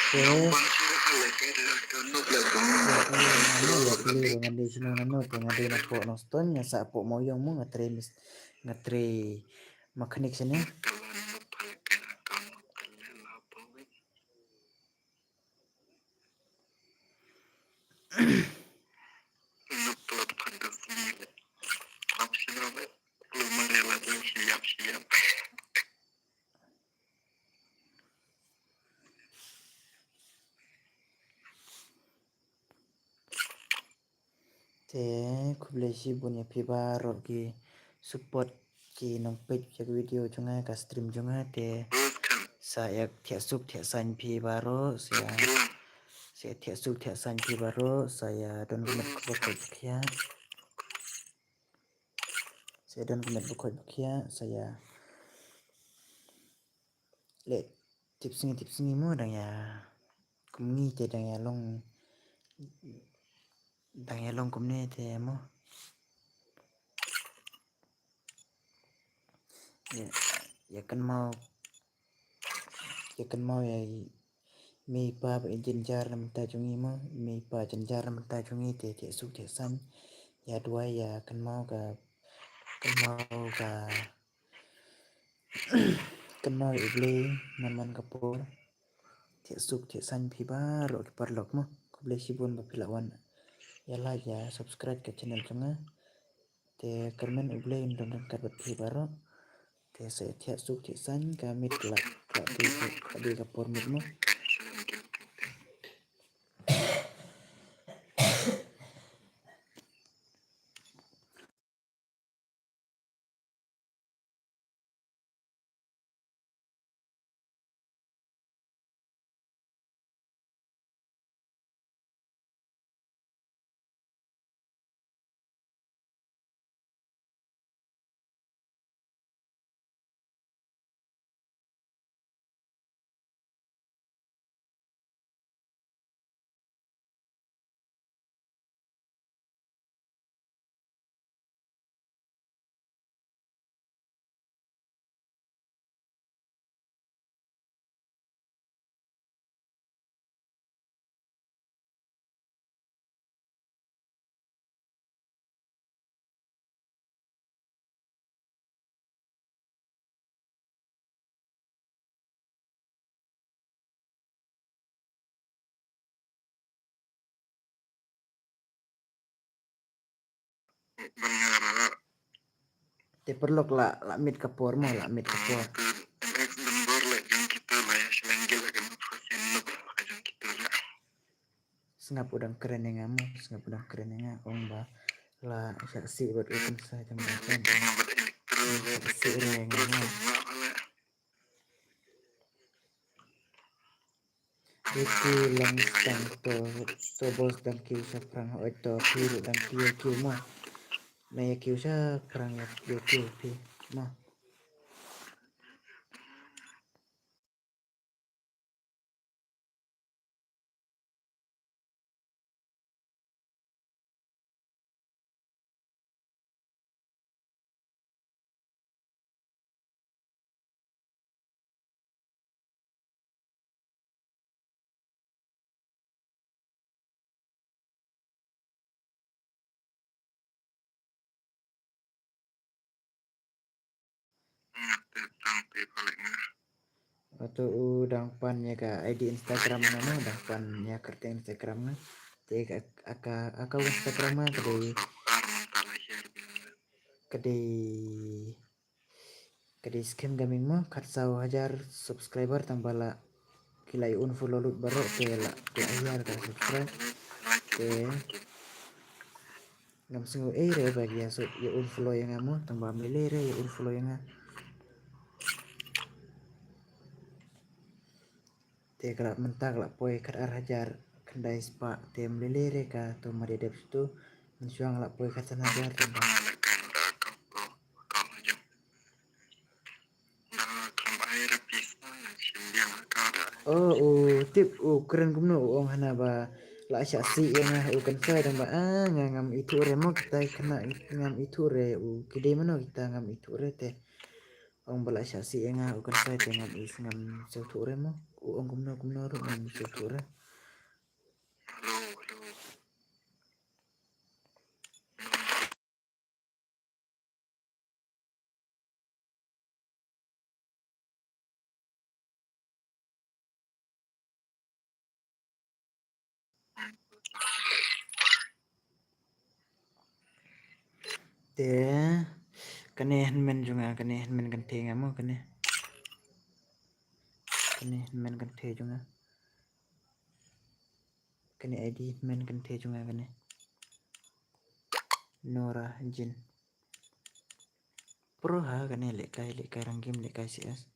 Te, nga dei shnong nano, te nga dei na pok Nongstoiñ, nga sah pok Mawïong mo, nga trei mis-, nga trei mechanic shane. Te khublei shibun ïa phi baroh ki support, ki nongpeit ïa ka video jong nga, ka stream jong nga, te sa ïa thiah suk thiah saiñ phi baroh, sa ïa, sa ïa thiah suk thiah saiñ phi baroh, sa ïa don ka met kaba koit ba khiah. Sa ïa don ka met ba koit ba khiah, sa ïa leh tip sngi tip sngi mo, dang ïa kum ngi te dang ïa long, dang ïa long kumne te mo. Ïa, ïa kynmaw, ïa kynmaw ïa i mei i pa ba i jynjar na bynta jong ngi mo, i mei i pa jynjar na bynta jong ngi, te thiah suk thiah saiñ. Ïa duwai, ïa kynmaw ka, kynmaw ka, kynmaw ïa U Blei man man ka por. Thiah suk thiah saiñ phi baroh ki paralok mo. Khublei shibun ba phi la wan ïa like, ïa subscribe ka channel jong nga. Te kyrmen U Blei un don ryngkat bad phi baroh. Te sa thiah suk thiah saiñ, ka miet ka la, ka la dei, ka la dei ka por miet mo. Te paralok la, la miet ka por mo, la miet ka por. Ex number la jong kita la ïa shleng gila ka notification na ba ka jong kita la. Sngap u dang kren ïa nga mo, sngap u dang kren ïa nga, ong ba la shah sih bad u Kynsai tam ba kan. Shah sih re nga mo. Ïa kiew lang tang to, to boss dang kiew shaphrang, hooid to phi ruh dang kiew kiew mo. Me ïa kiew shaphrang ïa, ïa kiew phi mo. Nga te tang te phalek nga. Ato u dang pan ïa ka I D Instagram nga mo, dang pan ïa ka kyrteng Instagram nga. Te ka, aka, aka account Instagram nga ka dei, ka dei, ka dei Scam Gaming mo, khatsaw hajar subscriber tang ba la ki la ïa unfollow lut baroh te la, la hiar ka subscribe. Te ngam sngew ei re ba ki ïa shu ïa unfollow ïa nga mo, tang ba ym lei lei re ïa unfollow ïa nga. Te ka la mynta ka la poi khatar hajar khyndai spah te ym lei lei re ka, to mar ïa dep shuh to mynshuwa nga la poi khatsan hajar te ba. Oh, u tip u kren kumno, u ong hana ba la shah sih ïa nga u Kynsai, tang ba ah nga ngam ithuh re mo kita khynnah, ngam ithuh re u ki dei mano kita ngam ithuh re te. Ong ba la shah sih ïa nga u Kynsai te ngam i, ngam sngewthuh re mo. U ong kumno kumno ruh ngam sngewthuh re. Te kane hynmen jong nga, kane hynmen kynthei nga mo kane. Kane hynmen kynthei jong nga. Kane I D hynmen kynthei jong nga kane. Nora Jin. Pro ha kane, lehkai, lehkai rank game, lehkai C S.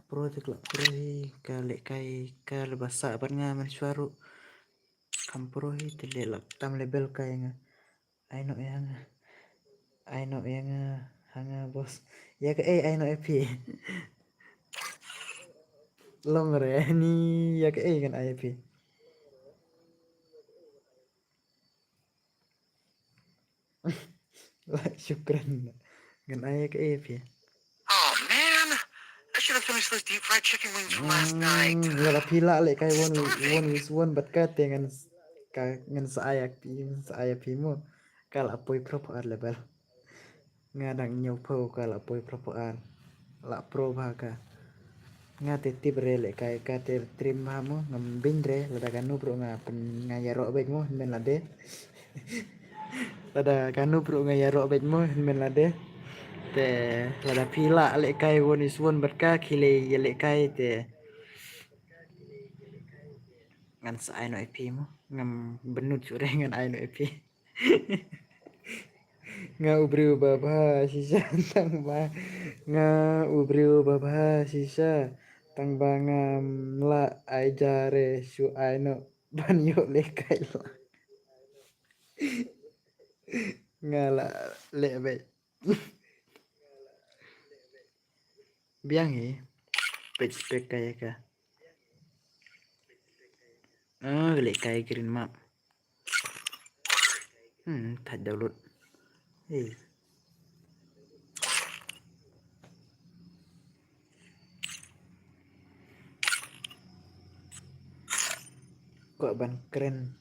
Pro te ka la pro hi, ka lehkai, ka la ba sah bad nga mynshuwa ruh. Kam pro hi te leh lap tam level kai nga. Ai noh ïa nga. Ai noh ïa nga ha nga boss. Ïa kaei ai noh ïa phi? Long re ni, ïa kaei ngan ai ïa phi? Shukran. Ngan ai ïa kaei ïa phi? Oh man, I should have finished those deep fried chicken wings from last night. Hmm, lada phi lah lehkai one, one versus one bad ka te ngan s-, ka, ngan sa ai ïa phi, ngan sa ai ïa phi mo. Ka la poi pro pho ar level. Nga dang ñiew pho ka la poi pro pho ar. La pro bha ka. Nga te tip re lehkai ka te trim bha mo, ngam beiñ re, lada ka nup ruh nga pyn, nga ïaroh beit mo, hynmen lade. Lada ka nup ruh nga ïaroh beit mo, hynmen lade. Te lada phi lah lehkai one is one bad ka, khie leit ïalehkai te ngan sa ai noh ïa phi mo, ngam bynnud shuh re, ngan ai noh ïa phi. Nga u briew ba bha shisha tang ba, nga u briew ba bha shisha tang ba ngam lah ai ja re, shu ai noh ban ïoh lehkai la. Nga la leh beit. Biang hi. Peit spek ka ïa ka. Ah, lehkai green map. Hmm, thait download. Hey. Kwah ban kren.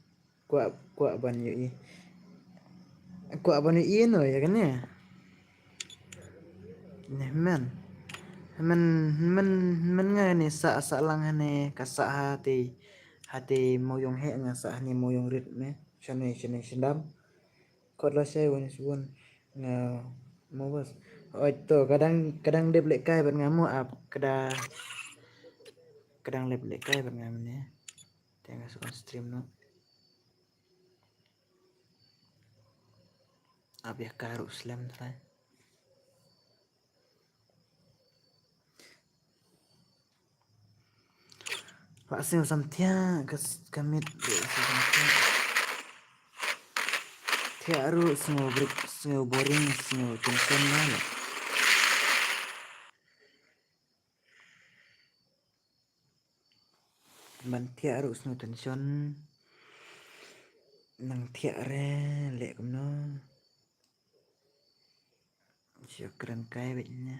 Kwah, kwah ban ïohi. Kwah ban ïohi no ïa kane. Ne men. Men, men, men nga ne sah, sah lang hane ka sah ha te, ha te Mawïong heh nga sah hane Mawïong rit ne. Shane shane shandam. Kot la shai wan suan. Nga mo bas. Oi to kadang kadang dep lek kai bat nga mo ap kada kadang lep lek kai bat nga mene. Tengah sukan stream no. Ap ya karu slem trai. Ba sing samtia ka s- ka mit ba sing samtia. Tiak ru sngew brik sngew boring sngew tension na. Ban tiak ru sngew tension. Nang tiak re lek kumno. Shu kren kai bit nya.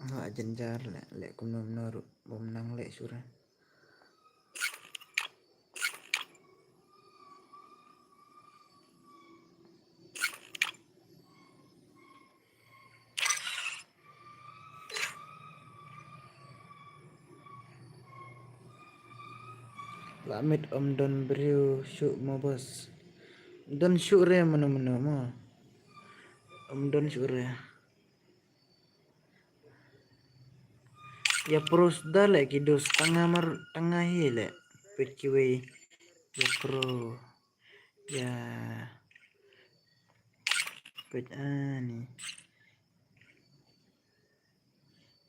Nga jynjar lek lek kumno mno ruh bym nang lek shuh re. La mit ym don briew shuh mo bos. Ym don shuh re mano mano mo. Ym don shuh re. Ïa pro sdang leh ki dos tang nga mar tang nga hi leh. Peit kiwei ïa pro. Ïa peit ani.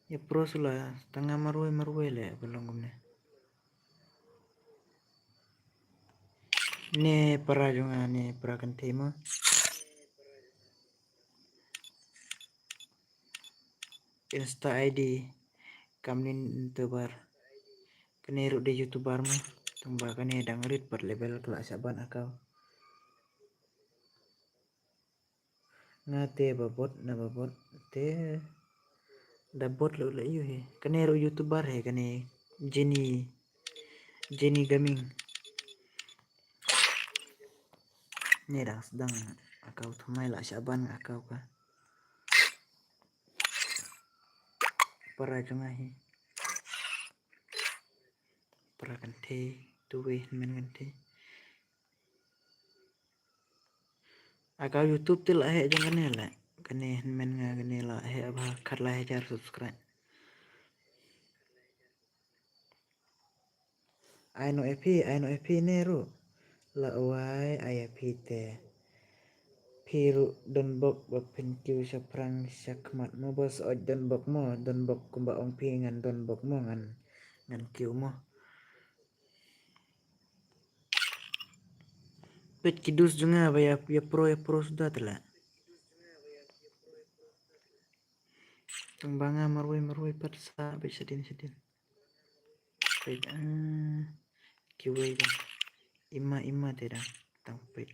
Ïa pro sula tang nga marwei marwei leh ba long kumne. Ne para jong nga ne para kynthei mo. Insta I D Kamlin YouTuber. Kane ruh dei YouTuber mo. Tang ba kane dang rit pat level ka la shah ban account. Nga te ba bot na ba bot te da bot lo la yu he. Kane ruh YouTuber he kane Jenny Jenny Gaming. Ne dang sdang account thymmai la shah ban account ka. Para jong nga hi. Para kynthei tu wei hynmen kynthei. Account YouTube te la heh jong kane leh. Kane hynmen nga kane la heh ba khat la hajar subscribe. Ai no ïa phi, ai no ïa phi ne ruh. La wai ai ïa phi te. Phi ruh don bok ba phin kiew shaphrang shakhmat mo bos oj don bok mo, don bok kumba ong phi ngan don bok mo ngan ngan kiew mo. Peit ki dus jong nga ba ïa ïa pro ïa pro suda te la. Tang ba nga marwei marwei pat sa peit shadien shadien. Peit ah kiwei jong ima ima te dang tang peit.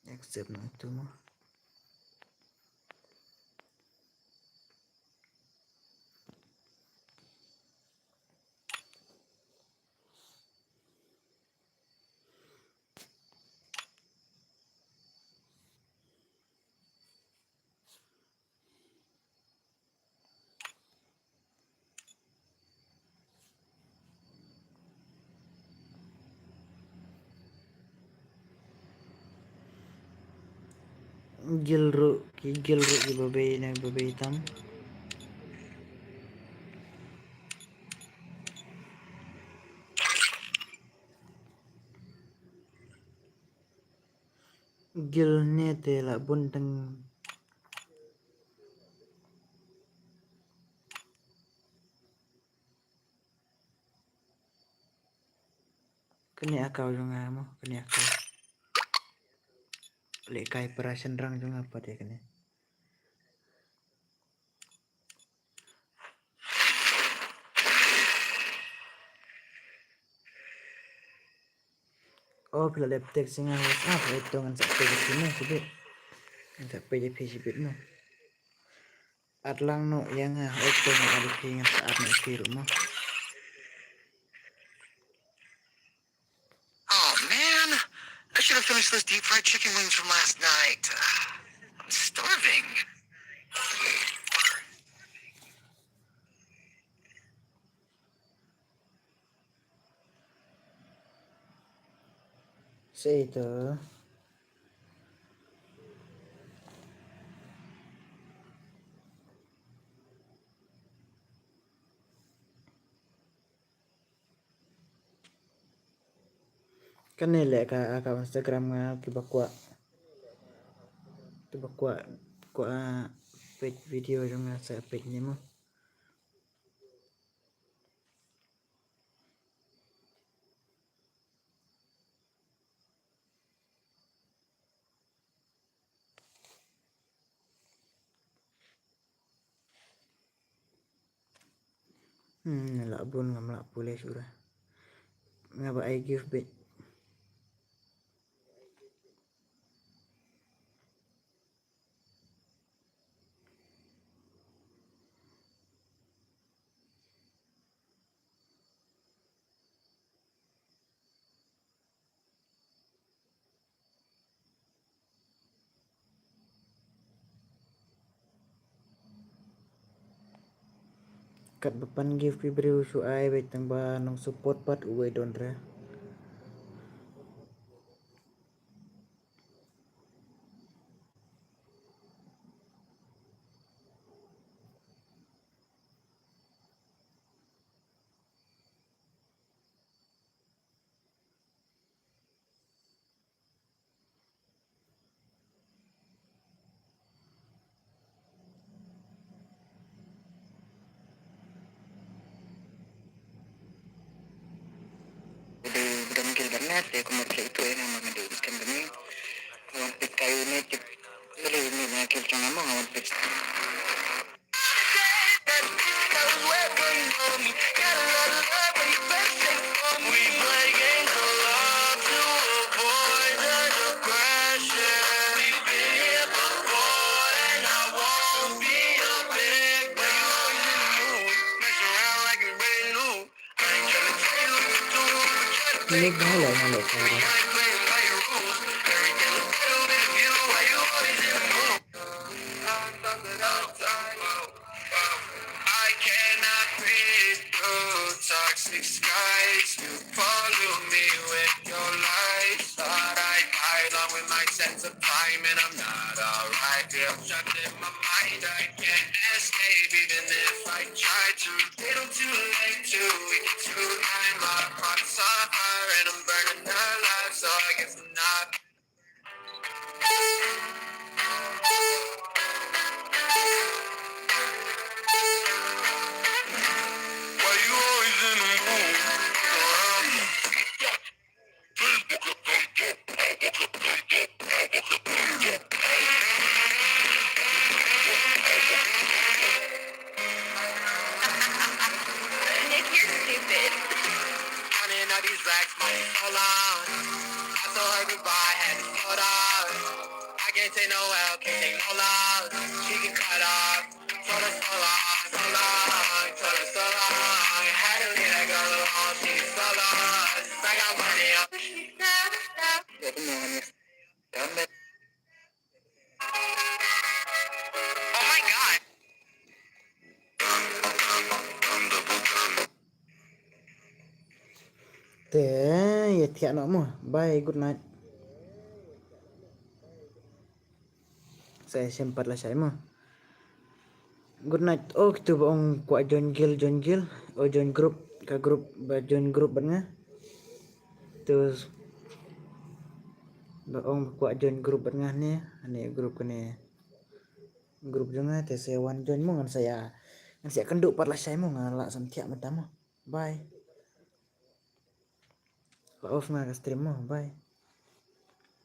Accept na tu mo. Gil ruh ki gil ruh ki babei na babei tam. Gil ne te la bun tang. Kane account jong nga mo kane account. Leh kai para shynrang jong nga pat ïa kane. Oh, phi la dep text ïa nga WhatsApp, eh to ngan sa peit ïa phi mo shibit. Ngan sa peit ïa phi shibit mo. At lang noh ïa nga, eh to ngan at ïa phi, ngan sa at noh ïa phi ruh mo. Oh man, I should have finished those deep fried chicken wings from last night. I'm starving. Sa ito. Kane leh ka, ka Instagram nga kiba kwah, kiba kwah, kwah peit video jong nga sa peit ne mo. Hmm, lah bun ngam lah pule sura. Nga ba ai gift bit. Kat ba pan gift ki briew shu ai beit tang ba nong support pat uwei don re. Udah, udah mungkin banget ya, aku mau cek itu ya, nama di ikan bening. Mau pit kayu ini, cek beli ini, nah, cek sama, mau pit. Nik bhai lai ngan leh kawei. I cannot breathe through toxic skies. You follow me with your lies. Thought I died along with my sense of time, and I'm not alright. Yeah, I'm trapped in my mind. I can't escape, even if I try to. Little too late, too weak, too lame. My heart's on fire, and I'm burning alive. So I guess I'm not. Why you always in the mood? Nick, you're stupid. Counting all these racks, money so long. I told her goodbye, had to slow down. I can't take no L, can't take no loss. She can cut off. Told her so long, so long, told her so long. Had to leave that girl alone, she is so lost. I got money on. Oh my God. Te ïa thiah noh mo. Bye, good night. Sa shem pat lashai mo. Good night. Oh, kitu ba ong kwah join guild, join guild. Oh, join group. Ka group, ba join group bad nga. Tu ba ong ba kwah join group bad nga ne. Ani group kane. Group jong nga te sa wan join mo ngan sa ïa. Ngan sa ïa kynduh pat lashai mo, nga lah samthiah mynta mo. Bye. La off nga ka stream mo. Bye.